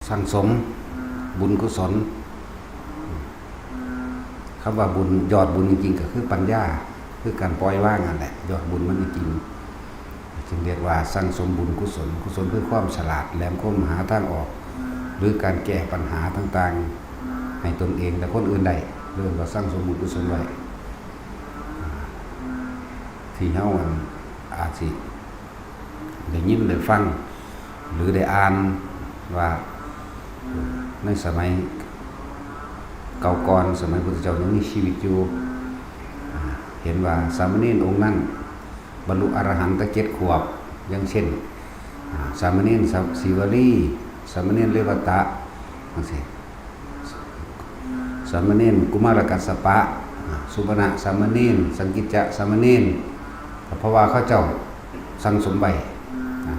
ສັ່ງสมบุญกุศล คำว่าบุญ ยอดบุญจริงๆ ก็คือปัญญา คือการปล่อยวางนั่นแหละ ยอดบุญมันจริงๆ จึงเรียกว่าสั่งสมบุญกุศล กุศลคือความฉลาดแหลมคมหาทางออก หรือการแก้ปัญหาต่างๆ ให้ตนเองและคนอื่นได้ เรียกว่าสั่งสมบุญกุศลไว้ ที่เฮา อัน อาจสิ ได้ยินได้ฟัง หรือได้อ่านว่า ในสมัยเก่าก่อน สมัยพุทธเจ้ายังมีชีวิตอยู่ อ่า เห็นว่าสามเณรองค์นั้นบรรลุอรหันต์แต่เจ็ดขวบ อย่างเช่น อ่า สามเณรสะ- สีวลี สามเณรเรวัตะ จั่งซี้ สามเณรกุมารกัสสปะ อ่า สุปนะสามเณร สังกิจจะสามเณร ก็เพราะว่าเขาเจ้าสั่งสมไว้ อ่า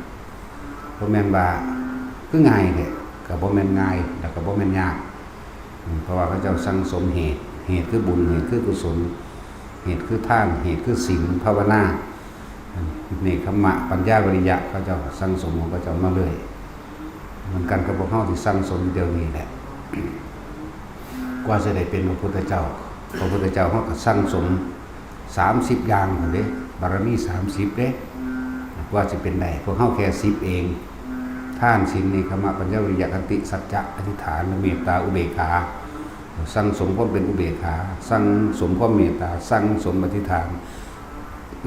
บ่แม่นว่าคือง่ายเด้ ก็บ่แม่นง่าย แล้วก็บ่แม่นยาก อืม เพราะว่าเขาเจ้าสั่งสมเหตุ เหตุคือบุญ เหตุคือกุศล เหตุคือทาน เหตุคือศีล ภาวนา เนกขัมมะ ปัญญา วิริยะ เขาเจ้าสั่งสมของเขาเจ้ามาเรื่อย เหมือนกันกับพวกเฮาที่สั่งสมอยู่เดี๋ยวนี้แหละ กว่าสิได้เป็นพระพุทธเจ้า พระพุทธเจ้าเฮาก็สั่งสมสามสิบอย่างพู้นเด้ บารมีสามสิบเด้ กว่าสิเป็นได้ พวกเฮาแค่สิบเอง ทาน ศีล เนกขัมมะ ปัญญา วิริยะ ขันติ สัจจะ อธิษฐาน เมตตา อุเบกขา สั่งสมความเป็นอุเบกขา สั่งสมความเมตตา สั่งสมอธิษฐาน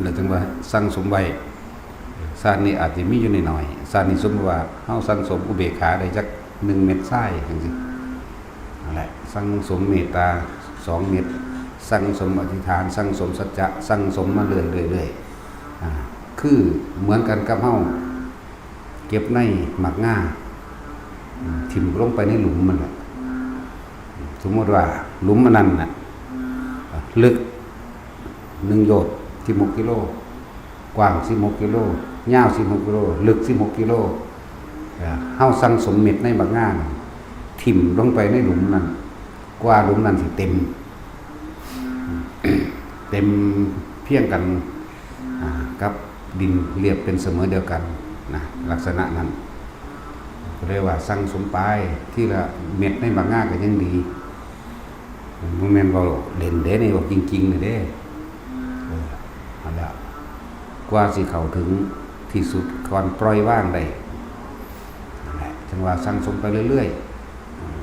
แล้วจั่งว่าสั่งสมไว้ ชาตินี้อาจสิมีอยู่น้อยๆ ชาตินี้สมมุติว่าเฮาสั่งสมอุเบกขาได้จักหนึ่งเม็ดทรายจั่งซี้ นั่นแหละ สั่งสมเมตตาสองเม็ด สั่งสมอธิษฐาน สั่งสมสัจจะ สั่งสมมาเรื่อยๆ เรื่อยๆ อ่า คือเหมือนกันกับเฮา เก็บในหมากงา อืม ถิ่มลงไปในหลุมมันแหละ สมมุติว่าหลุมอันนั้นน่ะ ลึกหนึ่งโยชน์ สิบหกกิโล กว้างสิบหกกิโล ยาวสิบหกกิโล ลึกสิบหกกิโล เอ่อ เฮาสั่งสมเม็ดในหมากงาน่ะ ถิ่มลงไปในหลุมนั้น กว่าหลุมนั้นสิเต็ม เต็มเพียงกัน อ่า กับดินเรียบเป็นเสมอเดียวกันนะ ลักษณะนั้น ก็เลยว่าสั่งสมไปทีละเม็ดในหมากงาก็ยังดี บ่แม่นเว้าเล่นเด้ นี่เว้าจริงๆ นี่เด้ เออ นั่นแหละ กว่าสิเข้าถึงที่สุด ก่อนปล่อยวางได้ นั่นแหละ จั่งว่าสั่งสมไปเรื่อยๆ อืม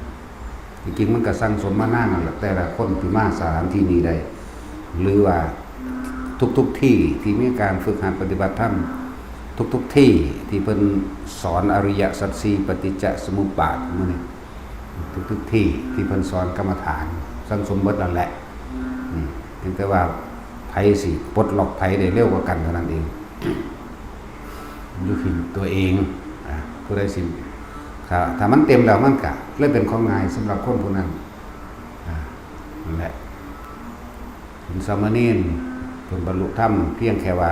จริงๆ มันก็สั่งสมมานานนั่นแหละ แต่ละคนที่มาสถานที่นี้ได้ หรือว่าทุกๆ ที่ที่มีการฝึกหัดปฏิบัติธรรม ทุกๆ ที่ที่เพิ่นสอนอริยสัจสี่ ปฏิจจสมุปบาท มื้อนี้ ทุกๆ ที่ที่เพิ่นสอนกรรมฐาน สั่งสมเบิดนั่นแหละ อืม เพียงแต่ว่าไผสิปลดล็อกไผได้เร็วกว่ากันเท่านั้นเอง อยู่ที่ตัวเอง อ่า ผู้ใดสิ ถ้า ถ้ามันเต็มแล้วมันก็เลยเป็นของง่ายสำหรับคนผู้นั้น อ่า นั่นแหละ เป็นสามเณร เพิ่นบรรลุธรรม เพียงแค่ว่า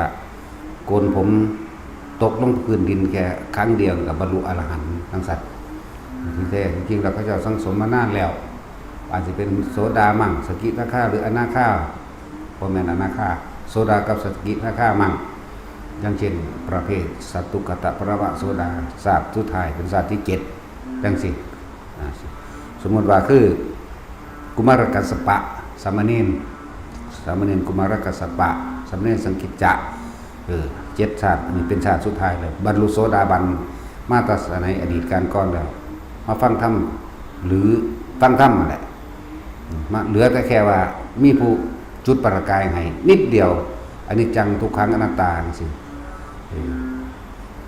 โกนผมตกลงพื้นดินแค่ครั้งเดียวก็บรรลุอรหันต์จั่งซั้น ที่แท้จริงๆ แล้วเขาเจ้าสั่งสมมานานแล้ว อาจสิเป็นโสดามั่ง สกิทาคา หรืออนาคา บ่แม่นอนาคา โสดากับสกิทาคามั่ง อย่างเช่น ประเภทสัตตุกกะตะปรมะโสดา ชาติสุดท้ายเป็นชาติที่เจ็ด จั่งซี้ อ่า สมมุติว่าคือกุมารกัสสปะ สามเณร สามเณรกุมารกัสสปะ สามเณรสังกิจจะ เออ เจ็ดชาติ อันนี้เป็นชาติสุดท้ายแล้ว บรรลุโสดาบันมาแต่สมัยอดีตกาลก่อนแล้ว มาฟังธรรม หรือฟังธรรมนั่นแหละ มา เหลือแต่แค่ว่ามีผู้จุดประกายให้นิดเดียว อนิจจัง ทุกขัง อนัตตา จั่งซี้ เออ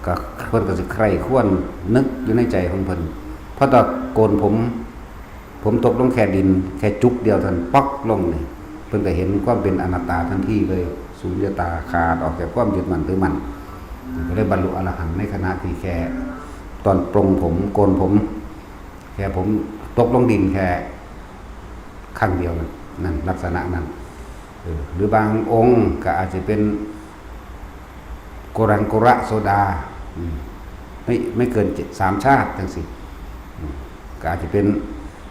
ก็เพิ่นก็สิใคร่ครวญนึกอยู่ในใจของเพิ่น พอตอนโกนผม ผมตกลงแค่ดิน แค่จุกเดียวเท่านั้น ป๊อกลงนี่ เพิ่นก็เห็นความเป็นอนัตตาทันทีเลย สุญญตา ขาดออกจากความยึดมั่นถือมั่น ก็เลยบรรลุอรหันต์ในขณะที่แค่ตอนปลงผม โกนผม แค่ผมตกลงดินแค่ครั้งเดียวนั่น นั่น ลักษณะนั้น เออ หรือบางองค์ก็อาจจะเป็นโกรังโกระโสดา อืม ไม่ ไม่เกินเจ็ด สามชาติจั่งซี้ อืม ก็อาจจะเป็น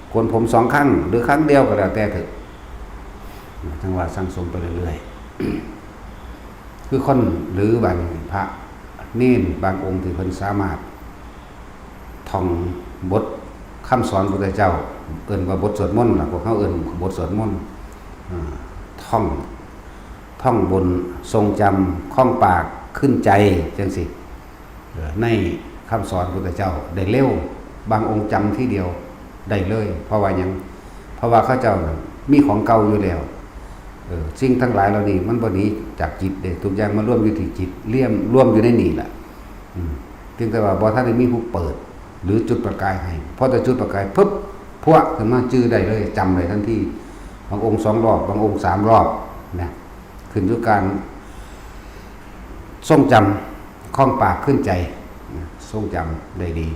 โกนผมสองครั้ง หรือครั้งเดียวก็แล้วแต่เถอะ จั่งว่าสั่งสมไปเรื่อยๆ คือคน หรือบางพระเณรบางองค์ที่เพิ่นสามารถท่องบท ຄຳສອນພະພຸດທະເຈົ້າ ເອີ້ນວ່າບົດສວດມົນລະ ພວກເຮົາເອີ້ນບົດສວດມົນ ອາ ທ່ອງ ທ່ອງບົນ ຊົງຈຳ ຄອງປາກ ຂຶ້ນໃຈ ຈັ່ງຊີ້ ເອີ ໃນຄຳສອນພຸດທະເຈົ້າໄດ້ເລັວ, ບາງອົງຈຳທີດຽວໄດ້ເລີຍ. ເພາະວ່າຫຍັງ? ເພາະວ່າເຂົາເຈົ້ານັ້ນມີຂອງເກົ່າຢູ່ແລ້ວ. ເອີ ສິ່ງທັງຫຼາຍເຫຼົ່ານີ້ມັນບໍ່ໜີຈາກຈິດເດ້, ທຸກຢ່າງມາລວມຢູ່ທີ່ຈິດ, ລຽມ ລວມຢູ່ໃນນີ້ລະ. ອືມ ພຽງແຕ່ວ່າບໍ່ທັນໄດ້ມີຜູ້ເປີດ ຫຼື ຈຸດປະກາຍໃຫ້. ພໍຈະຈຸດປະກາຍປຶບ ພວກຂຶ້ນມາຈື່ໄດ້ເລີຍ, ຈຳໄດ້ທັນທີ. ບາງອົງສອງລອບ, ບາງອົງສາມລອບນະ. ຂຶ້ນຢູ່ການຊົງຈຳ ຄອງປາກຂຶ້ນໃຈ ຊົງຈຳໄດ້ດີ.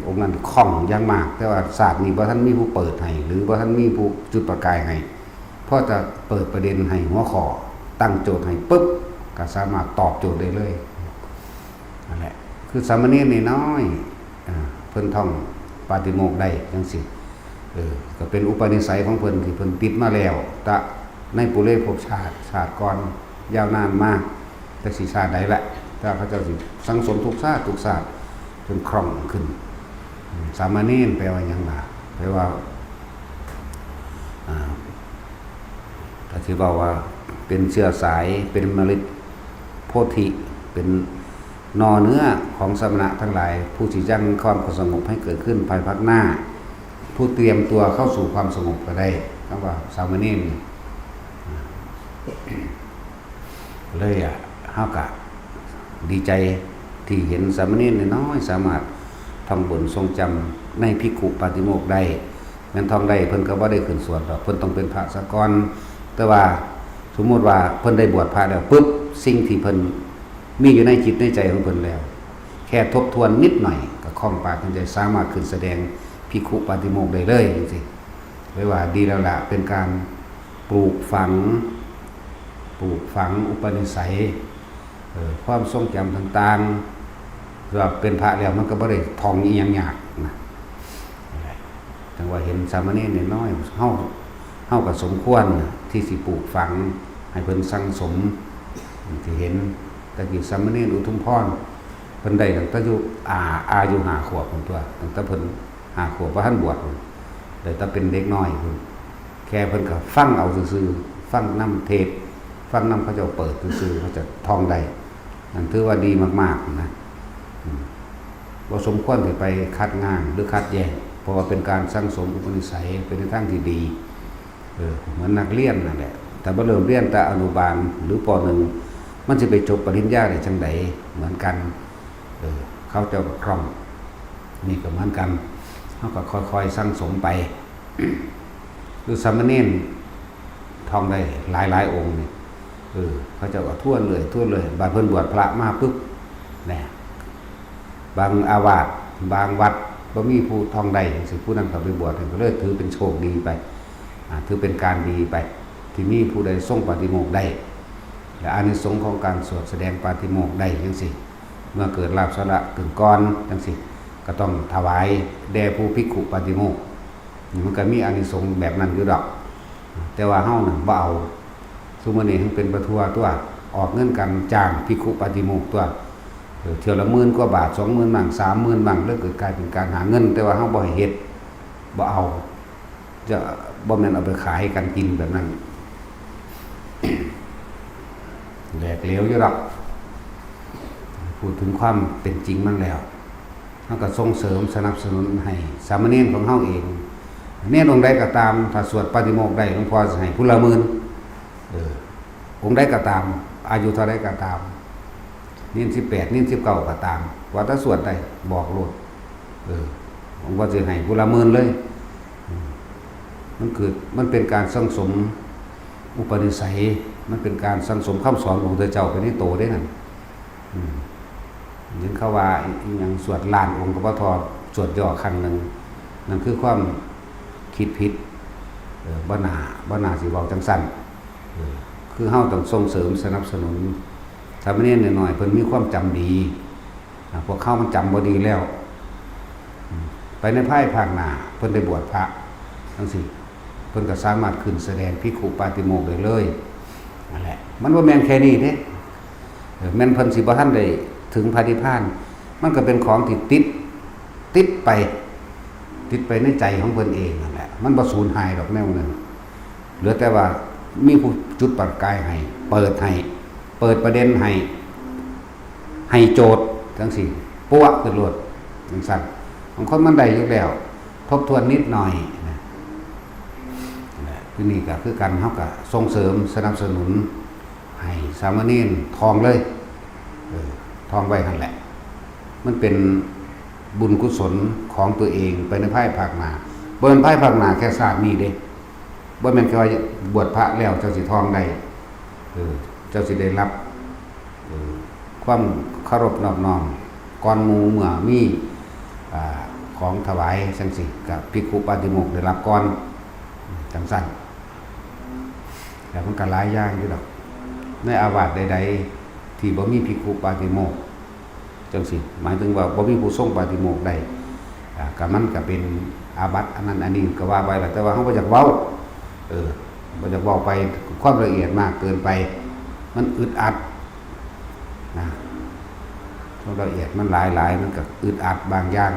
ອົງນັ້ນຄ່ອງຢ່າງມາກ, ແຕ່ວ່າຊາດນີ້ບໍ່ທັນມີຜູ້ເປີດໃຫ້ ຫຼື ບໍ່ທັນມີຜູ້ຈຸດປະກາຍໃຫ້. ພໍຈະເປີດປະເດັນໃຫ້ຫົວຂໍ້, ຕັ້ງໂຈດໃຫ້ປຶບ, ກໍສາມາດຕອບໂຈດໄດ້ເລີຍ. ນັ້ນແຫຼະ ຄືສາມະເນນນ້ອຍໆ ເພິ່ນທ່ອງປາຕິໂມກໄດ້ຈັ່ງຊີ້. ເອີ ກໍເປັນອຸປະນິໄສຂອງເພິ່ນທີ່ເພິ່ນຕິດມາແລ້ວ ຕະໃນປຸເລພົບຊາດ ຊາດກ່ອນ ຍາວນານມາ ຈັກຊິຊາດໃດລະ, ແຕ່ເຂົາເຈົ້າຊິສັງສົມທຸກຊາດ ທຸກຊາດ ຈົນຄ່ອງຂຶ້ນ. ສາມະເນນແປວ່າຫຍັງລະ? ແປວ່າ ອ່າ ຖ້າຊິເວົ້າວ່າເປັນເຊື້ອສາຍ ເປັນເມລັດໂພທິ ເປັນໜໍ່ເນື້ອຂອງສະມະນະທັງຫຼາຍ ຜູ້ຊິຍັງຄວາມສະຫງົບໃຫ້ເກີດຂຶ້ນພາຍພາກໜ້າ, ຜູ້ຕຽມຕົວເຂົ້າສູ່ຄວາມສະຫງົບກໍໄດ້. ຄຳວ່າສາມະເນນ ເລີຍ ອາ ເຮົາກະດີໃຈທີ່ເຫັນສາມະເນນນ້ອຍໆ ສາມາດທ່ອງບົນຊົງຈຳໃນພິກຂຸປາຕິໂມກໄດ້. ແມ່ນທ່ອງໄດ້ ເພິ່ນກໍບໍ່ໄດ້ຂຶ້ນສວດດອກ, ເພິ່ນຕ້ອງເປັນພະຊະກ່ອນ. ແຕ່ວ່າສົມມຸດວ່າເພິ່ນໄດ້ບວດພະແລ້ວປຶບ, ສິ່ງທີ່ເພິ່ນມີຢູ່ໃນຈິດໃນໃຈຂອງເພິ່ນແລ້ວ ແຄ່ທົບທວນນິດໜ້ອຍ ກໍຄ່ອງປາກຂຶ້ນໃຈ ສາມາດຂຶ້ນສະແດງພິກຂຸປາຕິໂມກໄດ້ເລີຍ ຈັ່ງຊີ້. ເລີຍວ່າດີແລ້ວລະ, ເປັນການ ປູກຝັງ ປູກຝັງອຸປະນິໄສ ເອີ ຄວາມຊົງຈຳຕ່າງໆ. ເພາະວ່າເປັນພະແລ້ວມັນກໍບໍ່ໄດ້ທ່ອງອີ່ຫຍັງຍາກນະ. ຈັ່ງວ່າເຫັນສາມະເນນນ້ອຍໆ ເຮົາ ເຮົາກໍສົມຄວນທີ່ຊິປູກຝັງໃຫ້ເພິ່ນສັງສົມ ທີ່ເຫັນຕະກີ້ສາມະເນນອຸທຸມພອນ ເພິ່ນໄດ້ຕັ້ງແຕ່ຢູ່ ອາ ອາຍຸຫ້າຂວບພຸ້ນຕົວະ, ຕັ້ງແຕ່ເພິ່ນ ຫ້າຂວບ ບໍ່ທັນບວດພຸ້ນ, ໄດ້ແຕ່ເປັນເດັກນ້ອຍພຸ້ນ. ແຄ່ເພິ່ນກໍຟັງເອົາຊື່ໆ, ຟັງນຳເທດ, ຟັງນຳເຂົາເຈົ້າເປີດຊື່ໆ ເຂົາຈະທ່ອງໄດ້. ນັ້ນຖືວ່າດີມາກໆນະ. ອືມ ບໍ່ສົມຄວນທີ່ໄປຂັດງານ ຫຼື ຂັດແຍ້ງ, ເພາະວ່າເປັນການສັງສົມອຸປະນິໄສ ເປັນໃນທາງທີ່ດີ. ເອີ ເໝືອນນັກຮຽນນັ້ນແຫຼະ, ຖ້າບໍ່ເລີ່ມຮຽນແຕ່ອະນຸບານ ຫຼື ປໍໜຶ່ງ ມັນຊິໄປຈົບປະລິນຍາໄດ້ຈັ່ງໃດ? ເໝືອນກັນ. ເອີ ເຂົາເຈົ້າກໍຄ່ອງ, ນີ້ກໍເໝືອນກັນ, ເຮົາກໍຄ່ອຍໆສັງສົມໄປ. ຄືສາມະເນນທ່ອງໄດ້ຫຼາຍໆອົງນີ້, ເອີ ເຂົາເຈົ້າກໍທວນເລື້ອຍ ທວນເລື້ອຍ, ບາດເພິ່ນບວດພະມາປຶບ ແນ່ ບາງອາວາດ ບາງວັດ ບໍ່ມີຜູ້ທ່ອງໄດ້ຈັ່ງຊີ້, ຜູ້ນັ້ນເຂົ້າໄປບວດ ກໍເລີຍຖືເປັນໂຊກດີໄປ, ອາ ຖືເປັນການດີໄປ ທີ່ມີຜູ້ໃດຊົງປາຕິໂມກໄດ້ ແລະ ອານິສົງຂອງການສວດສະແດງປາຕິໂມກໄດ້ຈັ່ງຊີ້. ເມື່ອເກີດລາບສາລະເກີດກ່ອນຈັ່ງຊີ້ ກໍຕ້ອງຖວາຍແດ່ຜູ້ພິກຂຸປາຕິໂມກ. ມັນກໍມີອານິສົງແບບນັ້ນຢູ່ດອກ, ແຕ່ວ່າເຮົານັ້ນບໍ່ເອົາ. ຊຸມື້ນີ້ເຮົາເປັນປະທ້ວງຕົວະ, ອອກເງິນກັນຈ້າງພິກຂຸປາຕິໂມກຕົວະ, ເອີ ເທື່ອລະໝື່ນກວ່າບາດ, ສອງໝື່ນມັ້ງ, ສາມໝື່ນມັ້ງ, ເລີຍເກີດກາຍເປັນການຫາເງິນ, ແຕ່ວ່າເຮົາບໍ່ໃຫ້ເຮັດ, ບໍ່ເອົາ. ຈະບໍ່ແມ່ນເອົາໄປຂາຍກັນກິນແບບນັ້ນ. ແຫຼກເຫຼວຢູ່ດອກ. ພູດເຖິງຄວາມເປັນຈິງມັນແລ້ວ, ເຮົາກໍສົ່ງເສີມສະໜັບສະໜູນໃຫ້ສາມະເນນຂອງເຮົາເອງ. ເນນອົງໃດກໍຕາມ, ຖ້າສວດປາຕິໂມກໄດ້, ຫຼວງພໍ່ຊິໃຫ້ຜູ້ລະໝື່ນ. ເອີ ອົງໃດກໍຕາມ, ອາຍຸເທົ່າໃດກໍຕາມ, ເນນສິບແປດ ເນນສິບເກົ້າກໍຕາມ, ວ່າແຕ່ສວດໄດ້ ບອກໂລດ. ເອີ ຫຼວງພໍ່ຊິໃຫ້ຜູ້ລະໝື່ນເລີຍ. ອືມ ມັນຄື ມັນເປັນການສັງສົມອຸປະນິໄສ, ມັນເປັນການສັງສົມຄຳສອນຂອງພະເຈົ້າໄປໃນໂຕເດ້ນັ້ນ. ອືມ ຍິນເຂົາວ່າອີ່ຫຍັງ ສວດລ້ານອົງກໍບໍ່ທໍ່ສວດຫຍໍ້ຄັ້ງໜຶ່ງ, ນັ້ນຄືຄວາມຄິດຜິດ. ເອີ ບໍ່ໜ້າ ບໍ່ໜ້າຊິເວົ້າຈັ່ງຊັ້ນ. ເອີ ຄືເຮົາຕ້ອງສົ່ງເສີມສະໜັບສະໜູນ. ສາມະເນນນ້ອຍໆ ເພິ່ນມີຄວາມຈຳດີ, ອາ ພວກເຮົາມັນຈຳບໍ່ດີແລ້ວ. ອືມ ໄປໃນພາຍພາກໜ້າ ເພິ່ນໄດ້ບວດພະຈັ່ງຊີ້, ເພິ່ນກໍສາມາດຂຶ້ນສະແດງພິກຂຸປາຕິໂມກໄດ້ເລີຍ. ນັ້ນແຫຼະ, ມັນບໍ່ແມ່ນແຄ່ນີ້ເດ້. ເອີ ແມ່ນເພິ່ນຊິບໍ່ທັນໄດ້ເຖິງພະນິບພານ, ມັນກໍເປັນຂອງທີ່ຕິດ ຕິດໄປ, ຕິດໄປໃນໃຈຂອງເພິ່ນເອງນັ້ນແຫຼະ ມັນບໍ່ສູນຫາຍດອກແນວນັ້ນ ເຫຼືອແຕ່ວ່າມີຜູ້ຈຸດປະກາຍໃຫ້ ເປີດໃຫ້ ເປີດປະເດັນໃຫ້ ໃຫ້ໂຈດຈັ່ງຊີ້ ປົວະຂຶ້ນໂລດ ຈັ່ງຊັ້ນ. ບາງຄົນມັນໄດ້ຢູ່ແລ້ວ ທົບທວນນິດໜ້ອຍນະ. ແລະ ຢູ່ນີ້ກໍຄືກັນ ເຮົາກໍສົ່ງເສີມສະໜັບສະໜູນໃຫ້ສາມະເນນທ່ອງເລີຍ ເອີ ທ່ອງໄວ້ຫັ້ນແຫຼະ. ມັນເປັນບຸນກຸສົນຂອງຕົວເອງໄປໃນພາຍພາກໜ້າ ບໍ່ແມ່ນພາຍພາກໜ້າແຄ່ຊາດນີ້ເດ້. ບໍ່ແມ່ນແຄ່ວ່າບວດພະແລ້ວເຈົ້າຊິທ່ອງໄດ້ ເອີ ເຈົ້າຊິໄດ້ຮັບ ເອີ ຄວາມເຄົາລົບນອບນ້ອມກ່ອນໝູ່ ເມື່ອມີ ອາ ຂອງຖວາຍຈັ່ງຊີ້ ກໍພິກຂຸປາຕິໂມກໄດ້ຮັບກ່ອນ ຈັ່ງຊັ້ນ. ແລ້ວມັນກໍຫຼາຍຢ່າງຢູ່ດອກ ໃນອາວາດໃດໆທີ່ບໍ່ມີພິກຂຸປາຕິໂມກ ຈັ່ງຊີ້ ໝາຍເຖິງວ່າບໍ່ມີຜູ້ຊົງປາຕິໂມກໄດ້ ອາ ກໍມັນກໍເປັນອາບັດອັນນັ້ນອັນນີ້ກໍວ່າໄປລະ ແຕ່ວ່າເຮົາບໍ່ຢາກເວົ້າ ເອີ ບໍ່ຢາກເວົ້າໄປ ຄວາມລະອຽດມາກເກີນໄປ ມັນອຶດອັດນະ. ຄວາມລະອຽດມັນຫຼາຍໆ ມັນກໍອຶດອັດບາງຢ່າງ.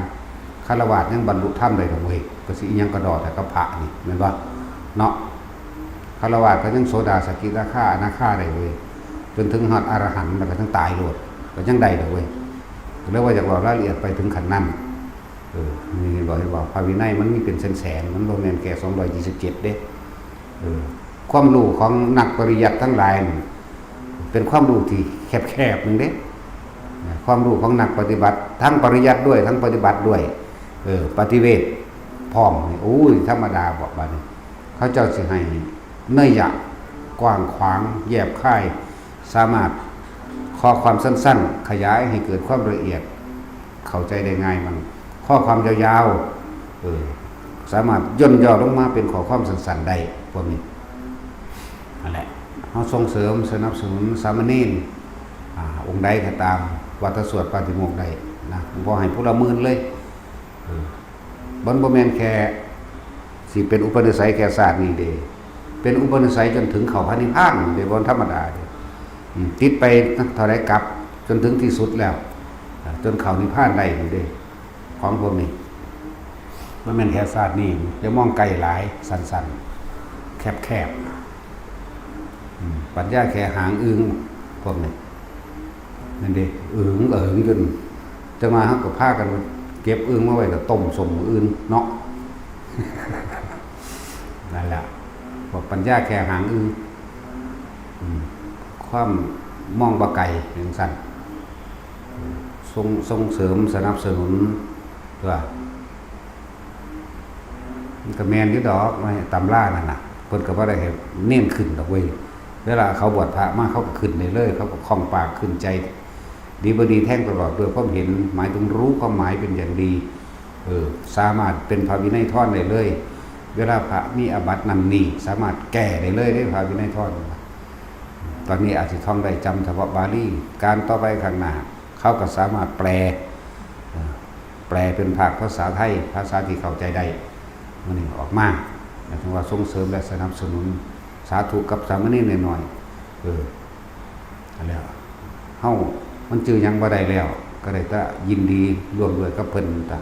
ຄາລະວາດຍັງບັນລຸທຳໄດ້ດອກເວີຍ ກໍຊິອີ່ຫຍັງກະດໍແທ້ກັບພະນີ້ ແມ່ນບໍ່ເນາະ? ຄາລະວາດກໍຍັງໂສດາ ສະກິດາຄາ ອະນາຄາໄດ້ເວີຍ ຈົນເຖິງຮອດອະລະຫັນ ແລ້ວກໍຍັງຕາຍໂລດ ກໍຍັງໄດ້ດອກເວີຍ. ກໍເລີຍວ່າຢາກເວົ້າລາຍລະອຽດໄປເຖິງຂັ້ນນັ້ນ. ເອີ ນີ້ເຫັນບໍ່ ເຫັນບໍ່ ພະວິໄນມັນມີເປັນແສນໆ ມັນບໍ່ແມ່ນແຄ່ສອງຮ້ອຍສີ່ສິບເຈັດເດ້. ເອີ ຄວາມຮູ້ຂອງນັກປະລິຍັດທັງຫຼາຍນີ້ ເປັນຄວາມຮູ້ທີ່ແຄບໆໜຶ່ງເດ້ ຄວາມຮູ້ຂອງນັກປະຕິບັດ ທັງປະລິຍັດດ້ວຍ ທັງປະຕິບັດດ້ວຍ ເອີ ປະຕິເວດພ້ອມນີ້ ໂອ້ຍ ທຳມະດາບໍ ບາດນີ້ ເຂົາເຈົ້າຊິໃຫ້ໄນຍະກວ້າງຂວາງ ແຍບຄາຍ ສາມາດຂໍ້ຄວາມສັ້ນໆ ຂະຫຍາຍໃຫ້ເກີດຄວາມລະອຽດ ເຂົ້າໃຈໄດ້ງ່າຍ ມັນຂໍ້ຄວາມຍາວໆ ເອີ ສາມາດຫຍໍ້ນຫຍໍ້ລົງມາເປັນຂໍ້ຄວາມສັ້ນໆໄດ້ ພວກນີ້. ນັ້ນແຫຼະ ເຮົາສົ່ງເສີມສະໜັບສະໜູນສາມະເນນ ອາ ອົງໃດກໍຕາມ ວ່າຖ້າສວດປາຕິໂມກໄດ້ນະ ຫຼວງພໍ່ໃຫ້ຜູ້ລະໝື່ນເລີຍ ເອີ ມັນບໍ່ແມ່ນແຄ່ຊິເປັນອຸປະນິໄສແກ່ຊາດນີ້ເດ້ ເປັນອຸປະນິໄສຈົນເຖິງເຂົ້າພະນິບພານເດ້ ບໍ່ທຳມະດາເດ້. ອືມ ຕິດໄປເທົ່າໃດກັບຈົນເຖິງທີ່ສຸດແລ້ວ ຈົນເຂົ້ານິບພານໄດ້ພຸ້ນເດ້. ຂອງພວກນີ້ມັນແມ່ນແຄ່ຊາດນີ້ ຢ່າມອງໄກຫຼາຍ ສັ້ນໆ ແຄບໆ ອືມ ປັນຍາແຄ່ຫາງອຶ່ງ ພວກນີ້ ແມ່ນເດ້ ອຶ່ງເອີງຈົນ ຈັ່ງວ່າເຮົາກໍພາກັນເກັບອຶ່ງມາໄວ້ ກໍຕົ້ມສົ້ມມື້ອື່ນເນາະ. ນັ້ນແຫຼະ ພວກປັນຍາແຄ່ຫາງອຶ່ງ ອືມ ຄວາມມອງບໍ່ໄກຈັ່ງຊັ້ນ ສົ່ງ ສົ່ງເສີມສະໜັບສະໜູນຕົວະ. ມັນກໍແມ່ນຢູ່ດອກ ໃນຕຳລານັ້ນນະ ເພິ່ນກໍບໍ່ໄດ້ໃຫ້ເນນຂຶ້ນດອກເວີຍ. ເວລາເຂົາບວດພະມາ ເຂົາກໍຂຶ້ນໄດ້ເລີຍ ເຂົາກໍຄ່ອງປາກຂຶ້ນໃຈ ດີບໍ່ດີແທງຕະຫຼອດດ້ວຍຄວາມເຫັນ ໝາຍເຖິງຮູ້ຄວາມໝາຍເປັນຢ່າງດີ ເອີ ສາມາດເປັນພະວິໄນທອນໄດ້ເລີຍ. ເວລາພະມີອາບັດນັ້ນນີ້ ສາມາດແກ້ໄດ້ເລີຍເດ້ ພະວິໄນທອນ. ຕອນນີ້ອາດຊິທ່ອງໄດ້ຈຳສະເພາະບາລີ ການຕໍ່ໄປຂ້າງໜ້າ ເຂົາກໍສາມາດແປ ເອີ ແປເປັນພາກພາສາໄທ ພາສາທີ່ເຂົ້າໃຈໄດ້ ມື້ນີ້ອອກມາ ໝາຍເຖິງວ່າສົ່ງເສີມ ແລະ ສະໜັບສະໜູນ ສາທຸກັບສາມະເນນນ້ອຍໆ ເອີ ຫັ້ນແຫຼະ ເຮົາ ມັນຈື່ຫຍັງບໍ່ໄດ້ແລ້ວ ກໍໄດ້ແຕ່ຍິນດີຮ່ວມດ້ວຍກັບເພິ່ນຕະ.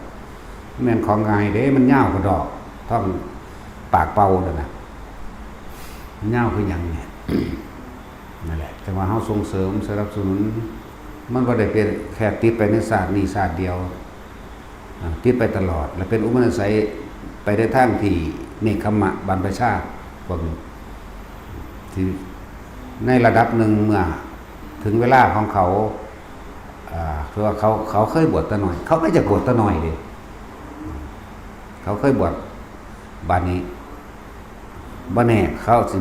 ແມ່ນຂອງງ່າຍເດ້ ມັນຍາວກະດອກ ທ້ອງປາກເປົ່ານັ້ນນະ ມັນຍາວຄືຫຍັງນີ້. ນັ້ນແຫຼະ ຈັ່ງວ່າເຮົາສົ່ງເສີມສະໜັບສະໜູນ ມັນບໍ່ໄດ້ເປັນແຄ່ຕິດໄປໃນຊາດນີ້ຊາດດຽວ ອາ ຕິດໄປຕະຫຼອດ ແລະ ເປັນອຸປະນິໄສໄປໃນທາງທີ່ເນກຂະມະບັນພະຊາ ພວກນີ້ ທີ່ໃນລະດັບໜຶ່ງ ເມື່ອເຖິງເວລາຂອງເຂົາ ອາ ຄືວ່າເຂົາ ເຂົາເຄີຍບວດແຕ່ນ້ອຍ ເຂົາກໍຢາກບວດແຕ່ນ້ອຍເດ້ ເຂົາເຄີຍບວດ ບາດນີ້ ບໍ່ແນ່ເຂົາຊິ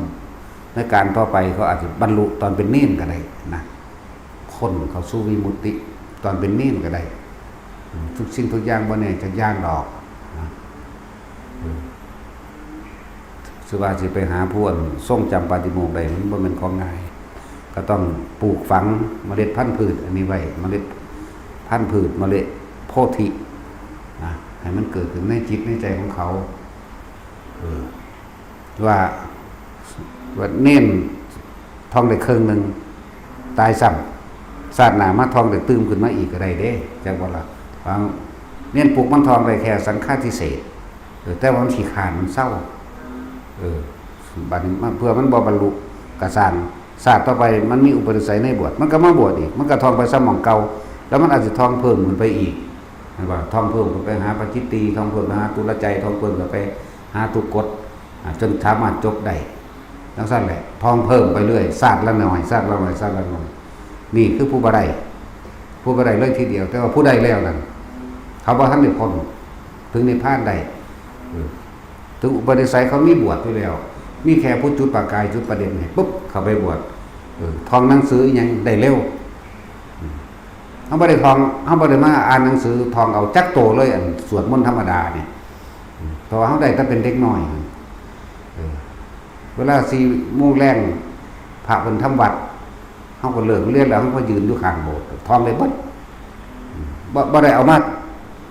ໃນການຕໍ່ໄປເຂົາອາດຈະບັນລຸຕອນເປັນເນນກໍໄດ້ນະ ພົ້ນເຂົ້າສູ່ວິມຸດຕິຕອນເປັນເນນກໍໄດ້. ອາ ທຸກສິ່ງທຸກຢ່າງບໍ່ແນ່ຈັກຢ່າງດອກນະ. ເອີ ຊິວ່າຊິໄປຫາຜູ້ອັນຊົງຈຳປາຕິໂມກໄດ້ ມັນບໍ່ແມ່ນຂອງງ່າຍ. ກໍຕ້ອງປູກຝັງເມລັດພັນພືດອັນນີ້ໄວ້ ເມລັດພັນພືດ ເມລັດໂພທິນະ ໃຫ້ມັນເກີດຂຶ້ນໃນຈິດໃນໃຈຂອງເຂົາ. ເອີ ວ່າ ວ່າເນນທ່ອງໄດ້ເຄິ່ງໜຶ່ງ ຕາຍຊ້ຳ ຊາດໜ້າມາທ່ອງໄດ້ຕື່ມຂຶ້ນມາອີກກໍໄດ້ເດ້ ຈັກບໍ່ລະ? ເນນປຸກມັນທ່ອງໄດ້ແຄ່ສັງຄາທິເສດ ເອີ ແຕ່ວ່າມັນຂີ້ຄ້ານ ມັນເຊົາ ເອີ ບັດນີ້ມັນ ເພື່ອມັນບໍ່ບັນລຸກະຊ່າງ ຊາດຕໍ່ໄປມັນມີອຸປະນິໄສໃນບວດ ມັນກໍມາບວດອີກ ມັນກໍທ່ອງໄປສ່ຳໝ່ອງເກົ່າ ແລ້ວມັນອາດຊິທ່ອງເພີ່ມຂຶ້ນໄປອີກ ແມ່ນບໍ່? ທ່ອງເພີ່ມຂຶ້ນໄປຫາປາຈິດຕີ ທ່ອງເພີ່ມໄປຫາຕຸລະໄຈ ທ່ອງເພີ່ມຂຶ້ນໄປຫາທຸກກົດ ອາ ຈົນສາມາດຈົບໄດ້ ຈັ່ງຊັ້ນແຫຼະ ທ່ອງເພີ່ມໄປເລື້ອຍ ຊາດລະໜ້ອຍ ຊາດລະໜ້ອຍ ຊາດລະໜ້ອຍ ນີ້ຄືຜູ້ບໍ່ໄດ້ ຜູ້ບໍ່ໄດ້ເລີຍທີດຽວ ແຕ່ວ່າຜູ້ໄດ້ແລ້ວນັ້ນ ເຂົາບໍ່ທັນໄດ້ພົ້ນເຖິງນິບພານໄດ້ ເອີ ເຖິງອຸປະນິໄສເຂົາມີບວດຢູ່ແລ້ວ ມີແຄ່ຜູ້ຈຸດປະກາຍ ຈຸດປະເດັນໃຫ້ປຶບ ເຂົ້າໄປບວດ ເອີ ທ່ອງໜັງສືອີ່ຫຍັງໄດ້ເລັວ ເອີ ເຮົາບໍ່ໄດ້ທ່ອງ ເຮົາບໍ່ໄດ້ມາອ່ານໜັງສື ທ່ອງເອົາຈັກໂຕເລີຍ ອັນສວດມົນທຳມະດານີ້ ເອີ ເພາະວ່າເຮົາໄດ້ແຕ່ເປັນເດັກນ້ອຍ ເອີ ເວລາສີ່ໂມງແລງ ພະເພິ່ນທຳວັດ ເຮົາກໍເລີກໂຮງຮຽນແລ້ວ ເຮົາກໍຢືນຢູ່ຂ້າງໂບດ ທ່ອງໄດ້ເບິດ ບໍ່ ບໍ່ໄດ້ເອົາມາ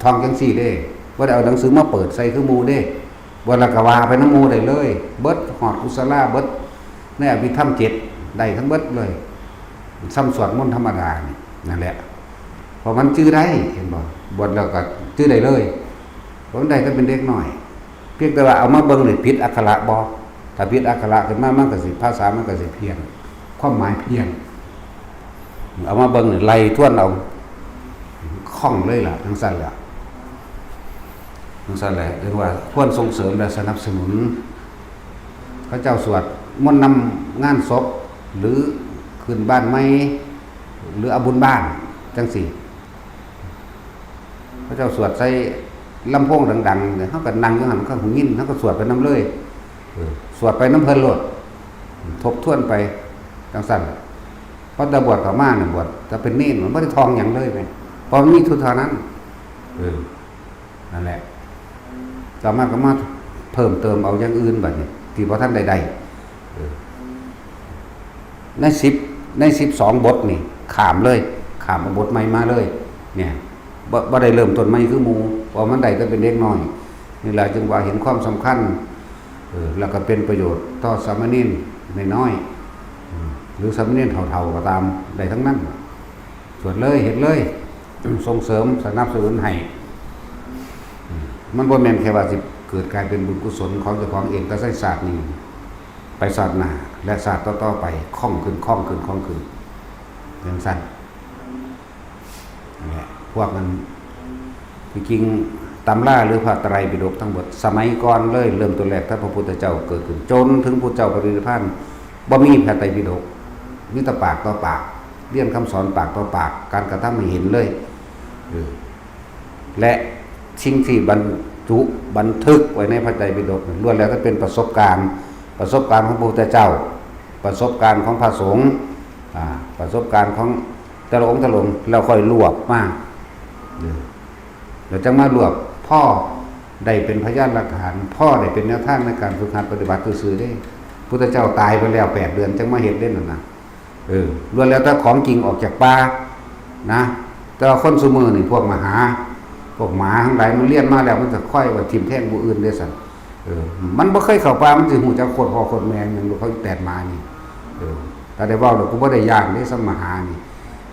ທ່ອງຈັ່ງຊີ້ເດ້ ບໍ່ໄດ້ເອົາໜັງສືມາເປີດໃສ່ຄືໝູ່ເດ້ ບໍ່ ແລ້ວກໍວ່າໄປນຳໝູ່ໄດ້ເລີຍ ເບິດ ຮອດກຸສະລາ ເບິດ ໃນອະພິທຳເຈັດ ໄດ້ທັງເບິດເລີຍ ສ່ຳສວດມົນທຳມະດານີ້ ນັ້ນແຫຼະ ເພາະມັນຈື່ໄດ້ ເຫັນບໍ່? ບວດແລ້ວກໍຈື່ໄດ້ເລີຍ ເພາະມັນໄດ້ແຕ່ເປັນເດັກນ້ອຍ ພຽງແຕ່ວ່າເອົາມາເບິ່ງນີ້ຜິດອັກຂະລະບໍ່? ຖ້າຜິດອັກຂະລະຂຶ້ນມາ ມັນກໍຊິ ພາສາມັນກໍຊິພຽນ ຄວາມໝາຍພຽນ ເອົາມາເບິ່ງນີ້ ໄລ່ທວນເອົາ ຄ່ອງເລີຍລະ ຈັ່ງຊັ້ນແຫຼະ ຈັ່ງຊັ້ນແຫຼະ ເອີ້ນວ່າຄວນສົ່ງເສີມ ແລະ ສະໜັບສະໜູນ ເຂົາເຈົ້າສວດມົນນຳງານສົບ ຫຼື ຂຶ້ນບ້ານໃໝ່ ຫຼື ເອົາບຸນບ້ານ ຈັ່ງຊີ້ ເຂົາເຈົ້າສວດໃສ່ລຳໂພງດັງໆ ເຮົາກໍນັ່ງຢູ່ຫັ້ນ ເຮົາກໍໄດ້ຍິນ ເຮົາກໍສວດໄປນຳເລີຍ ເອີ ສວດໄປນຳເພິ່ນໂລດ ທົບທວນໄປ ຈັ່ງຊັ້ນ ພໍແຕ່ບວດເຂົ້າມານີ້ ບວດແຕ່ເປັນເນນ ມັນບໍ່ໄດ້ທ່ອງຫຍັງເລີຍແມ ເພາະມັນມີເທົ່ານັ້ນ ເອີ ນັ້ນແຫຼະ ຕໍ່ມາກໍມາເພີ່ມເຕີມເອົາຢ່າງອື່ນບັດນີ້ ທີ່ບໍ່ທັນໄດ້ໄດ້ ເອີ ໃນສິບ ໃນສິບສອງບົດນີ້ ຂ້າມເລີຍ ຂ້າມເອົາບົດໃໝ່ມາເລີຍ ເນຍ ບໍ່ ບໍ່ໄດ້ເລີ່ມຕົ້ນໃໝ່ຄືໝູ່ ເພາະມັນໄດ້ແຕ່ເປັນເດັກນ້ອຍ ນີ້ແຫຼະຈຶ່ງວ່າເຫັນຄວາມສຳຄັນ ເອີ ແລ້ວກໍເປັນປະໂຫຍດຕໍ່ສາມະເນນນ້ອຍໆ ເອີ ຫຼື ສາມະເນນເຖົ້າໆກໍຕາມ ໄດ້ທັງນັ້ນ ສວດເລີຍ ເຮັດເລີຍ ສົ່ງເສີມ ສະໜັບສະໜູນໃຫ້ ມັນບໍ່ແມ່ນແຄ່ວ່າຊິເກີດກາຍເປັນບຸນກຸສົນຂອງເຈົ້າຂອງເອງ ແຕ່ໃນຊາດນີ້ ໄປຊາດໜ້າ ແລະ ຊາດຕໍ່ໆໄປ ຄ່ອງຂຶ້ນ ຄ່ອງຂຶ້ນ ຄ່ອງຂຶ້ນ ຈັ່ງຊັ້ນ ແລະ ພວກນັ້ນ ທີ່ຈິງຕຳລາ ຫຼື ພະໄຕຣປິດົກທັງເບິດ ສະໄໝກ່ອນເລີຍ ເລີ່ມຕົ້ນແລກ ແຕ່ພະພຸດທະເຈົ້າເກີດຂຶ້ນ ຈົນເຖິງພຸດທະເຈົ້າປະລິນິບພານ ບໍ່ມີພະໄຕຣປິດົກ ມີແຕ່ປາກຕໍ່ປາກ ລຽນຄຳສອນປາກຕໍ່ປາກ ການກະທຳໃຫ້ເຫັນເລີຍ ເອີ ແລະ ສິ່ງທີ່ບັນຈຸບັນທຶກໄວ້ໃນພະໄຕຣປິດົກນັ້ນ ລ້ວນແລ້ວແຕ່ເປັນປະສົບການ ປະສົບການຂອງພະພຸດທະເຈົ້າ ປະສົບການຂອງພະສົງ ອາ ປະສົບການຂອງແຕ່ລະອົງແຕ່ລະອົງ ແລ້ວຄ່ອຍລວບມາ ເອີ ແລ້ວຈັ່ງມາລວບ ພໍໄດ້ເປັນພະຍານຫຼັກຖານ ພໍໄດ້ເປັນແນວທາງໃນການຝຶກຫັດປະຕິບັດຊື່ໆເດ້ ພຸດທະເຈົ້າຕາຍໄປແລ້ວແປດເດືອນ ຈັ່ງມາເຮັດເດ້ນັ້ນນະ ເອີ ລ້ວນແລ້ວແຕ່ຂອງຈິງອອກຈາກປ່ານະ ແຕ່ວ່າຄົນຊຸມື້ນີ້ພວກມະຫາ ພວກໝາທັງຫຼາຍ ມັນລຽນມາແລ້ວ ມັນຈະຄອຍວ່າຖິ້ມແທງຜູ້ອື່ນເດ້ຊັ້ນ ເອີ ມັນບໍ່ເຄີຍເຂົ້າປ່າ ມັນຊິຮູ້ຈັກໂຄດພໍ່ໂຄດແມ່ຫຍັງ ເຂົາແຕດໝານີ້ ເອີ ຖ້າໄດ້ເວົ້າແລ້ວ ກູບໍ່ໄດ້ຢ້ານເດ້ ສ່ຳມະຫານີ້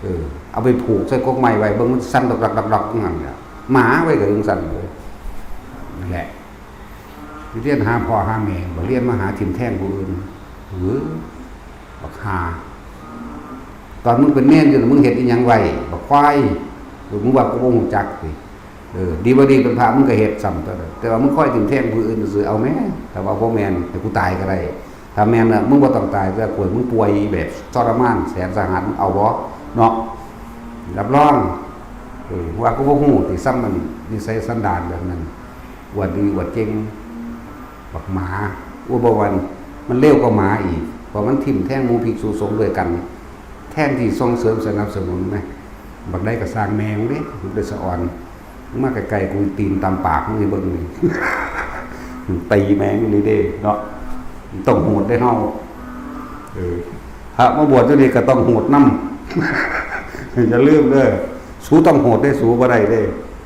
ເອີ ເອົາໄປຜູກໃສ່ກົກໄມ້ໄວ້ ເບິ່ງມັນສັ່ນດອກໆໆຢູ່ຫັ້ນແຫຼະ ໝາໄວ້ກໍຈັ່ງຊັ້ນເລີຍ ນັ້ນແຫຼະ ຊິລຽນຫາພໍ່ຫາແມ່ ບໍ່ລຽນມາຫາຖິ້ມແທງຜູ້ອື່ນ ເອີ ບັກຫ່າ ຕອນມຶງເປັນເນນຢູ່ນະ ມຶງເຮັດອີ່ຫຍັງໄວ້ ບັກຄວາຍ ເອີ ມຶງວ່າກູບໍ່ຮູ້ຈັກຕິ ເອີ ດີບໍ່ດີເປັນພະມຶງກໍເຮັດຊ້ຳຕົວະ ແຕ່ວ່າມຶງຄອຍຖິ້ມແທງຜູ້ອື່ນຊື່ໆ ເອົາແມ້ ຖ້າວ່າບໍ່ແມ່ນໃຫ້ກູຕາຍກໍໄດ້ ຖ້າແມ່ນລະ ມຶງບໍ່ຕ້ອງຕາຍ ແຕ່ກວຍມຶງປ່ວຍແບບທໍລະມານແສນສາຫັດ ເອົາບໍ່ເນາະ ຮັບຮອງ ເອີ ວ່າກູບໍ່ຮູ້ຕິ ຊ້ຳມັນນິໄສສັນດານແບບນັ້ນ ອວດດີອວດເກັ່ງ ບັກໝາ ໂອ້ ບໍ່ວ່າ ມັນເລວກວ່າໝາອີກ ເພາະມັນຖິ້ມແທງໝູ່ພິກສຸສົງດ້ວຍກັນ ແທນທີ່ສົ່ງເສີມສະໜັບສະໜູນນະ ບັກໃດກໍຊ່າງແມ່ມຶງເດ້ ລູກເດຊະອອນ ມາໃກ້ໆ ກູຕີນຕຳປາກມຶງໃຫ້ເບິ່ງນີ້ ຕີແມ່ງອີ່ຫຼີເດ້ເນາະ ຕ້ອງໂຫດເດ້ເຮົາ ເອີ ພະມາບວດຢູ່ນີ້ກໍຕ້ອງໂຫດນຳ ຢ່າລືມເດີ ສູຕ້ອງໂຫດເດ້ ສູບໍ່ໄດ້ເດ້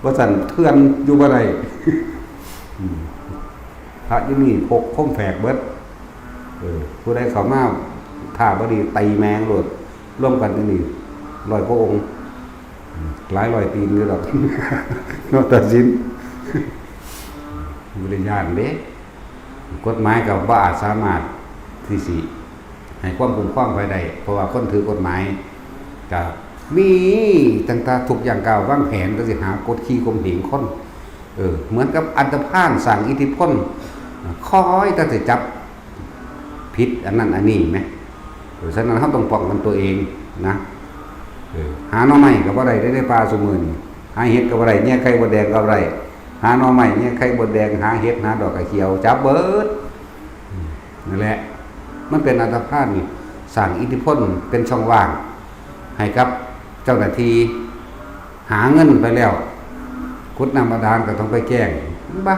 ບໍ່ຊັ້ນເຖື່ອນຢູ່ບໍ່ໄດ້ ອືມ ພະຢູ່ນີ້ພົກຄົມແຝກເບິດ ເອີ ຜູ້ໃດເຂົ້າມາຖ້າບໍ່ດີຕີແມ່ງໂລດ ລວມກັນຢູ່ນີ້ຮ້ອຍກວ່າອົງ ອືມ ຫຼາຍຮ້ອຍຕີນຢູ່ດອກ ເນາະ ຕັດສິນ ບໍ່ໄດ້ຢ້ານເດ້ ກົດໝາຍກໍບໍ່ອາດສາມາດທີ່ຊິໃຫ້ຄວາມຄຸ້ມຄອງໃຜໄດ້ ເພາະວ່າຄົນຖືກົດໝາຍກໍມີຕັ້ງແຕ່ທຸກຢ່າງກ້າວວາງແຜນ ກໍຊິຫາກົດຂີ່ຂົ່ມເຫງຄົນ ເອີ ເໝືອນກັບອັນຕະພານສ້າງອິດທິພົນ ຄອຍແຕ່ຊິຈັບຜິດອັນນັ້ນອັນນີ້ແໝ ເອີ ສະນັ້ນເຮົາຕ້ອງປ້ອງກັນຕົວເອງນະ ເອີ ຫາໜໍ່ໄມ້ກໍບໍ່ໄດ້ເດ້ ໃນປ່າຊຸມື້ນີ້ ຫາເຫັດກໍບໍ່ໄດ້ ແຍ່ໄຂ່ມົດແດງກໍບໍ່ໄດ້ ຫາໜໍ່ໄມ້ ແຍ່ໄຂ່ມົດແດງ ຫາເຫັດ ຫາດອກກະຈຽວ ຈັບເບິດ ນັ້ນແຫຼະ ມັນເປັນອັນຕະພານສ້າງອິດທິພົນ ເປັນຊ່ອງວ່າງໃຫ້ກັບເຈົ້າໜ້າທີ່ ຫາເງິນໄປແລ້ວ ຂຸດນ້ຳບາດານກໍຕ້ອງໄປແກ້ງ ບາ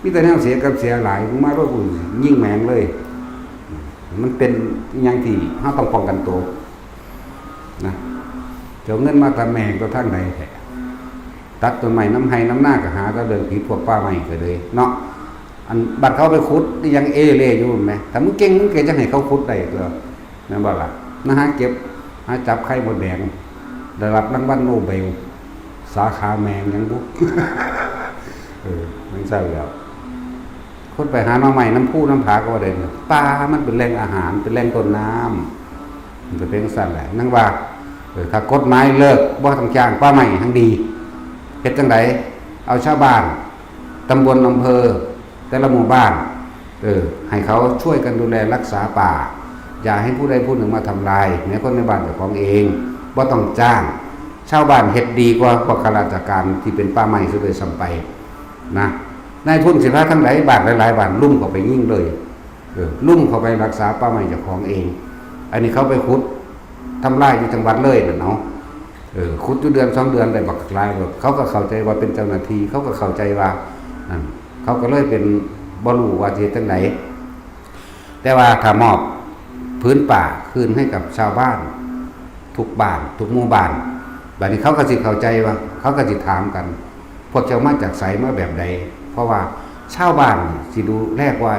ມີແຕ່ແນວເສຍກັບເສຍຫຼາຍ ມາໂລດ ຍິງແມ່ງເລີຍ ມັນເປັນອີ່ຫຍັງທີ່ເຮົາຕ້ອງປ້ອງກັນໂຕນະ ເຈົ້າເງິນມາແຕ່ແມ່ງ ແຕ່ທາງໃດແທ້ ຕັດຕົ້ນໄມ້ນຳໄຮ່ນຳນາກໍຫາແຕ່ເລື່ອງຜິດ ພວກປ່າໄມ້ກໍເລີຍເນາະ ອັນບັດເຂົາໄປຂຸດອີ່ຫຍັງເອເລຢູ່ແໝ ຖ້າມຶງເກັ່ງ ມຶງກໍຈະໃຫ້ເຂົາຂຸດໄດ້ຕົວະ ແມ່ນບໍ່ລະ ມາຫາເກັບ ຫາຈັບໄຂ່ມົດແດງ ໄດ້ຮັບລາງວັນໂນເບລ ສາຂາແມ່ງຫຍັງບຸ ເອີ ມັນຊັ້ນແລ້ວ ຄົນໄປຫາໜໍ່ໄມ້ນຳພູນຳຜາກໍບໍ່ໄດ້ ປ່າມັນເປັນແຫຼ່ງອາຫານ ເປັນແຫຼ່ງຕົ້ນນ້ຳ ມັນກໍເປັນຈັ່ງຊັ້ນແຫຼະ ນາງວ່າ ເອີ ຖ້າກົດໝາຍເລີກ ບໍ່ຕ້ອງຈ້າງປ່າໄມ້ຫັ້ນດີ ເຮັດຈັ່ງໃດ ເອົາຊາວບ້ານ ຕຳບົນ ອຳເພີ ແຕ່ລະໝູ່ບ້ານ ເອີ ໃຫ້ເຂົາຊ່ວຍກັນດູແລຮັກສາປ່າ ຢ່າໃຫ້ຜູ້ໃດຜູ້ໜຶ່ງມາທຳລາຍ ແມ້ຄົນໃນບ້ານເຈົ້າຂອງເອງ ບໍ່ຕ້ອງຈ້າງ ຊາວບ້ານເຮັດດີກວ່າພວກຂ້າລາຊະການທີ່ເປັນປ່າໄມ້ເສຍດ້ວຍຊ້ຳໄປນະ ນາຍທຶນຊິພາທາງໃດ ບ້ານຫຼາຍໆບ້ານ ລຸມເຂົ້າໄປຍິງເລີຍ ເອີ ລຸມເຂົ້າໄປຮັກສາປ່າໄມ້ເຈົ້າຂອງເອງ ອັນນີ້ເຂົາໄປຂຸດທຳລາຍຢູ່ຈັງຫວັດເລີຍນັ້ນເນາະ ເອີ ຂຸດຢູ່ເດືອນສອງເດືອນໄດ້ບັກຫຼາຍ ເຂົາກໍເຂົ້າໃຈວ່າເປັນເຈົ້າໜ້າທີ່ ເຂົາກໍເຂົ້າໃຈວ່ານັ້ນ ເຂົາກໍເລີຍເປັນ ບໍ່ຮູ້ວ່າຊິເຮັດຈັ່ງໃດ ແຕ່ວ່າຖ້າມອບຜືນປ່າຄືນໃຫ້ກັບຊາວບ້ານ ທຸກບ້ານ ທຸກໝູ່ບ້ານ ບາດນີ້ເຂົາກໍຊິເຂົ້າໃຈວ່າ ເຂົາກໍຊິຖາມກັນ ພວກເຈົ້າມາຈາກໃສ ມາແບບໃດ ເພາະວ່າຊາວບ້ານນີ້ຊິດູແລກວ່າ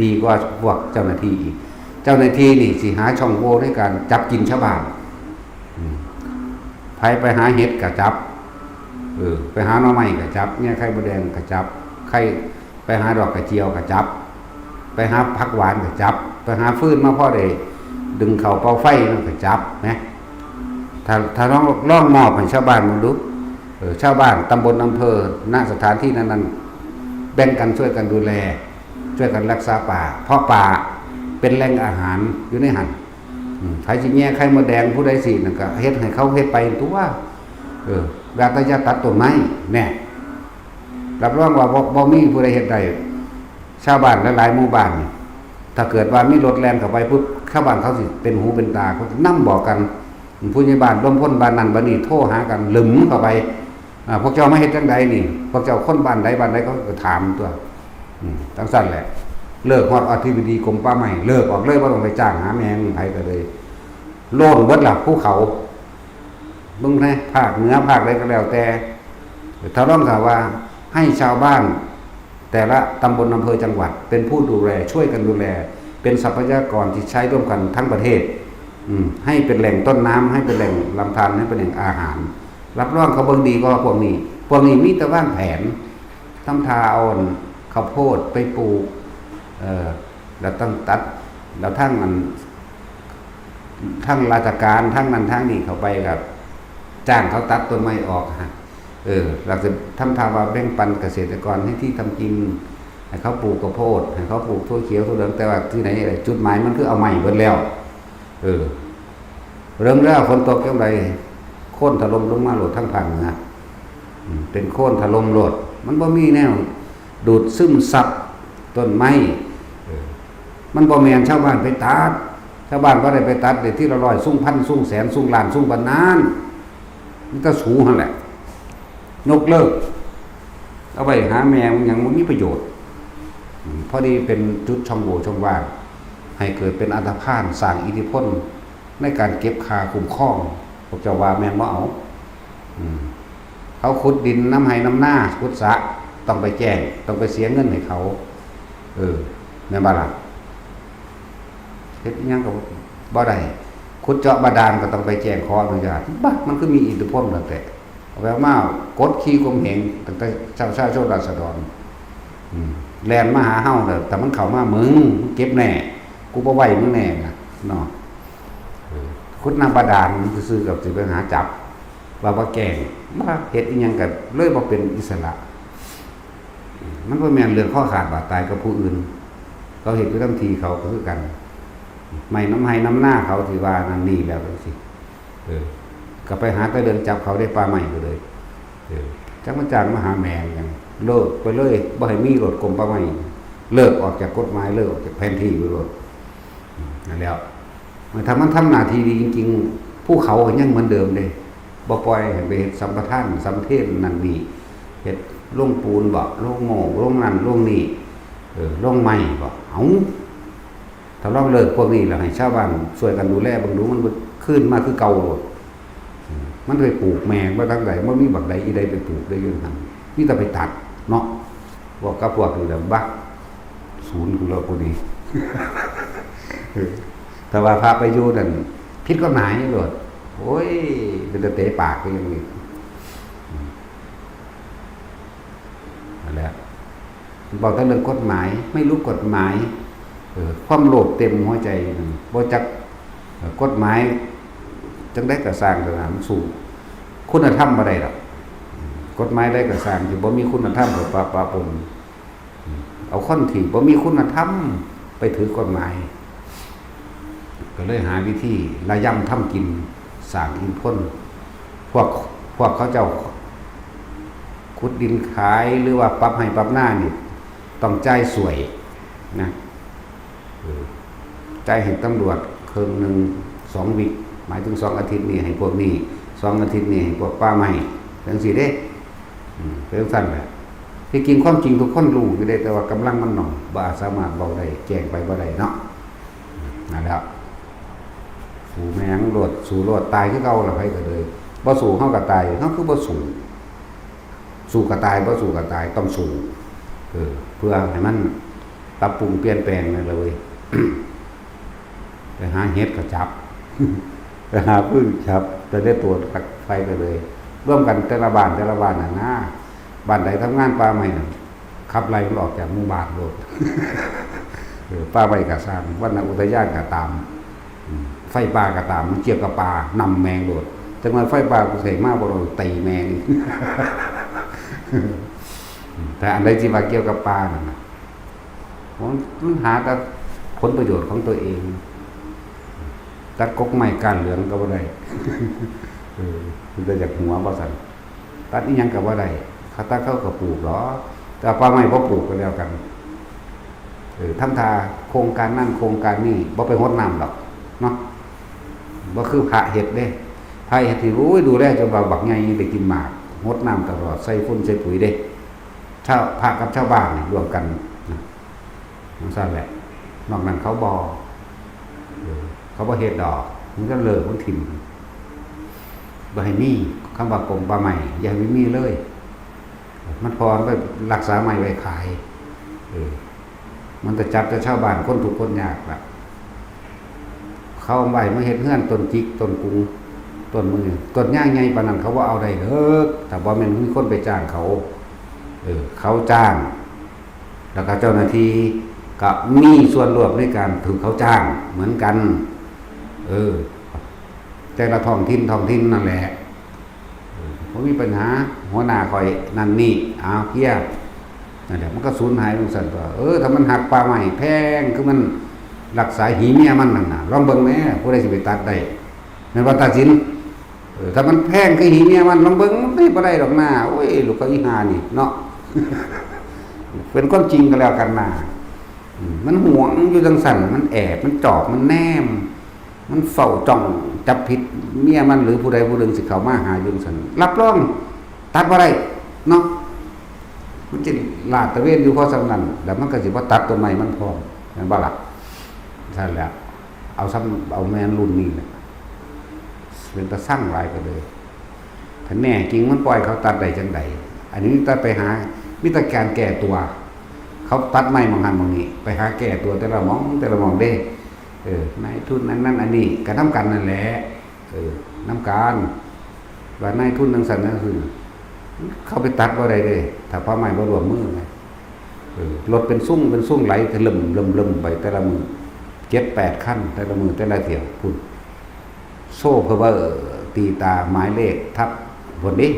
ດີກວ່າພວກເຈົ້າໜ້າທີ່ອີກ ເຈົ້າໜ້າທີ່ນີ້ຊິຫາຊ່ອງໂຫວ່ໃນການຈັບກິນຊາວບ້ານ ອືມ ໃຜໄປຫາເຫັດກະຈັບ ເອີ ໄປຫາໜໍ່ໄມ້ກະຈັບ ແຍ່ໄຂ່ມົດແດງກະຈັບ ໄຂ່ ໄປຫາດອກກະຈຽວກະຈັບ ໄປຫາຜັກຫວານກະຈັບ ໄປຫາຟືນມາພໍໄດ້ດຶງເຂົ້າເປົ່າໄຟນັ້ນກະຈັບນະ ຖ້າ ຖ້າລອງ ລອງມອບໃຫ້ຊາວບ້ານເບິ່ງດູ ເອີ ຊາວບ້ານ ຕຳບົນ ອຳເພີ ນະ ສະຖານທີ່ນັ້ນໆ ແບ່ງກັນຊ່ວຍກັນດູແລ ຊ່ວຍກັນຮັກສາປ່າ ເພາະປ່າເປັນແຫຼ່ງອາຫານຢູ່ໃນຫັ້ນ ອືມ ໃຜຊິແຍ່ໄຂ່ມົດແດງ ຜູ້ໃດຊິນັ້ນກະເຮັດໃຫ້ເຂົາເຮັດໄປຕົວະ ເອີ ວ່າແຕ່ຢ່າຕັດຕົ້ນໄມ້ແນ່ ຮັບຮອງວ່າບໍ່ ບໍ່ມີຜູ້ໃດເຮັດໄດ້ ຊາວບ້ານຫຼາຍໆໝູ່ບ້ານນີ້ ຖ້າເກີດວ່າມີລົດແລ່ນເຂົ້າໄປປຸບ ຊາວບ້ານເຂົາຊິເປັນຫູເປັນຕາ ເຂົານຳບອກກັນ ຜູ້ໃຫຍ່ບ້ານລວມພົນບ້ານນັ້ນບ້ານນີ້ ໂທຫາກັນລຶ້ມເຂົ້າໄປ ອາ ພວກເຈົ້າມາເຮັດຈັ່ງໃດນີ້ ພວກເຈົ້າຄົນບ້ານໃດບ້ານໃດ ເຂົາກໍຖາມຕົວະ ອືມ ຈັ່ງຊັ້ນແຫຼະ ເລີກຮອດອະທິບໍດີກົມປ່າໄມ້ ເລີກອອກເລີຍ ບໍ່ຕ້ອງໄປຈ້າງຫາແມ່ງໃຜກໍເລີຍ ໂລ້ນເບິດລະພູເຂົາ ເບິ່ງໃນພາກເໜືອພາກໃດກໍແລ້ວແຕ່ ຖ້າລອງຖ້າວ່າໃຫ້ຊາວບ້ານແຕ່ລະຕຳບົນ ອຳເພີ ຈັງຫວັດ ເປັນຜູ້ດູແລ ຊ່ວຍກັນດູແລ ເປັນຊັບພະຍາກອນທີ່ໃຊ້ຮ່ວມກັນທັງປະເທດ ອືມ ໃຫ້ເປັນແຫຼ່ງຕົ້ນນ້ຳ ໃຫ້ເປັນແຫຼ່ງລຳທານ ໃຫ້ເປັນແຫຼ່ງອາຫານ ຮັບຮອງເຂົາເບິ່ງດີກວ່າພວກນີ້ ພວກນີ້ມີແຕ່ວາງແຜນ ທຳທ່າເອົາອັນເຂົ້າໂພດໄປປູກ ເອີ ແລ້ວຕ້ອງຕັດ ແລ້ວທາງອັນ ທາງລາຊະການ ທາງນັ້ນທາງນີ້ເຂົ້າໄປກໍຈ້າງເຂົາຕັດຕົ້ນໄມ້ອອກ ເອີ ແລ້ວກໍທຳທ່າວ່າແບ່ງປັນກະເສດຕະກອນໃຫ້ທີ່ທຳກິນ ໃຫ້ເຂົາປູກເຂົ້າໂພດ ໃຫ້ເຂົາປູກຖົ່ວຂຽວຖົ່ວເຫຼືອງ ແຕ່ວ່າທີ່ໃດນີ້ແຫຼະ ຈຸດໝາຍມັນຄືເອົາໄມ້ເບິດແລ້ວ ເອີ ເລີ່ມແລ້ວຝົນຕົກຈັ່ງໃດ ໂຄນຖະຫຼົ່ມລົງມາໂລດທາງພາກເໜືອ ອືມ ເປັນໂຄນຖະຫຼົ່ມໂລດ ມັນບໍ່ມີແນວດູດຊຶມຊັບຕົ້ນໄມ້ ເອີ ມັນບໍ່ແມ່ນຊາວບ້ານໄປຕັດ ຊາວບ້ານບໍ່ໄດ້ໄປຕັດເດ້ ທີລະຮ້ອຍ ຊຸງພັນ ຊຸງແສນ ຊຸງລ້ານ ຊຸງປານນັ້ນ ມີແຕ່ສູຫັ້ນແຫຼະ ຍົກເລີກ ເອົາໄວ້ຫາແມ່ຫຍັງ ບໍ່ມີປະໂຫຍດ ອືມ ພໍດີເປັນຈຸດຊ່ອງໂຫວ່ຊ່ອງວ່າງ ໃຫ້ເກີດເປັນອັນຕະພານ ສ້າງອິດທິພົນໃນການເກັບຄ່າຄຸ້ມຄອງ ພວກເຈົ້າວ່າແມ່ນບໍ່ເອົາ? ອືມ ເຂົາຂຸດດິນນຳໄຮ່ນຳນາ ຂຸດສະ ຕ້ອງໄປແຈ້ງ ຕ້ອງໄປເສຍເງິນໃຫ້ເຂົາ ເອີ ແມ່ນບໍ່ລະ? ເຮັດອີ່ຫຍັງກໍບໍ່ໄດ້ ຂຸດເຈາະບາດານກໍຕ້ອງໄປແຈ້ງຂໍອະນຸຍາດ ບາ ມັນຄືມີອິດທິພົນຕັ້ງແຕ່ ເອົາໄປເອົາມາກົດຂີ່ຂົ່ມເຫງຕັ້ງແຕ່ປະຊາຊົນລາຊະດອນ ອືມ ແລ່ນມາຫາເຮົາແລ້ວ ຖ້າມັນເຂົ້າມາ ມຶງ ເກັບແນ່ ກູບໍ່ໄວ້ມຶງແນ່ນະເນາະ. ເອີ ຂຸດນ້ຳບາດານຊື່ໆ ກໍຊິໄປຫາຈັບ ວ່າ ວ່າແກ້ງ ວ່າເຮັດອີ່ຫຍັງກໍເລີຍບໍ່ເປັນອິດສະຫຼະ. ມັນບໍ່ແມ່ນເລື່ອງຄໍຂາດບາດຕາຍກັບຜູ້ອື່ນ ເຂົາເຮັດຢູ່ນຳທີ່ເຂົາກໍຄືກັນ. ໄມ້ນຳໄຮ່ນຳນາເຂົາທີ່ວ່ານັ້ນນີ້ແລ້ວຈັ່ງຊີ້ ເອີ ກໍໄປຫາແຕ່ເລື່ອງຈັບເຂົາເດ້ ປ່າໄມ້ກໍເລີຍ ເອີ ຈັກມາຈ້າງມາຫາແມ່ນຫຍັງ ເລີກໄປເລີຍ ບໍ່ໃຫ້ມີໂລດ ກົມປ່າໄມ້ ເລີກອອກຈາກກົດໝາຍ ເລີກອອກຈາກແຜນທີ່ໄປໂລດ. ອືມ ນັ້ນແຫຼະ ຖ້າມັນທຳໜ້າທີ່ດີຈິງໆ ພູເຂົາກໍຍັງເໝືອນເດີມເດ້ ບໍ່ປ່ອຍໃຫ້ໄປເຮັດສຳປະທານສຳເພັນນັ້ນນີ້ ເຮັດໂລງປູນບໍ ໂລງໂມ່ ໂລງນັ້ນໂລງນີ້ ເອີ ໂລງໄມ້ບໍ ເອົ້າ ຖ້າລອງເລີກພວກນີ້ແລ້ວ ໃຫ້ຊາວບ້ານຊ່ວຍກັນດູແລເບິ່ງດູ ມັນຄືນມາຄືເກົ່າໂລດ. ມັນໄປປູກແມ່ງບໍ່ທາງໃດ ບໍ່ມີບັກໃດອີໃດໄປປູກໄດ້ຢູ່ຫັ້ນ ມີແຕ່ໄປຕັດເນາະ. ບອກກັບພວກນີ້ແຫຼະ ບັກ ສູນພຸ້ນລະຜູ້ນີ້ ຖ້າວ່າພາໄປຢູ່ນັ້ນ ຜິດກົດໝາຍໂລດ ໂອ້ຍ ເປັນຕາເຕະປາກຄືຫຍັງນີ້. ອືມ ນັ້ນແຫຼະ ເວົ້າແຕ່ເລື່ອງກົດໝາຍ ໄມ່ຮູ້ກົດໝາຍ ເອີ ຄວາມໂລບເຕັມຫົວໃຈນັ້ນ ບໍ່ຈັກ ເອີ ກົດໝາຍຈັ່ງໃດກໍຊ່າງເຖາະນະ ມັນສູ້ຄຸນນະທຳບໍ່ໄດ້ດອກ. ກົດໝາຍໃດກໍຊ່າງ ທີ່ບໍ່ມີຄຸນນະທຳກໍປະປະປົນ ເອົາຄົນທີ່ບໍ່ມີຄຸນນະທຳໄປຖືກົດໝາຍ ກໍເລີຍຫາວິທີລະຢຳທຳກິນ ສ້າງອິດຜົນ. ພວກ ພວກເຂົາເຈົ້າຂຸດດິນຂາຍ ຫຼືວ່າປັບໄຮ່ປັບນານີ້ ຕ້ອງຈ່າຍສວຍນະ ເອີ ຈ່າຍໃຫ້ຕຳຫຼວດເຄິ່ງໜຶ່ງ ສອງວິກ ໝາຍເຖິງສອງອາທິດນີ້ໃຫ້ພວກນີ້ ສອງອາທິດນີ້ໃຫ້ພວກປ່າໄມ້ ຈັ່ງຊີ້ເດ້. ອືມ ເປັນຈັ່ງຊັ້ນແຫຼະ. ທີ່ຈິງ ຄວາມຈິງທຸກຄົນຮູ້ຢູ່ເດ້ ແຕ່ວ່າກຳລັງມັນໜ້ອຍ ບໍ່ອາດສາມາດເວົ້າໄດ້ແຈ້ງໄປບໍ່ໄດ້ເນາະ. ນັ້ນແຫຼະ ສູ້ແມ່ງໂລດ ສູ້ໂລດ ຕາຍຄືເກົ່າລະ ໃຜກໍເລີຍ ບໍ່ສູ້ເຮົາກໍຕາຍ. ເຮົາຄືບໍ່ສູ້? ສູ້ກໍຕາຍ ບໍ່ສູ້ກໍຕາຍ ຕ້ອງສູ້ ເອີ ເພື່ອໃຫ້ມັນປັບປຸງປ່ຽນແປງນັ້ນລະເວີຍ. ໄປຫາເຫັດກໍຈັບ ໄປຫາຟືນຈັບ ແຕ່ໃນຕົວໄຟກໍເລີຍ ລວມກັນແຕ່ລະບ້ານ ແຕ່ລະບ້ານຫັ້ນນາ ບ້ານໃດທຳງານປ່າໄມ້ນັ້ນ ຂັບໄລ່ມັນອອກຈາກໝູ່ບ້ານໂລດ. ເອີ ປ່າໄມ້ກໍຊ່າງ ວັນນະອຸທະຍານກໍຕາມ ອືມ ໄຟປ່າກໍຕາມ ມັນກ່ຽວກັບປ່າ ນຳແມ່ງໂລດ. ຈັກໜ່ອຍໄຟປ່າກູໃສ່ມາບໍ່ໂດນ ຕີແມ່ງ. ແຕ່ອັນໃດທີ່ວ່າກ່ຽວກັບປ່ານັ້ນນະ ມັນ ມັນຫາແຕ່ຜົນປະໂຫຍດຂອງຕົວເອງ ຕັດກົກໄມ້ກ້ານເຫຼືອງກໍບໍ່ໄດ້. ເອີ ເປັນຕາຢາກຫົວບໍ່ຊັ້ນ ຕັດອີ່ຫຍັງກໍບໍ່ໄດ້ ເຂົາຕັດເຂົາກໍປູກດອກ ແຕ່ວ່າປ່າໄມ້ບໍ່ປູກກໍແລ້ວກັນ. ເອີ ທຳທ່າໂຄງການນັ້ນໂຄງການນີ້ ບໍ່ໄປຫົດນ້ຳດອກເນາະ ບໍ່ຄືພະເຮັດເດ້. ພະເຮັດນີ້ ໂອ້ຍ ດູແລຈົນວ່າບັກໃຫຍ່ໄດ້ກິນໝາກ ຫົດນ້ຳຕະຫຼອດ ໃສ່ຝຸ່ນໃສ່ປຸຍເດ້. ຊາວ ພະກັບຊາວບ້ານນີ້ຮ່ວມກັນນະ ຈັ່ງຊັ້ນແຫຼະ. ນອກນັ້ນເຂົາບໍ່ ເອີ ເຂົາບໍ່ເຮັດດອກ ມັນກໍເລີກ ມັນຖິ້ມ ບໍ່ໃຫ້ມີ. ຄຳວ່າກົມປ່າໄມ້ ຢ່າໃຫ້ມັນມີເລີຍ ມັນພໍໄວ້ລັກສາໄມ້ໄວ້ຂາຍ. ເອີ ມັນຈະຈັບແຕ່ຊາວບ້ານຄົນທຸກຄົນຍາກລະ ເຂົາເອົາໄວ້ມາເຮັດເຮືອນ ຕົ້ນຈິກ ຕົ້ນກຸງ ຕົ້ນມື ຕົ້ນຍາງໃຫຍ່ປານນັ້ນ ເຂົາບໍ່ເອົາໄດ້ເດີ ຖ້າບໍ່ແມ່ນມີຄົນໄປຈ້າງເຂົາ. ເອີ ເຂົາຈ້າງ ແລ້ວກໍເຈົ້າໜ້າທີ່ກໍມີສ່ວນຮ່ວມໃນການຖືກເຂົາຈ້າງເໝືອນກັນ. ເອີ ແຕ່ລະທ້ອງຖິ່ນ ທ້ອງຖິ່ນນັ້ນແຫຼະ. ເອີ ບໍ່ມີບັນຫາ ຫົວໜ້າຂ້ອຍນັ້ນນີ້ ເອົາ ເຄຍ ນັ້ນແຫຼະ ມັນກໍສູນຫາຍລົງຊັ້ນຕົວະ. ເອີ ຖ້າມັນຮັກປ່າໄມ້ແພງ ຄືມັນລັກສາຫີເມຍມັນນັ້ນນະ ລອງເບິ່ງແມ້ ຜູ້ໃດຊິໄປຕັດໄດ້ ແມ່ນບໍ່ ຕາສິນ? ເອີ ຖ້າມັນແພງຄືຫີເມຍມັນ ລອງເບິ່ງ ມັນໄປບໍ່ໄດ້ດອກນາ. ໂອ້ຍ ລູກເຂົາອີຫ່ານີ້ເນາະ ເປັນຄວາມຈິງກໍແລ້ວກັນນາ. ອືມ ມັນຫວງຢູ່ຈັ່ງຊັ້ນ ມັນແອບ ມັນຈອບ ມັນແນມ ມັນເຝົ້າຈ້ອງຈັບຜິດເມຍມັນ ຫຼື ຜູ້ໃດຜູ້ໜຶ່ງຊິເຂົ້າມາຫາຢູ່ຈັ່ງຊັ້ນ ຮັບຮອງຕັດບໍ່ໄດ້ເນາະ. ມັນຈະລາດຕະເວນຢູ່ພໍສ່ຳນັ້ນ ແລ້ວມັນກໍຊິບໍ່ຕັດຕົ້ນໄມ້ມັນພ້ອມ ແມ່ນບໍ່ລະ? ຊັ້ນແຫຼະ ເອົາສ່ຳ ເອົາແມ່ນລຸ້ນນີ້ແຫຼະ ເປັນຕາຊັງຫຼາຍກໍເລີຍ. ຖ້າແນ່ຈິງມັນປ່ອຍເຂົາຕັດໄດ້ຈັ່ງໃດ? ອັນນີ້ມີແຕ່ໄປຫາ ມີແຕ່ການແກ້ຕົວ ເຂົາຕັດໄມ້ໝ່ອງຫັ້ນໝ່ອງນີ້ ໄປຫາແກ້ຕົວແຕ່ລະໝ່ອງ ແຕ່ລະໝ່ອງເດ້. ເອີ ນາຍທຶນອັນນັ້ນອັນນີ້ກໍນຳກັນນັ້ນແຫຼະ ເອີ ນຳກັນ ວ່ານາຍທຶນຈັ່ງຊັ້ນຈັ່ງຊີ້ ເຂົາໄປຕັດບໍ່ໄດ້ເດ້ ຖ້າປ່າໄມ້ບໍ່ຮ່ວມມືນະ. ເອີ ລົດເປັນຊຸງເປັນຊຸງໄຫຼເລິ່ມໆໄປແຕ່ລະມື້ ເຈັດແປດຄັນ ແຕ່ລະມື້ແຕ່ລະຖ້ຽວພຸ້ນ ໂຊເພີເວີຕີຕາໝາຍເລກທັບພຸ້ນເດ້.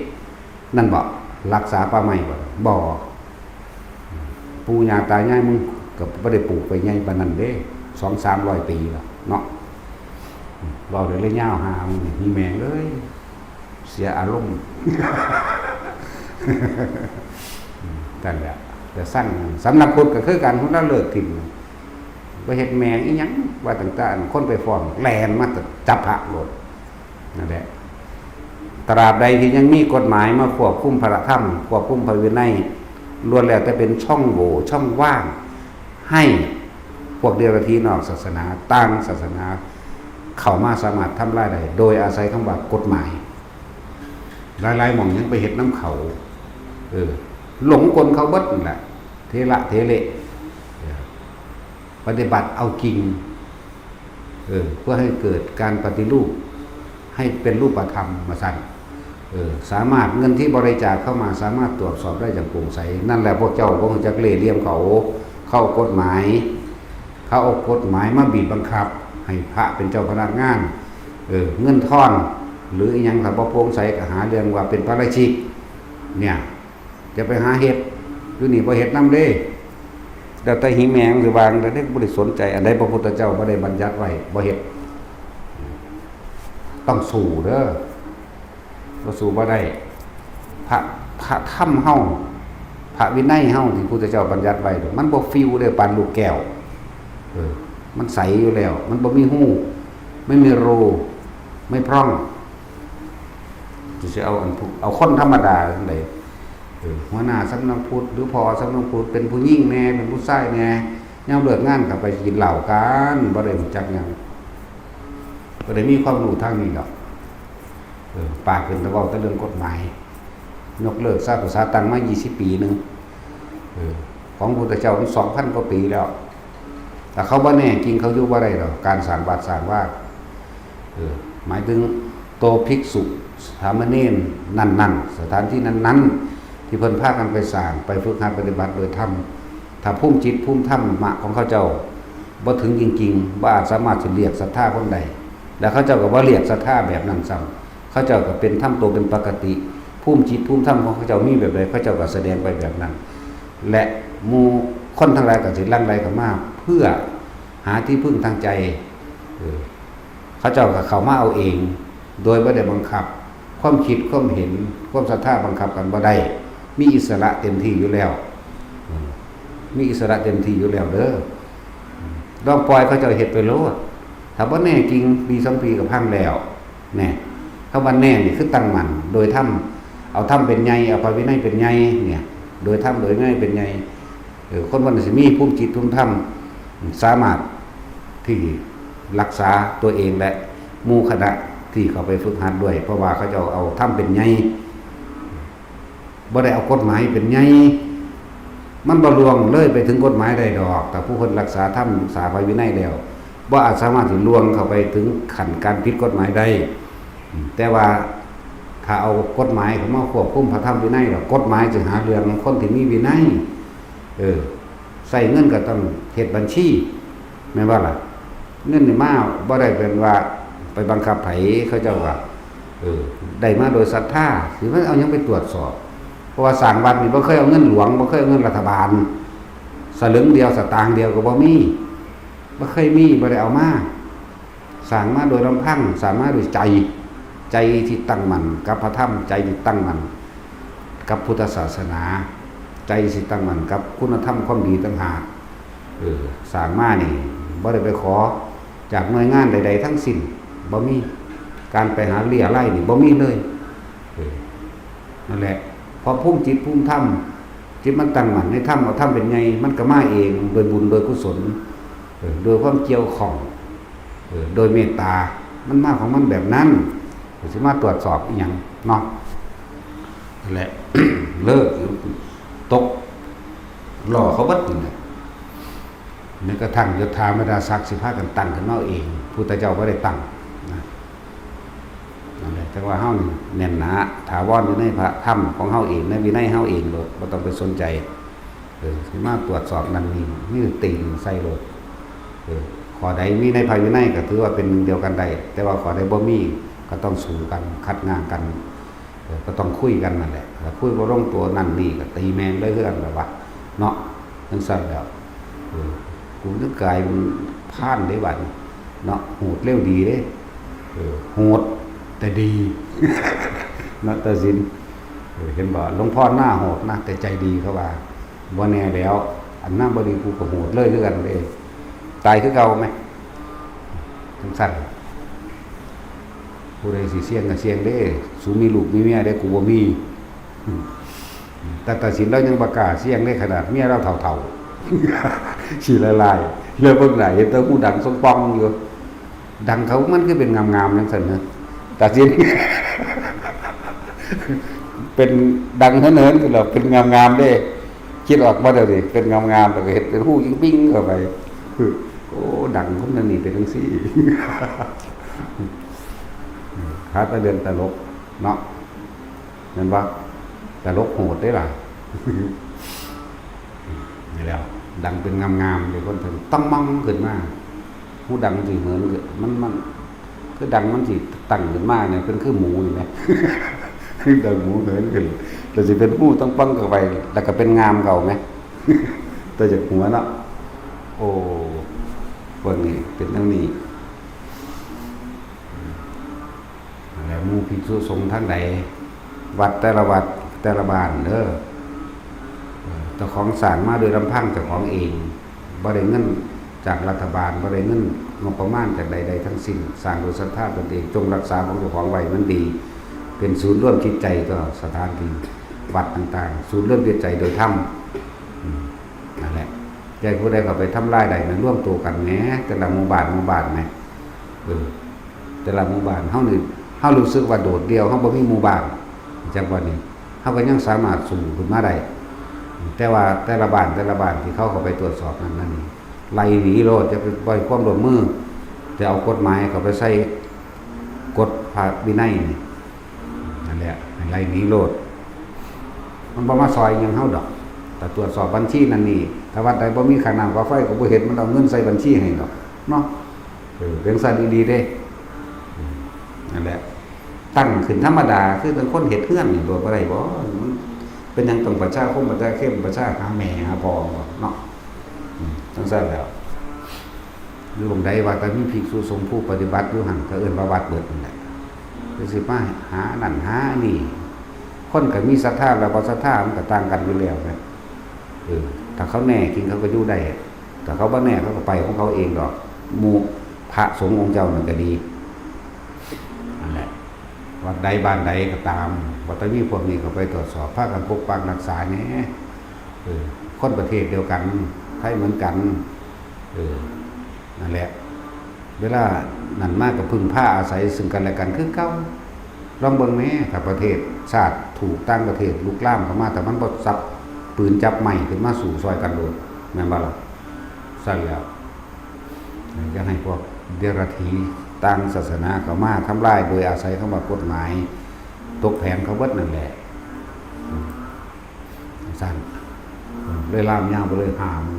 ນັ້ນບໍ? ລັກສາປ່າໄມ້ບໍ? ບໍ່. ປູ່ຍ່າຕາຍາຍມຶງກໍບໍ່ໄດ້ປູກໄປໃຫຍ່ປານນັ້ນເດ້ ສອງສາມຮ້ອຍປີແລ້ວເນາະ. ເວົ້າໄດ້ເລີຍຍາວຫາ ອີແມ່ເອີຍ ເສຍອາລົມ. ນັ້ນແຫຼະ ແຕ່ຊັ້ນສຳນັກພຸດກໍຄືກັນ ພຸດລະເລີກຖິ້ມ ບໍ່ເຮັດແມ່ງອີຫຍັງ ວ່າຕັ້ງແຕ່ອັນຄົນໄປຟ້ອງ ແລ່ນມາຈັບພະໂລດ. ນັ້ນແຫຼະ ຕາບໃດທີ່ຍັງມີກົດໝາຍມາຄວບຄຸມພະທຳ ຄວບຄຸມພະວິໄນ ລ້ວນແລ້ວແຕ່ເປັນຊ່ອງໂຫວ່ ຊ່ອງວ່າງ ໃຫ້ພວກເດຍລະທີນອກສາສະໜາ ຕ່າງສາສະໜາ ເຂົ້າມາສາມາດທຳລາຍໄດ້ ໂດຍອາໄສຄຳວ່າກົດໝາຍ. ຫຼາຍໆໝ່ອງຍັງໄປເຮັດນຳເຂົາ ເອີ ຫຼົງກົນເຂົາເບິດນັ້ນແຫຼະ ເທລະເທເລະ ປະຕິບັດເອົາຈິງ ເອີ ເພື່ອໃຫ້ເກີດການປະຕິຮູບໃຫ້ເປັນຮູບປະທຳວ່າຊັ້ນ. ເອີ ສາມາດ ເງິນທີ່ບໍລິຈາກເຂົ້າມາສາມາດຕວດສອບໄດ້ຢ່າງໂປ່ງໃສ. ນັ້ນແຫຼະ ພວກເຈົ້າບໍ່ຮູ້ຈັກເລ່ຫຼ່ຽມເຂົາ ເຂົາເອົາກົດໝາຍ ເຂົາເອົາກົດໝາຍມາບີບບັງຄັບໃຫ້ພະເປັນເຈົ້າພະນັກງານ. ເອີ ເງິນທອນ ຫຼື ອີຫຍັງຖ້າບໍ່ໂປ່ງໃສກໍຫາເລື່ອງວ່າເປັນປາຣາຊິກ ເນຍ ຈະໄປຫາເຮັດ ຢູ່ນີ້ບໍ່ເຮັດນຳເດ້. ແລ້ວແຕ່ຫິແມງຊິວ່າງໃດ ບໍ່ໄດ້ສົນໃຈ ອັນໃດພະພຸດທະເຈົ້າບໍ່ໄດ້ບັນຍັດໄວ້ ບໍ່ເຮັດ. ຕ້ອງສູ້ເດີ ບໍ່ສູ້ບໍ່ໄດ້. ພະ ພະທຳເຮົາ ພະວິໄນເຮົາທີ່ພຸດທະເຈົ້າບັນຍັດໄວ້ ມັນບໍ່ປິວເດ້ ປານລູກແກ້ວ. ເອີ ມັນໃສຢູ່ແລ້ວ ມັນບໍ່ມີຮູ ໄມ່ມີຮູ ໄມ່ພຣອງ. ຈະຊິເອົາອັນຜູ້ ເອົາຄົນທຳມະດາຈັ່ງໃດ? ເອີ ຫົວໜ້າສຳນັກພຸດ ຫຼື ພໍ່ສຳນັກພຸດ ເປັນຜູ້ຍິງແດ່ ເປັນຜູ້ຊາຍແດ່ ຍາມເລີກງານກໍໄປກິນເຫຼົ້າກັນ ບໍ່ໄດ້ຮູ້ຈັກຫຍັງ ບໍ່ໄດ້ມີຄວາມຮູ້ທາງນີ້ດອກ. ເອີ ປາກຂຶ້ນແຕ່ເວົ້າແຕ່ເລື່ອງກົດໝາຍ ຍົກເລີກຊະ ພາສາຕັ້ງມາ ຊາວ ປີໜຶ່ງ ເອີ ຂອງພຸດທະເຈົ້າມັນ ສອງພັນ ກວ່າປີແລ້ວ. ຖ້າເຂົາບໍ່ແນ່ຈິງ ເຂົາຢູ່ບໍ່ໄດ້ດອກ ການສ້າງວັດສ້າງວາ ເອີ ໝາຍເຖິງໂຕພິກສຸ ສາມະເນນນັ້ນໆ ສະຖານທີ່ນັ້ນໆ ທີ່ເພິ່ນພາກັນໄປສ້າງ ໄປຝຶກຫັດປະຕິບັດໂດຍທຳ. ຖ້າພູມຈິດພູມທຳມະຂອງເຂົາເຈົ້າບໍ່ເຖິງຈິງໆ ບໍ່ອາດສາມາດຊິລຽກສັດທາຄົນໄດ້ ແລະ ເຂົາເຈົ້າກໍບໍ່ລຽກສັດທາແບບນັ້ນຊ້ຳ. ເຂົາເຈົ້າກໍເປັນ ທຳໂຕເປັນປົກກະຕິ ພູມຈິດພູມທຳຂອງເຂົາເຈົ້າມີແບບໃດ ເຂົາເຈົ້າກໍສະແດງໄປແບບນັ້ນ ແລະ ໝູ່ຄົນທັງຫຼາຍກໍຊິຫຼັ່ງໄຫຼເຂົ້າມາເພື່ອຫາທີ່ເພິ່ງທາງໃຈ. ເອີ ເຂົາເຈົ້າກໍເຂົ້າມາເອົາເອງ ໂດຍບໍ່ໄດ້ບັງຄັບ ຄວາມຄິດຄວາມເຫັນ ຄວາມສັດທາບັງຄັບກັນບໍ່ໄດ້ ມີອິດສະຫຼະເຕັມທີ່ຢູ່ແລ້ວ ເອີ ມີອິດສະຫຼະເຕັມທີ່ຢູ່ແລ້ວເດີ. ລອງປ່ອຍເຂົາເຈົ້າເຮັດໄປໂລດ ຖ້າບໍ່ແນ່ຈິງ ປີສອງປີກໍພັງແລ້ວ. ແນ່ ຄຳວ່າແນ່ນີ້ຄືຕັ້ງໝັ້ນໂດຍທຳ ເອົາທຳເປັນໃຫຍ່ ເອົາພະວິໄນເປັນໃຫຍ່ ເນຍ ໂດຍທຳໂດຍວິໄນເປັນໃຫຍ່. ເອີ ຄົນມັນຊິມີພູມຈິດພູມທຳ ສາມາດທີ່ຮັກສາຕົວເອງ ແລະ ໝູ່ຄະນະທີ່ເຂົ້າໄປຝຶກຫັດດ້ວຍ ເພາະວ່າເຂົາເຈົ້າເອົາທຳເປັນໃຫຍ່ ບໍ່ໄດ້ເອົາກົດໝາຍເປັນໃຫຍ່. ມັນບໍ່ລ່ວງເລີຍໄປເຖິງກົດໝາຍໄດ້ດອກ ຖ້າຜູ້ຄົນຮັກສາທຳ ຮັກສາພະວິໄນແລ້ວ ບໍ່ອາດສາມາດຊິລ່ວງເຂົ້າໄປເຖິງຂັ້ນການຜິດກົດໝາຍໄດ້. ແຕ່ວ່າຖ້າເອົາກົດໝາຍເຂົ້າມາຄວບຄຸມພະທຳວິໄນແລ້ວ ກົດໝາຍຈະຫາເລື່ອງຄົນທີ່ມີວິໄນ. ເອີ ໃຊ້ເງິນກໍຕ້ອງເຮັດບັນຊີ ແມ່ນບໍ່ລະ? ເງິນນີ້ມາບໍ່ໄດ້ເປັນວ່າໄປບັງຄັບໃຜ ເຂົາເຈົ້າວ່າ ເອີ ໄດ້ມາໂດຍສັດທາ ຊິມາເອົາຫຍັງໄປຕວດສອບ? ເພາະວ່າສ້າງວັດນີ້ບໍ່ເຄີຍເອົາເງິນຫຼວງ ບໍ່ເຄີຍເອົາເງິນລັດຖະບານ ສະຫຼຶງດຽວ ສະຕາງດຽວກໍບໍ່ມີ ບໍ່ເຄີຍມີ ບໍ່ໄດ້ເອົາມາ. ສ້າງມາໂດຍລຳພັງ ສ້າງມາໂດຍໃຈ ໃຈທີ່ຕັ້ງໝັ້ນກັບພະທຳ ໃຈທີ່ຕັ້ງໝັ້ນກັບພຸດທະສາສະໜາ ໃຈທີ່ຕັ້ງໝັ້ນກັບຄຸນນະທຳຄວາມດີຕ່າງຫາກ. ເອີ ສ້າງມານີ້ບໍ່ໄດ້ໄປຂໍຈາກໜ່ວຍງານໃດໆທັງສິ້ນ ບໍ່ມີການໄປຫາເລຍໄລນີ້ ບໍ່ມີເລີຍ. ເອີ ນັ້ນແຫຼະ ເພາະພູມຈິດພູມທຳ ຈິດມັນຕັ້ງໝັ້ນໃນທຳ ເອົາທຳເປັນໃຫຍ່ ມັນກໍມາເອງໂດຍບຸນໂດຍກຸສົນ ເອີ ໂດຍຄວາມກ່ຽວຂ້ອງ ເອີ ໂດຍເມດຕາ ມັນມາຂອງມັນແບບນັ້ນ ຊິມາຕວດສອບອີ່ຫຍັງເນາະ. ນັ້ນແຫຼະ ເລີກ ຕົກລໍ້ເຂົາເບິດນັ້ນແຫຼະ. ແມ້ກະທັ່ງຍົດຖາບັນດາສັກຊິພາກັນຕັ້ງຂຶ້ນມາເອງ ພຸດທະເຈົ້າບໍ່ໄດ້ຕັ້ງນະ. ນັ້ນແຫຼະ ແຕ່ວ່າເຮົານີ້ແໜ້ນໜາຖາວອນຢູ່ໃນພະທຳຂອງເຮົາເອງ ໃນວິໄນເຮົາເອງໂລດ ບໍ່ຕ້ອງໄປສົນໃຈ. ເອີ ຊິມາຕວດສອບນັ້ນນີ້ ມີແຕ່ຕີນໃສ່ໂລດ. ເອີ ຂໍ້ໃດມີໃນພະວິໄນກໍຖືວ່າເປັນໜຶ່ງດຽວກັນໄດ້, ແຕ່ວ່າຂໍ້ໃດບໍ່ມີ ກໍຕ້ອງສູ້ກັນ ຂັດຫຍ້າງກັນ, ເອີ ກໍຕ້ອງຄຸຍກັນນັ້ນແຫຼະ. ຖ້າຄຸຍບໍ່ລົງຕົວນັ້ນນີ້ ກໍຕີແມ່ງເລີຍຄືກັນແຫຼະວະ ເນາະ. ຈັ່ງຊັ້ນແລ້ວ ເອີ ກູຈະກາຍເປັນພານເດ້ບາດນີ້ເນາະ. ໂຫດເລັວດີເດ້. ເອີ ໂຫດແຕ່ດີ ເນາະ ຕາສິນ. ເອີ ເຫັນບໍ່? ຫຼວງພໍ່ໜ້າໂຫດນະ ແຕ່ໃຈດີ ເຂົາວ່າ. ບໍ່ແນ່ແລ້ວ ອັນນາງບໍ່ດີ ກູກໍໂຫດເລີຍຄືກັນເດ້. ຕາຍຄືເກົ່າແມະ. ຈັ່ງຊັ້ນ ຜູ້ໃດຊິສ່ຽງກໍສ່ຽງເດ້. ສູມີລູກມີເມຍເດ້ ກູບໍ່ມີ. ອືມ ແຕ່ຕາສິນລາວຍັງບໍ່ກ້າສ່ຽງເດ້ ຂະໜາດເມຍລາວເຖົ້າໆ ຂີ້ລາຍໆ ແລ້ວເບິ່ງໜ້າເຫັນແຕ່ຫູດັງສ່ອງປ່ອງຢູ່. ດັງເຂົາມັນຄືເປັນງາມໆ ຈັ່ງຊັ້ນເນາະ ຕາສິນ. ເປັນດັງເຫີນໆ ຂຶ້ນແລ້ວເປັນງາມໆເດ້. ຄິດອອກມາແລ້ວນີ້ ເປັນງາມໆ ແລ້ວກໍເຮັດເປັນຫູຍິງປິງເຂົ້າໄປ. ໂອ້ ດັງຄົນນັ້ນນີ້ເປັນຈັ່ງຊີ້. ຫາແຕ່ເລື່ອງຕະຫຼົກເນາະ ແມ່ນບໍ່? ຕະຫຼົກໂຫດເດ້ລະ. ນີ້ແຫຼ້ວ ດັງເປັນງາມໆ ຢູ່ຄົນເພິ່ນຕ້ອງມອງຂຶ້ນມາ. ຫູດັງຊິເຫີນຂຶ້ນ ມັນ ມັນ ຄືດັງມັນຊິຕັ້ງຂຶ້ນມານີ້ ເປັນຄືໝູນີ້ແມະ. ດັງໝູເຫີນຂຶ້ນ ແລ້ວຊິເປັນຫູຕ້ອງປ່ອງເຂົ້າໄປ ແລ້ວກໍເປັນງາມເຂົາແມະ. ແຕ່ຢາກຫົວເນາະ. ໂອ້ ພວກນີ້ເປັນແນວນີ້. ແລ້ວໝູ່ພິກສຸສົງທາງໃດ ວັດແຕ່ລະວັດແຕ່ລະບ້ານເດີ ເຈົ້າຂອງສ້າງມາໂດຍລຳພັງເຈົ້າຂອງເອງ, ບໍ່ໄດ້ເງິນຈາກລັດຖະບານ, ບໍ່ໄດ້ເງິນງົບປະມານຈາກໃດໆທັງສິ້ນ, ສ້າງໂດຍສັດທາຕົນເອງ, ຈົ່ງຮັກສາຂອງເຈົ້າຂອງໄວ້ໃຫ້ມັນດີ, ເປັນສູນລວມຈິດໃຈຕໍ່ສະຖານທີ່ວັດຕ່າງໆ, ສູນລວມຈິດໃຈໂດຍທຳ. ອືມ ນັ້ນແຫຼະ. ຢ່າໃຫ້ຜູ້ໃດເຂົ້າໄປທຳລາຍໄດ້ນະ, ລວມໂຕກັນແໝ ແຕ່ລະໝູ່ບ້ານ ໝູ່ບ້ານແໝ. ເອີ ແຕ່ລະໝູ່ບ້ານເຮົານີ້ ເຮົາຮູ້ສຶກວ່າໂດດດ່ຽວ, ເຮົາບໍ່ມີໝູ່ບ້ານ, ຈັກວ່ານີ້ ເຮົາກໍຍັງສາມາດສູ້ຂຶ້ນມາໄດ້. ແຕ່ວ່າແຕ່ລະບ້ານ ແຕ່ລະບ້ານທີ່ເຂົາເຂົ້າໄປຕວດສອບນັ້ນ ນັ້ນນີ້ ໄລ່ໜີໂລດ, ຢ່າໄປ ບໍ່ໃຫ້ຄວາມຮ່ວມມື, ແຕ່ເອົາກົດໝາຍເຂົ້າໄປໃສ່ກົດພະວິໄນນີ້. ນັ້ນແຫຼະ ໃຫ້ໄລ່ໜີໂລດ, ມັນບໍ່ມາຊ່ອຍຫຍັງເຮົາດອກ. ຖ້າຕວດສອບບັນຊີນັ້ນນີ້ ຖ້າວັດໃດບໍ່ມີຄ່ານ້ຳຄ່າໄຟກໍບໍ່ເຮັດ, ມັນເອົາເງິນໃສ່ບັນຊີໃຫ້ດອກເນາະ. ເອີ ເປັນຊັ້ນອີ່ຫຼີເດ້. ອືມ ນັ້ນແຫຼະ ຕັ້ງຂຶ້ນທຳມະດາ ຄືຈັ່ງຄົນເຮັດເຮືອນນີ້ ໂດຍບໍ່ໄດ້ບໍ? ມັນເປັນຫຍັງຕ້ອງປະຊາຄົມ ປະຊາເຄັມ ປະຊາຫາແມ່ຫາພໍ່ເນາະ? ອືມ ຈັ່ງຊັ້ນແຫຼ້ວ. ຢູ່ໝ່ອງໃດວ່າແຕ່ມີພິກສຸສົງຜູ້ປະຕິບັດຢູ່ຫັ້ນ ກໍເອີ້ນວ່າວັດເບິດນັ້ນແຫຼະ. ຄືຊິມາຫານັ້ນຫານີ້, ຄົນກໍມີສັດທາ ແລະ ບໍ່ສັດທາ ມັນກໍຕ່າງກັນຢູ່ແລ້ວນະ. ເອີ ຖ້າເຂົາແນ່ຈິງ ເຂົາກໍຢູ່ໄດ້, ຖ້າເຂົາບໍ່ແນ່ ເຂົາກໍໄປຂອງເຂົາເອງດອກ. ໝູ່ພະສົງອົງເຈົ້ານັ້ນກໍດີ ນັ້ນແຫຼະ. ວັດໃດບ້ານໃດກໍຕາມ ວ່າແຕ່ມີພວກນີ້ເຂົ້າໄປຕວດສອບ, ພາກັນປົກປັກຮັກສາແດ່. ເອີ ຄົນປະເທດດຽວກັນ, ໄທເໝືອນກັນ. ເອີ ນັ້ນແຫຼະ ເວລານັ້ນມາກໍເພິ່ງພາອາໄສຊຶ່ງກັນແລະກັນຄືເກົ່າ. ລອງເບິ່ງແມ້ ຖ້າປະເທດຊາດຖືກຕ່າງປະເທດລຸກລາມເຂົ້າມາ, ຖ້າມັນບໍ່ຈັບປືນຈັບໄມ້ຂຶ້ນມາສູ້ຊ່ອຍກັນໂລດ ແມ່ນບໍ່ລະ? ຊັ້ນແລ້ວ ຢ່າໃຫ້ພວກເດຍລະຖີຕ່າງສາສະໜາເຂົ້າມາທຳລາຍໂດຍອາໄສຄຳວ່າກົດໝາຍ, ຕົກແຜນເຂົາເບິດນັ້ນແຫຼະ. ອືມ ຊັ້ນ ເອີ ເລີຍລາມຍາວໄປເລີຍຫ້າມື້.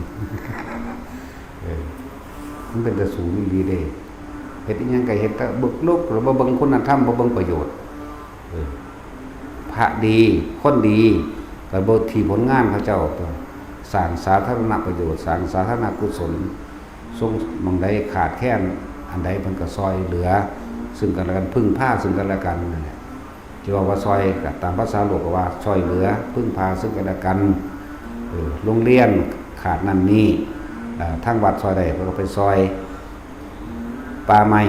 ເອີ ມັນເປັນຕາສູນອີ່ຫຼີເດ້. ເຮັດອີ່ຫຍັງກໍເຮັດແຕ່ເບິ່ງໂລກ ແລ້ວບໍ່ເບິ່ງຄຸນນະທຳ ບໍ່ເບິ່ງປະໂຫຍດ. ເອີ ພະດີ ຄົນດີ ກໍເບິ່ງທີ່ຜົນງານເຂົາເຈົ້າ ສ້າງສາທາລະນະປະໂຫຍດ ສ້າງສາທາລະນະກຸສົນ, ຊົງ ໝ່ອງໃດຂາດແຄນອັນໃດ ເພິ່ນກໍຊ່ອຍເຫຼືອຊຶ່ງກັນແລະກັນ, ເພິ່ງພາຊຶ່ງກັນແລະກັນນັ້ນແຫຼະ. ທີ່ວ່າ ວ່າຊ່ອຍ ກໍຕາມພາສາໂລກກໍວ່າຊ່ອຍເຫຼືອ ເພິ່ງພາຊຶ່ງກັນແລະກັນ. ເອີ ໂຮງຮຽນຂາດນັ້ນນີ້ ເອີ ທາງວັດຊ່ອຍໄດ້ ເພິ່ນກໍໄປຊ່ອຍ. ປ່າໄມ້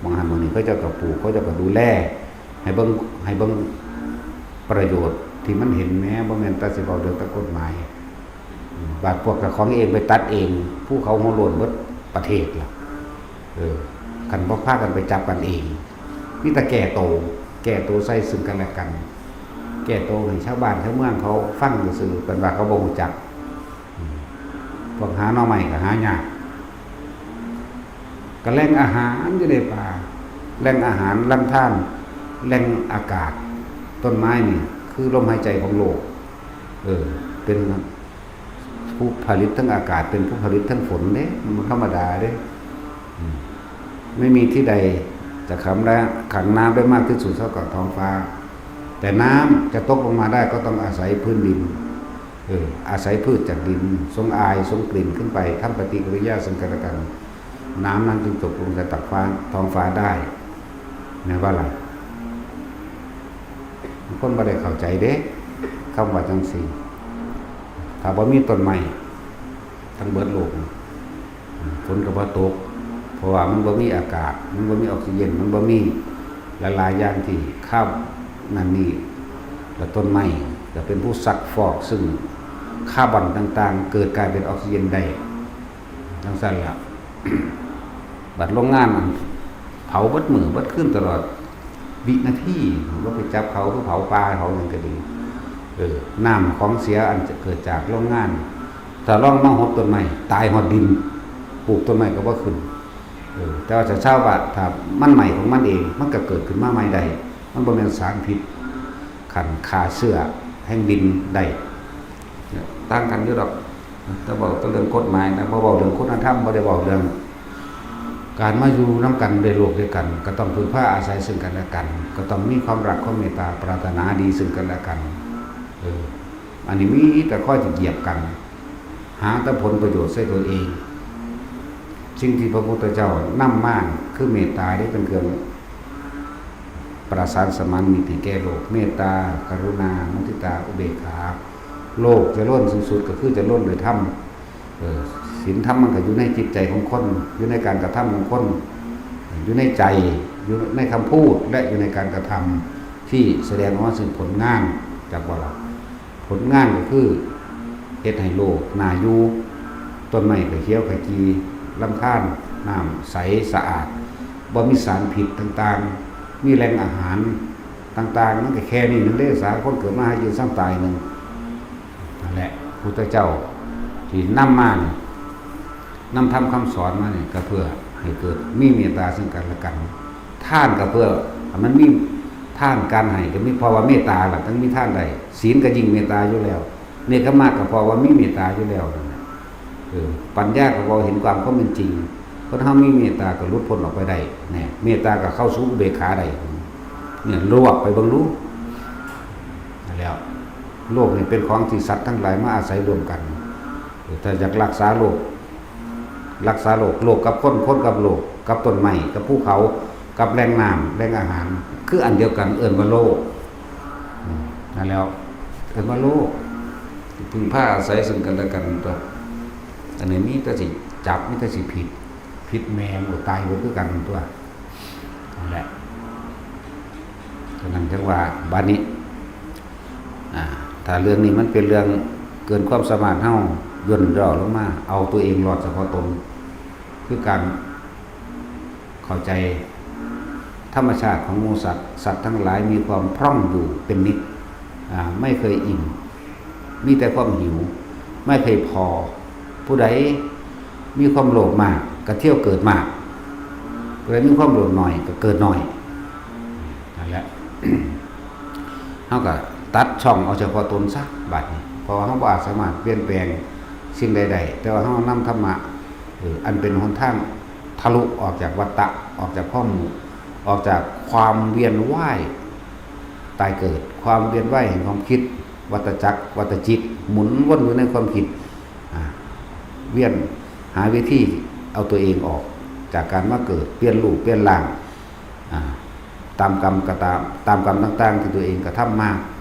ໝ່ອງຫັ້ນໝ່ອງນີ້ ເຂົາເຈົ້າກໍປູກ ເຂົາເຈົ້າກໍດູແລ ໃຫ້ເບິ່ງ ໃຫ້ເບິ່ງປະໂຫຍດທີ່ມັນເຫັນແດ່ ບໍ່ແມ່ນແຕ່ຊິເວົ້າເລື່ອງແຕ່ກົດໝາຍ. ບາດພວກເຈົ້າຂອງເອງໄປຕັດເອງ ພູເຂົາຫົວໂລ້ນເບິດປະເທດລະ. ເອີ ຄັນບໍ່ພາກັນໄປຈັບກັນເອງ ມີແຕ່ແກ້ໂຕ ແກ້ໂຕໃສ່ຊຶ່ງກັນແລະກັນ ແກ້ໂຕໃຫ້ຊາວບ້ານຊາວເມືອງເຂົາຟັງຊື່ໆ ເປັນວ່າເຂົາບໍ່ຮູ້ຈັກ. ອືມ ພວກຫາໜໍ່ໄມ້ກໍຫາຍາກ, ກໍແຫຼ່ງອາຫານຢູ່ໃນປ່າ, ແຫຼ່ງອາຫານລຳທານ, ແຫຼ່ງອາກາດ, ຕົ້ນໄມ້ນີ້ຄືລົມຫາຍໃຈຂອງໂລກ. ເອີ ເປັນ ຜູ້ຜະລິດທັງອາກາດ ເປັນຜູ້ຜະລິດທັງຝົນເດ້ ມັນບໍ່ທຳມະດາເດ້. ອືມ ໄມ່ມີທີ່ໃດຈະຂັງ ແລະ ຂັງນ້ຳໄດ້ມາກທີ່ສຸດເທົ່າກັບທ້ອງຟ້າ, ແຕ່ນ້ຳຈະຕົກລົງມາໄດ້ກໍຕ້ອງອາໄສພື້ນດິນ ເອີ ອາໄສພືດຈາກດິນ ສົ່ງອາຍ ສົ່ງກິ່ນຂຶ້ນໄປ ທຳປະຕິກິລິຍາເຊິ່ງກັນແລະກັນ ນ້ຳນັ້ນຈຶ່ງຕົກລົງຈາກຟາ ທ້ອງຟ້າໄດ້ ແມ່ນບໍ່ລະ? ບາງຄົນບໍ່ໄດ້ເຂົ້າໃຈເດ້ ຄຳວ່າຈັ່ງຊີ້. ຖ້າບໍ່ມີຕົ້ນໄມ້ທັງເບິດໂລກນີ້ ຝົນກໍບໍ່ຕົກ ເພາະວ່າມັນບໍ່ມີອາກາດ ມັນບໍ່ມີອອກຊີເຈນ ມັນບໍ່ມີຫຼາຍໆຢ່າງທີ່ຄາບນັ້ນນີ້ ແລະ ຕົ້ນໄມ້ກໍເປັນຜູ້ຊັກຟອກ ຊຶ່ງຄາບອນຕ່າງໆ ເກີດກາຍເປັນອອກຊີເຈນໄດ້ ຈັ່ງຊັ້ນລະ. ບັດໂລງງານນັ້ນເຜົາເບິດມື້ເບິດຄືນຕະຫຼອດວິນາທີ ເຮົາກໍໄປຈັບເຂົາ ຄືເຜົາປ່າເຜົາຫຍັງກໍດີ ເອີ ນ້ຳຂອງເສຍອັນຈະເກີດຈາກໂລງງານ ຖ້າລອງມາຫົດຕົ້ນໄມ້ ຕາຍຮອດດິນ ປູກຕົ້ນໄມ້ກໍບໍ່ຂຶ້ນ ເອີ ແຕ່ວ່າຊາວບ້ານ ຖ້າມັນໄໝ້ຂອງມັນເອງ ມັນກໍເກີດຂຶ້ນມາໃໝ່ໄດ້ ມັນບໍ່ແມ່ນສານພິດຂັ້ນຂ້າເຊື້ອແຫ່ງດິນໄດ້ ຕ່າງກັນຢູ່ດອກ. ແຕ່ເວົ້າແຕ່ເລື່ອງກົດໝາຍນະ ບໍ່ເວົ້າເລື່ອງຄຸນນະທຳ ບໍ່ໄດ້ເວົ້າເລື່ອງການມາຢູ່ນຳກັນໃນໂລກດ້ວຍກັນ ກໍຕ້ອງເພິ່ງພາອາໄສເຊິ່ງກັນແລະກັນ ກໍຕ້ອງມີຄວາມຮັກຄວາມເມດຕາ ປາດຖະໜາດີເຊິ່ງກັນແລະກັນ. ເອີ ອັນນີ້ມີແຕ່ຄອຍຈະຢຽບກັນ ຫາແຕ່ຜົນປະໂຫຍດໃສ່ຕົນເອງ. ສິ່ງທີ່ພະພຸດທະເຈົ້ານຳມາຄືເມດຕາເດ້ ເປັນເຄື່ອງປະສານສະໝານມິດໃຫ້ແກ່ໂລກ ເມດຕາ ກະລຸນາ ມຸທິຕາ ອຸເບກຂາ. ໂລກຈະລ້ນສູງສຸດກໍຄືຈະລົ້ນດ້ວຍທຳ. ເອີ ສິນທຳມັນກໍຢູ່ໃນຈິດໃຈຂອງຄົນ ຢູ່ໃນການກະທຳຂອງຄົນ ຢູ່ໃນໃຈ ຢູ່ໃນຄຳພູດ ແລະ ຢູ່ໃນການກະທຳທີ່ສະແດງອອກມາເຊິ່ງຜົນງານ ຈັກບໍ່ລະ? ຜົນງານກໍຄືເຮັດໃຫ້ໂລກໜ້າຢູ່ ຕົ້ນໄມ້ກໍຂຽວຂະຈີ ລຳທານນ້ຳໃສສະອາດ ບໍ່ມີສານພິດຕ່າງໆ ມີແຫຼ່ງອາຫານຕ່າງໆ ມັນກໍແຄ່ນີ້ໜຶ່ງເດ້ ສາຄົນເກີດມາຫາກິນສັງຕາຍໜຶ່ງ. ນັ້ນແຫຼະ ພຸດທະເຈົ້າທີ່ນຳມານີ້ ນຳທຳຄຳສອນມານີ້ ກໍເພື່ອໃຫ້ເກີດມີເມດຕາເຊິ່ງກັນແລະກັນ. ທານກໍເພື່ອໃຫ້ມັນມີທານ ການໃຫ້ກໍມີ ເພາະວ່າເມດຕາລະ ຈຶ່ງມີທານໄດ້. ສິນກໍຍິ່ງເມດຕາຢູ່ແລ້ວ ເນກຂະມະກໍເພາະວ່າມີເມດຕາຢູ່ແລ້ວນັ້ນແຫຼະ. ເອີ ປັນຍາກໍເວົ້າເຫັນກວາມຄວາມເປັນຈິງ ຄົນເຮົາມີເມດຕາກໍຫຼຸດພົ້ນອອກໄປໄດ້ແນ່ ເມດຕາກໍເຂົ້າສູ່ອຸເບກຂາໄດ້. ເອີ ລວກໄປເບິ່ງດູ ນັ້ນແຫຼະ ໂລກນີ້ເປັນຂອງທີ່ສັດທັງຫຼາຍມາອາໄສຮ່ວມກັນ. ເອີ ຖ້າຢາກຮັກສາໂລກ ຮັກສາໂລກ ໂລກກັບຄົນ ຄົນກັບໂລກ ກັບຕົ້ນໄມ້ ກັບພູເຂົາ ກັບແຫຼ່ງນ້ຳ ແຫຼ່ງອາຫານ ຄືອັນດຽວກັນ ເອີ້ນວ່າໂລກ. ອືມ ນັ້ນແຫຼະ ເອີ້ນວ່າໂລກ ເພິ່ງພາອາໄສເຊິ່ງກັນແລະກັນຕົວະ. ອັນນີ້ມີແຕ່ຊິຈັບ ມີແຕ່ຊິຜິດ ຜິດແມ່ງ ໂອ້ ຕາຍເບິດຄືກັນຕົວະ. ນັ້ນແຫຼະ ສະນັ້ນຈັ່ງວ່າ ບາດນີ້ ອາ ຖ້າເລື່ອງນີ້ມັນເປັນເລື່ອງເກີນຄວາມສາມາດເຮົາ ຢ່ນຫຍໍ້ລົງມາ ເອົາຕົວເອງລອດສະເພາະຕົນ ຄືການເຂົ້າໃຈທຳມະຊາດຂອງໝູ່ສັດ. ສັດທັງຫຼາຍມີຄວາມພຣອງຢູ່ເປັນນິດ ອາ ໄມ່ເຄີຍອີ່ມ ມີແຕ່ຄວາມຫິວ ໄມ່ເຄີຍພໍ. ຜູ້ໃດມີຄວາມໂລບມາກກໍທ່ຽວເກີດມາກ ຜູ້ໃດມີຄວາມໂລບໜ້ອຍກໍເກີດໜ້ອຍ. ນັ້ນແຫຼະ ເຮົາກໍຕັດຊ່ອງເອົາສະເພາະຕົນຊະບາດນີ້ ເພາະວ່າເຮົາບໍ່ອາດສາມາດປ່ຽນແປງສິ່ງໃດໄດ້ ແຕ່ວ່າເຮົານຳທຳມະ ເອີ ອັນເປັນຫົນທາງທະລຸອອກຈາກວັດຕະ ອອກຈາກຄວາມ ອອກຈາກຄວາມວຽນວ່າຍຕາຍເກີດ ຄວາມວຽນວ່າຍແຫ່ງຄວາມຄິດ ວັດຕະຈັກ ວັດຕະຈິກ ໝູນວົນຢູ່ໃນຄວາມຄິດ ອາ ວຽນຫາວິທີເອົາຕົວເອງອອກຈາກການມາເກີດ ປ່ຽນຮູບປ່ຽນຮ່າງ ອາ ຕາມກຳກໍຕາມ ຕາມກຳຕ່າງໆທີ່ຕົວເອງກະທຳມາ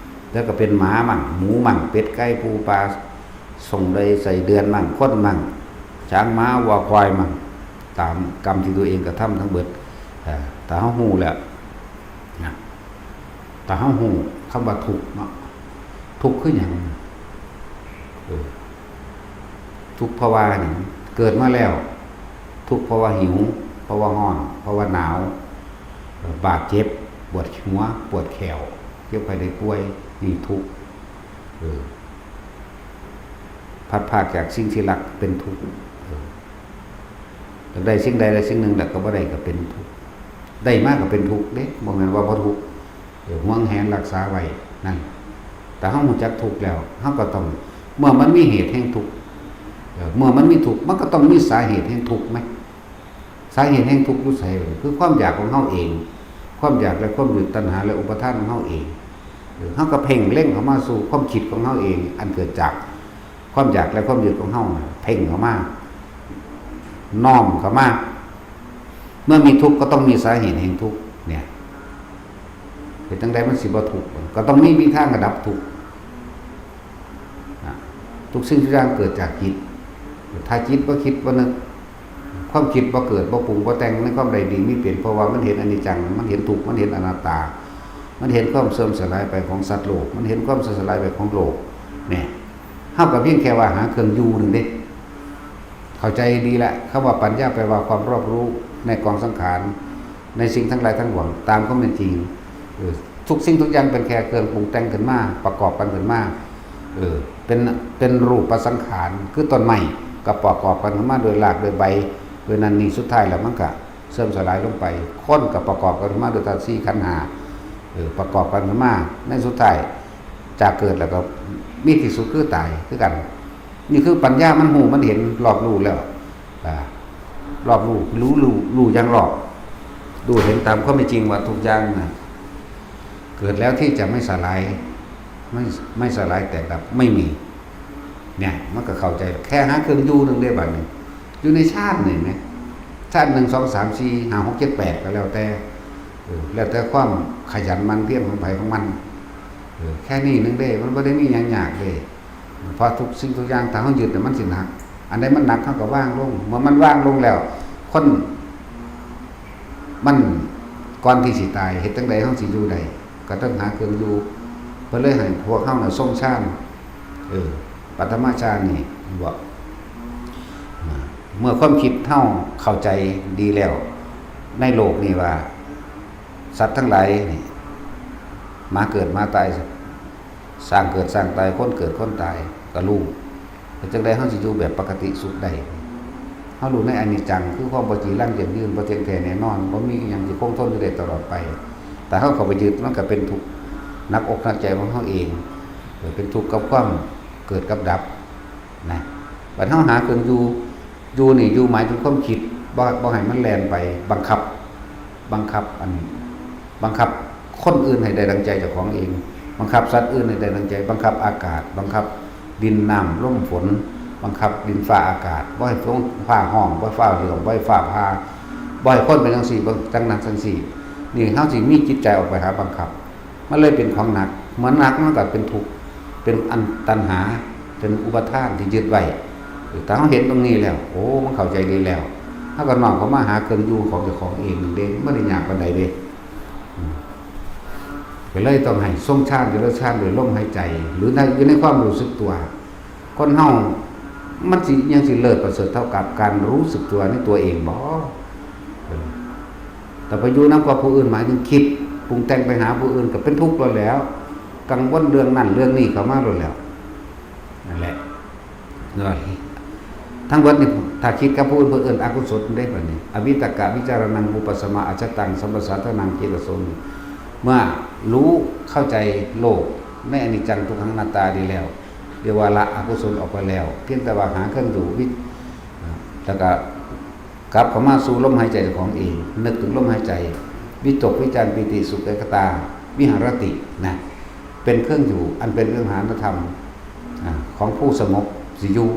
ແລ້ວກໍເປັນໝາໝັ້ງ ໝູໝັ້ງ ເປັດໄກ່ ປູປາ ສົງໄດ້ໄສ້ເດືອນໝັ້ງ ຄົນໝັ້ງ ຊ້າງ ໝາ ວັວ ຄວາຍໝັ້ງ ຕາມກຳທີ່ຕົວເອງກະທຳທັງເບິດ. ເອີ ຖ້າເຮົາຮູ້ແລ້ວນະ ຖ້າເຮົາຮູ້ຄຳວ່າທຸກເນາະ ທຸກຄືຫຍັງ? ເອີ ທຸກເພາະວ່າຫຍັງ? ເກີດມາແລ້ວ ທຸກເພາະວ່າຫິວ ເພາະວ່າຮ້ອນ ເພາະວ່າໜາວ ບາດເຈັບ ປວດຫົວ ປວດແຂ້ວ ເຈັບໄຂ້ໄດ້ປ່ວຍ ນີ້ທຸກ. ເອີ ພັດພາກຈາກສິ່ງທີ່ຮັກເປັນທຸກ. ເອີ ຢາກໄດ້ສິ່ງໃດແລະສິ່ງໜຶ່ງ ແລ້ວກໍບໍ່ໄດ້ກໍເປັນທຸກ ໄດ້ມາກໍເປັນທຸກເດ້ ບໍ່ແມ່ນວ່າບໍ່ທຸກ. ເອີ ຫວງແຫນຮັກສາໄວ້ນັ້ນ ແຕ່ເຮົາຮູ້ຈັກທຸກແລ້ວ ເຮົາກໍຕ້ອງ ເມື່ອມັນມີເຫດແຫ່ງທຸກ ເມື່ອມັນມີທຸກ ມັນກໍຕ້ອງມີສາເຫດແຫ່ງທຸກແມະ. ສາເຫດແຫ່ງທຸກຢູ່ໃສ? ຄືຄວາມຢາກຂອງເຮົາເອງ, ຄວາມຢາກ ແລະ ຄວາມຍຶດ, ຕັນຫາ ແລະ ອຸປາທານຂອງເຮົາເອງ. ເອີ ເຮົາກໍເພັ່ງເລັງເຂົ້າມາສູ່ຄວາມຄິດຂອງເຮົາເອງ ອັນເກີດຈາກຄວາມຢາກ ແລະ ຄວາມຍຶດຂອງເຮົານະ ເພັ່ງເຂົ້າມາ, ນ້ອມເຂົ້າມາ. ເມື່ອມີທຸກກໍຕ້ອງມີສາເຫດແຫ່ງທຸກ ເນຍ ເຮັດຈັ່ງໃດມັນຊິບໍ່ທຸກ? ກໍຕ້ອງມີວິທີທາງກະດັບທຸກ. ນະ ທຸກສິ່ງທຸກຢ່າງເກີດຈາກຈິດ. ຖ້າຈິດບໍ່ຄິດບໍ່ນຶກ, ຄວາມຄິດບໍ່ເກີດ ບໍ່ປຸງບໍ່ແຕ່ງໃນຄວາມໄດ້ດີມີເປັນ, ເພາະວ່າມັນເຫັນອະນິດຈັງ, ມັນເຫັນທຸກ, ມັນເຫັນອະນັດຕາ, ມັນເຫັນຄວາມເສື່ອມສະຫຼາຍໄປຂອງສັດໂລກ, ມັນເຫັນຄວາມເສື່ອມສະຫຼາຍໄປຂອງໂລກ. ແນ່ ເຮົາກໍພຽງແຄ່ວ່າຫາເຄື່ອງຢູ່ໜຶ່ງເດ້. ເຂົ້າໃຈດີລະ, ຄຳວ່າປັນຍາແປວ່າຄວາມຮອບຮູ້ໃນກອງສັງຂານ, ໃນສິ່ງທັງຫຼາຍທັງປວງຕາມຄວາມເປັນຈິງ. ເອີ ທຸກສິ່ງທຸກຢ່າງເປັນແຄ່ເຄື່ອງປຸງແຕ່ງຂຶ້ນມາ, ປະກອບກັນຂຶ້ນມາ. ເອີ ເປັນ, ເປັນຮູບປະສັງຂານ, ຄືຕົ້ນໄມ້ກໍປະກອບກັນຂຶ້ນມາໂດຍຮາກ, ໂດຍໃບ, ໂດຍນັ້ນນີ້, ສຸດທ້າຍແລ້ວມັນກະເສື່ອມສະຫຼາຍລົງໄປ. ຄົນກໍປະກອບກັນຂຶ້ນມາໂດຍທາດສີ່ ຂັນຫ້າ, ເອີ ປະກອບກັນຂຶ້ນມາ, ໃນສຸດທ້າຍຈາກເກີດແລ້ວກໍມີທີ່ສຸດຄືຕາຍຄືກັນ. ນີ້ຄືປັນຍາ ມັນຮູ້ ມັນເຫັນ ລອບຮູ້ແລ້ວ ອາ ລອບຮູ້ ຮູ້ ຮູ້ ຮູ້ຢ່າງລອບ ຮູ້ເຫັນຕາມຄວາມເປັນຈິງວ່າທຸກຢ່າງນະ ເກີດແລ້ວທີ່ຈະໄມ່ສະຫຼາຍ ໄມ່ ໄມ່ສະຫຼາຍແຕກດັບ ໄມ່ມີ ເນຍ ມັນກໍເຂົ້າໃຈ ແຄ່ຫາເຄື່ອງຢູ່ໜຶ່ງເດ້ບາດນີ້ ຢູ່ໃນຊານນີ້ແມະ ຊານໜຶ່ງ ສອງ ສາມ ສີ່ ຫ້າ ຫົກ ເຈັດ ແປດ ກໍແລ້ວແຕ່ ເອີ ແລ້ວແຕ່ຄວາມຂະຫຍັນໝັ່ນພຽນຂອງໃຜຂອງມັນ ເອີ ແຄ່ນີ້ໜຶ່ງເດ້ ມັນບໍ່ໄດ້ມີຫຍັງຍາກເດ້. ເພາະທຸກສິ່ງທຸກຢ່າງ ຖ້າເຮົາຍຶດແລ້ວມັນຊິໜັກ ອັນໃດມັນໜັກເຮົາກໍວາງລົງ ເມື່ອມັນວາງລົງແລ້ວ ຄົນມັນ ກ່ອນທີ່ຊິຕາຍ ເຮັດຈັ່ງໃດເຮົາຊິຢູ່ໄດ້ ກໍຕ້ອງຫາເຄື່ອງຢູ່ ເພິ່ນເລີຍໃຫ້ພວກເຮົານະຊົງຊານ ເອີ ປະຖະມະຊານນີ້ ເຫັນບໍ່ ເມື່ອຄວາມຄິດເຮົາເຂົ້າໃຈດີແລ້ວ ໃນໂລກນີ້ວ່າ ສັດທັງຫຼາຍນີ້ ໝາເກີດໝາຕາຍ ຊ້າງເກີດຊ້າງຕາຍ ຄົນເກີດຄົນຕາຍ ກໍຮູ້ ແລ້ວຈັ່ງໃດເຮົາຊິຢູ່ແບບປະກະຕິສຸກໄດ້? ເຮົາຮູ້ໃນອະນິດຈັງ ຄືຄວາມບໍ່ຈີລັງຢັ້ງຢືນ ບໍ່ທ່ຽງແທ້ແນ່ນອນ ບໍ່ມີອີ່ຫຍັງທີ່ຄົງທົນຢູ່ໄດ້ຕະຫຼອດໄປ. ຖ້າເຮົາເຂົ້າໄປຍຶດ ມັນກໍເປັນທຸກໜັກອົກໜັກໃຈຂອງເຮົາເອງ ເປັນທຸກກັບຄວາມເກີດກັບດັບນະ. ບັດເຮົາຫາເຄື່ອງຢູ່ ຢູ່ນີ້ ຢູ່ໝາຍເຖິງຄວາມຄິດ ບໍ່ ບໍ່ໃຫ້ມັນແລ່ນໄປ ບັງຄັບ ບັງຄັບອັນ ບັງຄັບຄົນອື່ນໃຫ້ໄດ້ດັ່ງໃຈເຈົ້າຂອງເອງ ບັງຄັບສັດອື່ນໃຫ້ໄດ້ດັ່ງໃຈ ບັງຄັບອາກາດ ບັງຄັບດິນນ້ຳລົມຝົນ ບັງຄັບດິນຟ້າອາກາດ ບໍ່ໃຫ້ຝົນຟ້າຮ້ອງ ບໍ່ໃຫ້ຟ້າເຫຼື້ອມ ບໍ່ໃຫ້ຟ້າຜ່າ ບໍ່ໃຫ້ຄົນເປັນຈັ່ງຊີ້ ຈັ່ງນັ້ນຈັ່ງຊີ້ ນີ້ເຮົາຊິມີຈິດໃຈອອກໄປຫາບັງຄັບ ມັນເລີຍເປັນຂອງໜັກ ເມື່ອໜັກມັນກໍເປັນທຸກ ເປັນອັນຕັນຫາ ເປັນອຸປາທານທີ່ຍຶດໄວ້ ເອີ ຖ້າເຮົາເຫັນຕົງນີ້ແລ້ວ ໂອ້ ມັນເຂົ້າໃຈດີແລ້ວ ເຮົາກໍນ້ອມເຂົ້າມາຫາເຄື່ອງຢູ່ຂອງເຈົ້າຂອງເອງເດ້ ມັນບໍ່ໄດ້ຍາກປານໃດເດ້ ອືມ ກໍເລີຍຕ້ອງໃຫ້ຊົງຊານ ເຈລິນຊານດ້ວຍລົມຫາຍໃຈ ຫຼືໃນ ຢູ່ໃນຄວາມຮູ້ສຶກຕົວ ຄົນເຮົາມັນຊິ ຍັງຊິເລີດປະເສີດເທົ່າກັບການຮູ້ສຶກຕົວໃນຕົວເອງບໍ? ເອີ ແຕ່ໄປຢູ່ນຳກັບຜູ້ອື່ນ ໝາຍເຖິງຄິດປຸງແຕ່ງໄປຫາຜູ້ອື່ນ ກໍເປັນທຸກໂລດແລ້ວ ກັງວົນເລື່ອງນັ້ນເລື່ອງນີ້ເຂົ້າມາໂລດແລ້ວ ນັ້ນແຫຼະ ທັງເບິດນີ້ ຖ້າຄິດກັບຜູ້ອື່ນ ເພິ່ນເອີ້ນອະກຸສົນເດ້ ບັດນີ້ ອະວິຕະກະວິຈາລະນັງ ວິປັດສະມາ ອັດສະຕັງ ສຳປະສາທານັງ ເຈຕະໂສ ເມື່ອຮູ້ເຂົ້າໃຈໂລກໃນອະນິດຈັງ ທຸກຂັງ ອະນັດຕາດີແລ້ວ ເອີ້ນວ່າລະອະກຸສົນອອກໄປແລ້ວ ພຽງແຕ່ວ່າຫາເຄື່ອງຢູ່ວິ ແລ້ວກໍກັບເຂົ້າມາສູ່ລົມຫາຍໃຈຂອງເອງ ນຶກເຖິງລົມຫາຍໃຈ ວິຕົກ ວິຈານ ປີຕິ ສຸກ ເອກະຕາ ວິຫາຣະຕິ ນະ ເປັນເຄື່ອງຢູ່ ອັນເປັນວິຫານະທຳ ອາ ຂອງຜູ້ສະຫງົບຊິຢູ່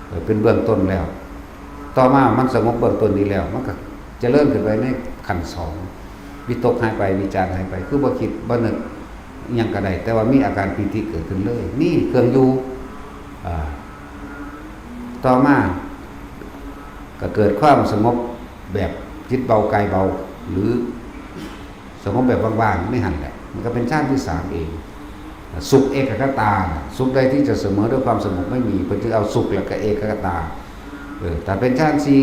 ເອີ ເປັນເບື້ອງຕົ້ນແລ້ວ ຕໍ່ມາມັນສະຫງົບເບື້ອງຕົ້ນນີ້ແລ້ວ ມັນກໍຈະເລີນຂຶ້ນໄປໃນຂັ້ນສອງ ວິຕົກຫາຍໄປ ວິຈານຫາຍໄປ ຄືບໍ່ຄິດບໍ່ນຶກ ອີ່ຫຍັງກໍໄດ້ ແຕ່ວ່າມີອາການປີຕິເກີດຂຶ້ນເລີຍ ນີ້ເຄື່ອງຢູ່ ອາ ຕໍ່ມາກໍເກີດຄວາມສະຫງົບແບບຈິດເບົາກາຍເບົາ ຫຼື ສະຫງົບແບບວ່າງໆໃນຫັ້ນແຫຼະ ມັນກໍເປັນຊານທີສາມເອງ ສຸກເອກະກະຕາ ສຸກໃດທີ່ຈະສະເໝີດ້ວຍຄວາມສະຫງົບໄມ່ມີ ເພິ່ນຈຶ່ງເອົາສຸກແລ້ວກໍເອກະກະຕາ ເອີ ຖ້າເປັນຊານສີ່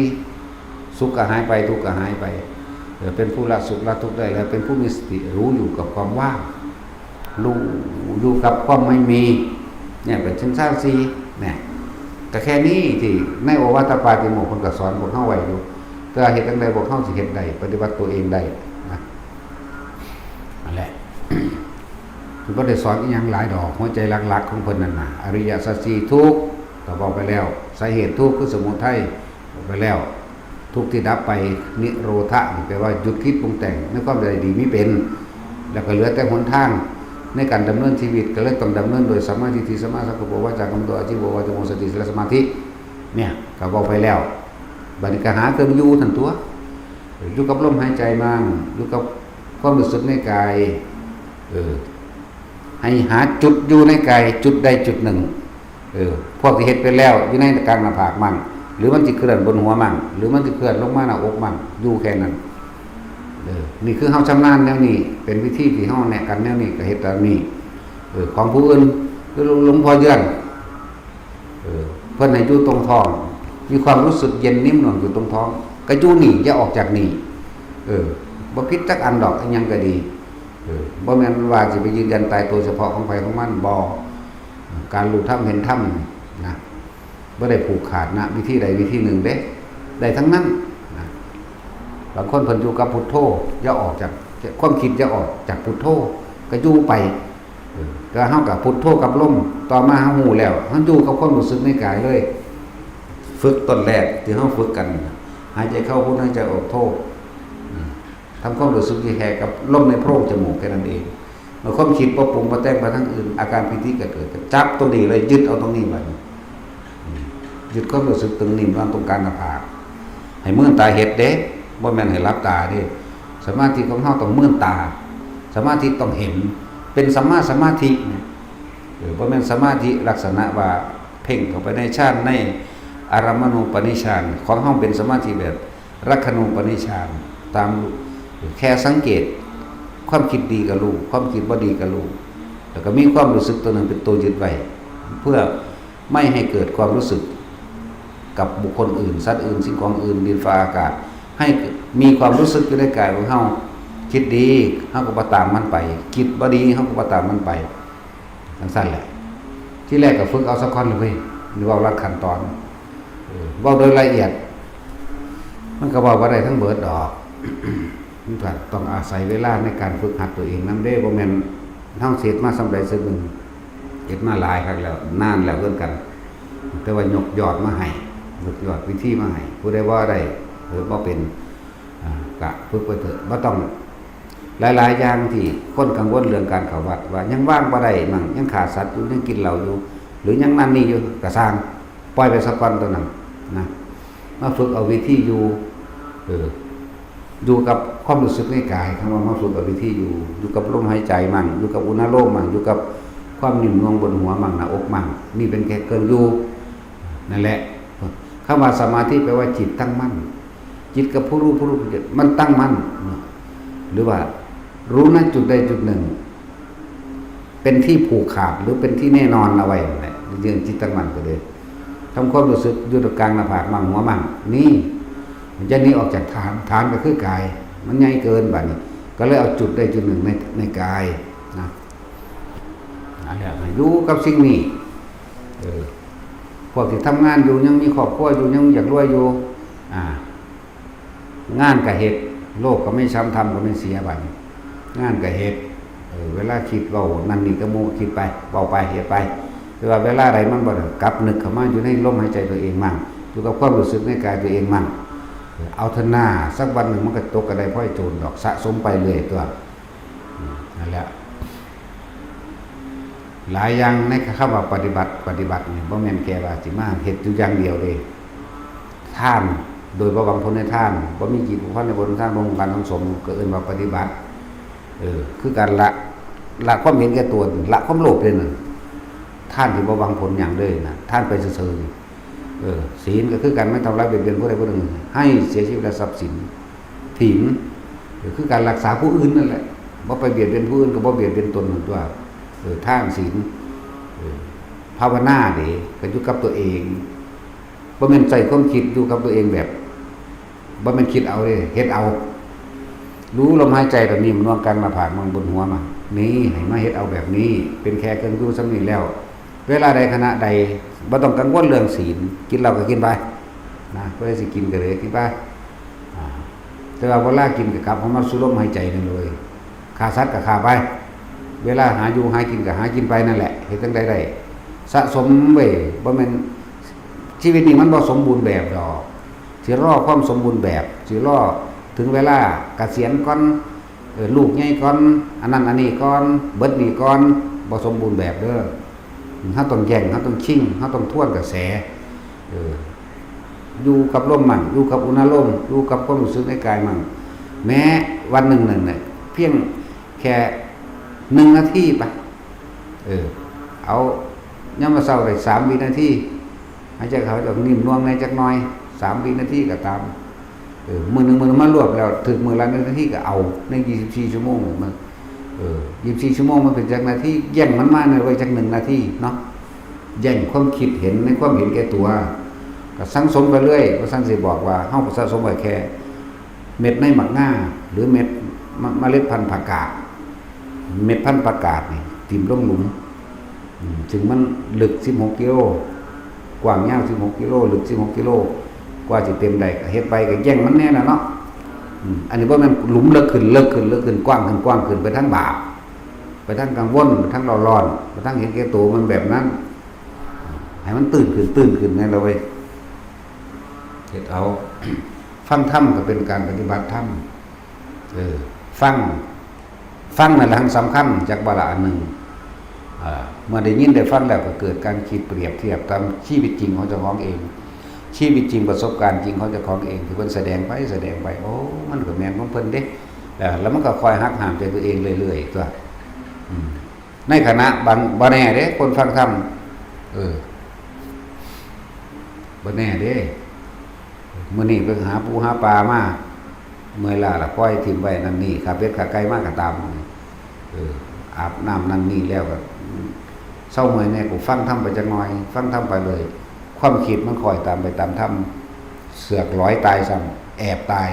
ສຸກກໍຫາຍໄປ ທຸກກໍຫາຍໄປ ເອີ ເປັນຜູ້ລະສຸກລະທຸກໄດ້ແລ້ວ ເປັນຜູ້ມີສະຕິ ຮູ້ຢູ່ກັບຄວາມວ່າງ ຮູ້ຢູ່ກັບຄວາມໄມ່ມີ ເນຍ ເປັນຊານສີ່ ເນຍ ກໍແຄ່ນີ້ທີ່ໃນໂອວາທະປາຕິໂມກ ເພິ່ນກໍສອນພວກເຮົາໄວ້ຢູ່ ແຕ່ວ່າເຮັດຈັ່ງໃດພວກເຮົາຊິເຮັດໄດ້ ປະຕິບັດຕົວເອງໄດ້ນະ ນັ້ນແຫຼະ ເພິ່ນບໍ່ໄດ້ສອນອີ່ຫຍັງຫຼາຍດອກ ຫົວໃຈຫຼັກໆຂອງເພິ່ນນັ້ນນະ ອະລິຍະສັດສີ່ ທຸກ ກໍເວົ້າໄປແລ້ວ ສາເຫດທຸກຄືສະໝຸໄທ ເວົ້າໄປແລ້ວ ທຸກທີ່ດັບໄປ ນິໂຣທະ ນີ້ແປວ່າຢຸດຄິດປຸງແຕ່ງໃນຄວາມໃດດີມີເປັນ ແລ້ວກໍເຫຼືອແຕ່ຫົນທາງໃນການດຳເນີນຊີວິດ ກໍເລີຍຕ້ອງດຳເນີນໂດຍສຳມາທິດຖິ ສຳມາສັງກັບໂປ ວາຈາກຳມະໂຕ ອາຈີວະ ວາຈາໂມ ສະຕິ ສະມາທິ ເນຍ ກໍເວົ້າໄປແລ້ວ ບັດນີ້ກໍຫາເຄື່ອງຢູ່ຫັ້ນຕົວເອີ ຢູ່ກັບລົມຫາຍໃຈມັ່ງ ຢູ່ກັບຄວາມຮູ້ສຶກໃນກາຍ ເອີ ໃຫ້ຫາຈຸດຢູ່ໃນກາຍຈຸດໃດຈຸດໜຶ່ງ ເອີ ພວກທີ່ເຮັດໄປແລ້ວຢູ່ໃນກາງໜ້າຜາກມັ່ງ ຫຼືມັນຊິເຄື່ອນບົນຫົວມັ່ງ ຫຼືມັນຊິເຄື່ອນລົງມາໜ້າອົກມັ່ງ ຢູ່ແຄ່ນັ້ນ ເອີ ນີ້ຄືເຮົາຊຳນານແນວນີ້ ເປັນວິທີທີ່ເຮົາແນະກັນແນວນີ້ ກໍເຮັດຕາມນີ້ ເອີ ຂອງຜູ້ອື່ນ ຄືຫຼວງພໍ່ເຍືອນ ເອີ ເພິ່ນໃຫ້ຢູ່ຕົງທ້ອງ ມີຄວາມຮູ້ສຶກເຢັນໜິ່ມໜ່ວງຢູ່ຕົງທ້ອງ ກໍຢູ່ນີ້ຢ່າອອກຈາກນີ້ ເອີ ບໍ່ຜິດຈັກອັນດອກ ອີ່ຫຍັງກໍດີ ເອີ ບໍ່ແມ່ນວ່າຊິໄປຢືນຢັນຕາຍຕົວສະເພາະຂອງໃຜຂອງມັນ ບໍ່ ການຮູ້ທຳເຫັນທຳນະ ບໍ່ໄດ້ຜູກຂາດນະວິທີໃດວິທີໜຶ່ງເດ້ ໄດ້ທັງນັ້ນນະ ບາງຄົນເພິ່ນຢູ່ກັບພຸດໂທ ຢ່າອອກຈາກ ຄວາມຄິດຢ່າອອກຈາກພຸດໂທ ກໍຢູ່ໄປ ເອີ ແຕ່ເຮົາກໍພຸດໂທກັບລົມ ຕໍ່ມາເຮົາຮູ້ແລ້ວ ເຮົາຢູ່ກັບຄວາມຮູ້ສຶກໃນກາຍເລີຍ ຝຶກຕົ້ນແລກທີ່ເຮົາຝຶກກັນ ຫາຍໃຈເຂົ້າພຸດ ຫາຍໃຈອອກໂທ ອືມ ທຳຄວາມຮູ້ສຶກທີ່ແຄ່ກັບລົມໃນໂພງຈະມູກແຄ່ນັ້ນເອງ ເມື່ອຄວາມຄິດບໍ່ປຸງບໍ່ແຕ່ງໄປທາງອື່ນ ອາການປີຕິກໍເກີດ ກໍຈັບຕົງນີ້ເລີຍ ຍຶດເອົາຕົງນີ້ໄວ້ ອືມ ຍຶດຄວາມຮູ້ສຶກຕຶງໜິ່ມນອນຕົງກາງໜ້າຜາກ ໃຫ້ມືນຕາເຮັດເດ້ ບໍ່ແມ່ນໃຫ້ຫຼັບຕາເດ້ ສະມາທິຂອງເຮົາຕ້ອງມືນຕາ ສະມາທິຕ້ອງເຫັນ ເປັນສຳມາສະມາທິນະ ເອີ ບໍ່ແມ່ນສະມາທິລັກສະນະວ່າເພັ່ງເຂົ້າໄປໃນฌານ ໃນອາລຳມະນູປະນິຊານ ຂອງເຮົາເປັນສະມາທິແບບ ລັກຂະນູປະນິຊານ ຕາມ ແຄ່ສັງເກດ ຄວາມຄິດດີກໍຮູ້ ຄວາມຄິດບໍ່ດີກໍຮູ້ ແລ້ວກໍມີຄວາມຮູ້ສຶກຕົວໜຶ່ງເປັນຕົວຍຶດໄວ້ ເພື່ອໄມ່ໃຫ້ເກີດຄວາມຮູ້ສຶກກັບບຸກຄົນອື່ນ ສັດອື່ນ ສິ່ງຂອງອື່ນ ດິນຟ້າອາກາດ ໃຫ້ມີຄວາມຮູ້ສຶກຢູ່ໃນກາຍຂອງເຮົາ ຄິດດີ ເຮົາກໍບໍ່ຕາມມັນໄປ ຄິດບໍ່ດີ ເຮົາກໍບໍ່ຕາມມັນໄປ ຈັ່ງຊັ້ນແຫຼະ ທີແລກກໍຝຶກເອົາສາກ່ອນເລີຍ ເວົ້າລັດຂັ້ນຕອນ ເອີ ເວົ້າໂດຍລະອຽດ ມັນກໍເວົ້າບໍ່ໄດ້ທັງເບິດດອກ ມັນກໍຕ້ອງອາໄສເວລາໃນການຝຶກຫັດຕົວເອງນຳເດ້ ບໍ່ແມ່ນເຮົາເຮັດມາສ່ຳໃດສ່ຳໜຶ່ງ ເຮັດມາຫຼາຍຄັກແລ້ວ ນານແລ້ວຄືກັນ ແຕ່ວ່າຍົກຍອດມາໃຫ້ ຍົກຍອດວິທີມາໃຫ້ ຜູ້ໃດເວົ້າໄດ້ ເອີ ເວົ້າເປັນ ອາ ກະຝຶກໄປເຖາະ ບໍ່ຕ້ອງ ຫຼາຍໆຢ່າງທີ່ຄົນກັງວົນເລື່ອງການເຂົ້າວັດ ວ່າຍັງວາງບໍ່ໄດ້ໝັ້ງ ຍັງຂ້າສັດຢູ່ ຍັງກິນເຫຼົ້າຢູ່ ຫຼືຍັງນັ້ນນີ້ຢູ່ ກະຊ່າງ ປ່ອຍໄປສາກ່ອນໂຕນັ້ນນະ ມາຝຶກເອົາວິທີຢູ່ ເອີ ຢູ່ກັບຄວາມຮູ້ສຶກໃນກາຍ ຄຳວ່າມາຝຶກເອົາວິທີຢູ່ ຢູ່ກັບລົມຫາຍໃຈໝັ້ງ ຢູ່ກັບອຸນາໂລມໝັ້ງ ຢູ່ກັບຄວາມໜິ່ມໜ່ວງບົນຫົວໝັ້ງ ໜ້າອົກໝັ້ງ ນີ້ເປັນແຄ່ເຄື່ອງຢູ່ ນັ້ນແຫຼະ ຄຳວ່າສະມາທິແປວ່າຈິດຕັ້ງໝັ້ນ ຈິດກັບຜູ້ຮູ້ ຜູ້ຮູ້ ມັນຕັ້ງໝັ້ນເນາະ ຫຼືວ່າຮູ້ໃນຈຸດໃດຈຸດໜຶ່ງ ເປັນທີ່ຜູກຂາດ ຫຼືເປັນທີ່ແນ່ນອນເອົາໄວ້ນັ້ນແຫຼະ ເລື່ອງຈິດຕັ້ງໝັ້ນກໍເລີຍ ທຳຄວາມຮູ້ສຶກຢູ່ຕະກາງໜ້າຜາກໝັ້ງ ຫົວໝັ້ງ ນີ້ ມັນຈະໜີອອກຈາກຖານ ຖານກໍຄືກາຍ ມັນໃຫຍ່ເກີນ ບາດນີ້ກໍເລີຍເອົາຈຸດໃດຈຸດໜຶ່ງໃນ ໃນກາຍນະ ອັນນີ້ໃຫ້ຢູ່ກັບສິ່ງນີ້ ເອີ ພວກທີ່ທຳງານຢູ່ ຍັງມີຄອບຄົວຢູ່ ຍັງຢາກລວຍຢູ່ ອາ ງານກະເຮັດ ໂລກກະໄມ່ຊ້ຳ ທຳກະໄມ່ເສຍ ບາດນີ້ ງານກະເຮັດ ເອີ ເວລາຄິດເວົ້ານັ້ນນີ້ກັບໝູ່ ຄິດໄປ ເວົ້າໄປ ເຮັດໄປ ແຕ່ວ່າເວລາໃດມັນບໍ່ໄດ້ ກັບນຶກເຂົ້າມາຢູ່ໃນລົມຫາຍໃຈຕົວເອງໝັ້ງ ຢູ່ກັບຄວາມຮູ້ສຶກໃນກາຍຕົວເອງໝັ້ງ ເອີ ເອົາເຖິງໜ້າ ສັກວັນໜຶ່ງມັນກະຕົກກະໄດ້ພ້ອຍໂຈນດອກ ສະສົມໄປເລື້ອຍຕົວະ ອືມ ນັ້ນແຫຼະ ຫຼາຍຢ່າງໃນຄຳວ່າປະຕິບັດ ປະຕິບັດນີ້ບໍ່ແມ່ນແຕ່ວ່າຊິມາເຮັດຢູ່ຢ່າງດຽວເດ້ ທານໂດຍບໍ່ຫວັງຜົນໃນທານ ບໍ່ມີຈີດຜູກພັນໃນບົນທານ ບໍ່ຫວັງການສັງສົມ ກໍເອີ້ນວ່າປະຕິບັດ ເອີ ຄືການລະ ລະຄວາມເຫັນແກ່ຕົວ ລະຄວາມໂລບເດ້ນັ້ນ ທານທີ່ບໍ່ຫວັງຜົນຫຍັງເລີຍນະ ທານໄປຊື່ໆ ເອີ ສີນກໍຄືກັນ ບໍ່ທຳລາຍບຽດບຽນຜູ້ໃດຜູ້ໜຶ່ງ ໃຫ້ເສຍຊີວິດ ແລະ ຊັບສິນ ຖີນ ກໍຄືການລັກສາຜູ້ອື່ນນັ້ນແຫຼະ ບໍ່ໄປບຽດບຽນຜູ້ອື່ນ ກໍບໍ່ບຽດບຽນຕົນນັ້ນຕົວະ ເອີ ທານ ສີນ ເອີ ພາວະນາເດ ກໍຢູ່ກັບຕົວເອງ ບໍ່ແມ່ນໃຊ້ຄວາມຄິດ ຢູ່ກັບຕົວເອງແບບ ບໍ່ແມ່ນຄິດເອົາເດ້ ເຮັດເອົາ ຮູ້ລົມຫາຍໃຈແບບນີ້ ໜ່ວງກາງໜ້າຜາກ ມາບົນຫົວມາ ນີ້ ໃຫ້ມາເຮັດເອົາແບບນີ້ ເປັນແຄ່ເຄື່ອງຢູ່ສ່ຳນີ້ແລ້ວ ເວລາໃດຂະນະໃດ ບໍ່ຕ້ອງກັງວົນເລື່ອງສີນ ກິນເຫຼົ້າກໍກິນໄປນະ ຜູ້ໃດຊິກິນກໍເລີຍກິນໄປ ອາ ແຕ່ວ່າເວລາກິນກໍກັບເຂົ້າມາສູ່ລົມຫາຍໃຈນັ້ນເລີຍ ຂ້າສັດກໍຂ້າໄປ ເວລາຫາຢູ່ຫາກິນກໍຫາກິນໄປນັ້ນແຫຼະ ເຮັດຈັ່ງໃດໄດ້ ສະສົມໄວ້ ບໍ່ແມ່ນ ຊີວິດນີ້ມັນບໍ່ສົມບູນແບບດອກ. ຊິລໍຄວາມສົມບູນແບບ, ຊິລໍເຖິງເວລາກະສຽນກ່ອນ, ເອີ ລູກໃຫຍ່ກ່ອນ, ອັນນັ້ນອັນນີ້ກ່ອນ, ເບິດນີ້ກ່ອນ, ບໍ່ສົມບູນແບບເດີ້. ເຮົາຕ້ອງແຍ່ງ, ເຮົາຕ້ອງຊິງ, ເຮົາຕ້ອງທວນກະແສ. ເອີ ຢູ່ກັບລົມໝັ່ງ, ຢູ່ກັບອຸນາລົມ, ຢູ່ກັບຄວາມຮູ້ສຶກໃນກາຍໝັ່ງ. ແມ້ວັນໜຶ່ງນັ້ນນະ ພຽງແຄ່ໜຶ່ງນາທີປະ, ເອີ ເອົາຍາມມາເຊົ້າໄດ້ສາມວິນາທີ, ໃຫ້ເຈົ້າເຂົາເຈົ້ານິ້ມນວງແດ່ຈັກໜ່ອຍ, ສາມວິນາທີກໍຕາມ. ເອີ ມື້ໜຶ່ງ ມື້ໜຶ່ງມາລວບແລ້ວ ຖືກມື້ລະໜຶ່ງນາທີກໍເອົາໃນ ຊາວສີ່ຊົ່ວໂມງ. ເອີ ຊາວສີ່ຊົ່ວໂມງມັນເປັນຈັກນາທີ? ແຍ່ງມັນມາໄວ້ຈັກໜຶ່ງນາທີເນາະ, ແຍ່ງຄວາມຄິດເຫັນໃນຄວາມເຫັນແກ່ຕົວ. ກໍສັງສົມໄປເລື້ອຍ, ວ່າຊັ້ນຊິບອກວ່າ ເຮົາກໍສະສົມໄວ້ແຄ່ເມັດໃນໝາກງາ ຫຼື ເມັດ ມະ ເມລັດພັນຜັກກາດ. ເມັດພັນຜັກກາດນີ້ຖິ້ມລົງຫຼຸມ, ອືມ ຊຶ່ງມັນເລິກສິບຫົກກິໂລ, ກວ້າງຍາວສິບຫົກກິໂລ, ເລິກສິບຫົກກິໂລ, ກວ່າຊິເຕັມໄດ້ ກໍເຮັດໄປ ກໍແຍ່ງມັນແດ່ລະເນາະ. ອືມ ອັນນີ້ບໍ່ແມ່ນຫຼຸມເລິກຂຶ້ນ ເລິກຂຶ້ນ ເລິກຂຶ້ນ ກວ້າງຂຶ້ນ ກວ້າງຂຶ້ນ ໄປທາງບາບ, ໄປທາງກັງວົນ, ໄປທາງຮ້ອນໆ, ໄປທາງເຫັນແກ່ໂຕ, ມັນແບບນັ້ນ. ໃຫ້ມັນຕື້ນຂຶ້ນ ຕື້ນຂຶ້ນແມ່ນລະເວີຍ. ເຮັດເອົາ ຟັງທຳກໍເປັນການປະຕິບັດທຳ. ເອີ ຟັງ ຟັງນັ້ນແຫຼະສຳຄັນ ຈັກວ່າລະອັນໜຶ່ງ. ເອີ ເມື່ອໄດ້ຍິນໄດ້ຟັງແລ້ວ ກໍເກີດການຄິດປຽບທຽບຕາມຊີວິດຈິງຂອງເຈົ້າຂອງເອງ, ຊີວິດຈິງ ປະສົບການຈິງຂອງເຈົ້າຂອງເອງ ທີ່ເພິ່ນສະແດງໄປ ສະແດງໄປ, ໂອ້ ມັນກໍແມ່ນຂອງເພິ່ນເດ້. ແລ້ວ ແລ້ວມັນກໍຄອຍຫັກຫ້າມໃຈຕົວເອງເລື້ອຍໆ ຕົວະ. ອືມ ໃນຂະນະບາງ ບໍ່ແນ່ເດ້ ຄົນຟັງທຳ. ເອີ ບໍ່ແນ່ເດ້. ມື້ນີ້ໄປຫາປູຫາປາມາ, ເມື່ອຍລ້າລະປ່ອຍຖິ້ມໄວ້ນັ້ນນີ້, ຂ້າເປັດຂ້າໄກ່ມາກໍຕາມ. ເອີ ອາບນ້ຳນັ້ນນີ້ແລ້ວກໍເຊົາເມື່ອຍແດ່, ກໍຟັງທຳໄປຈັກໜ່ອຍ, ຟັງທຳໄປເລີຍ. ຄວາມຄິດມັນຄ່ອຍຕາມໄປຕາມທຳ, ເຊືອກຫຼອຍຕາຍຊ້ຳ, ແອບຕາຍ.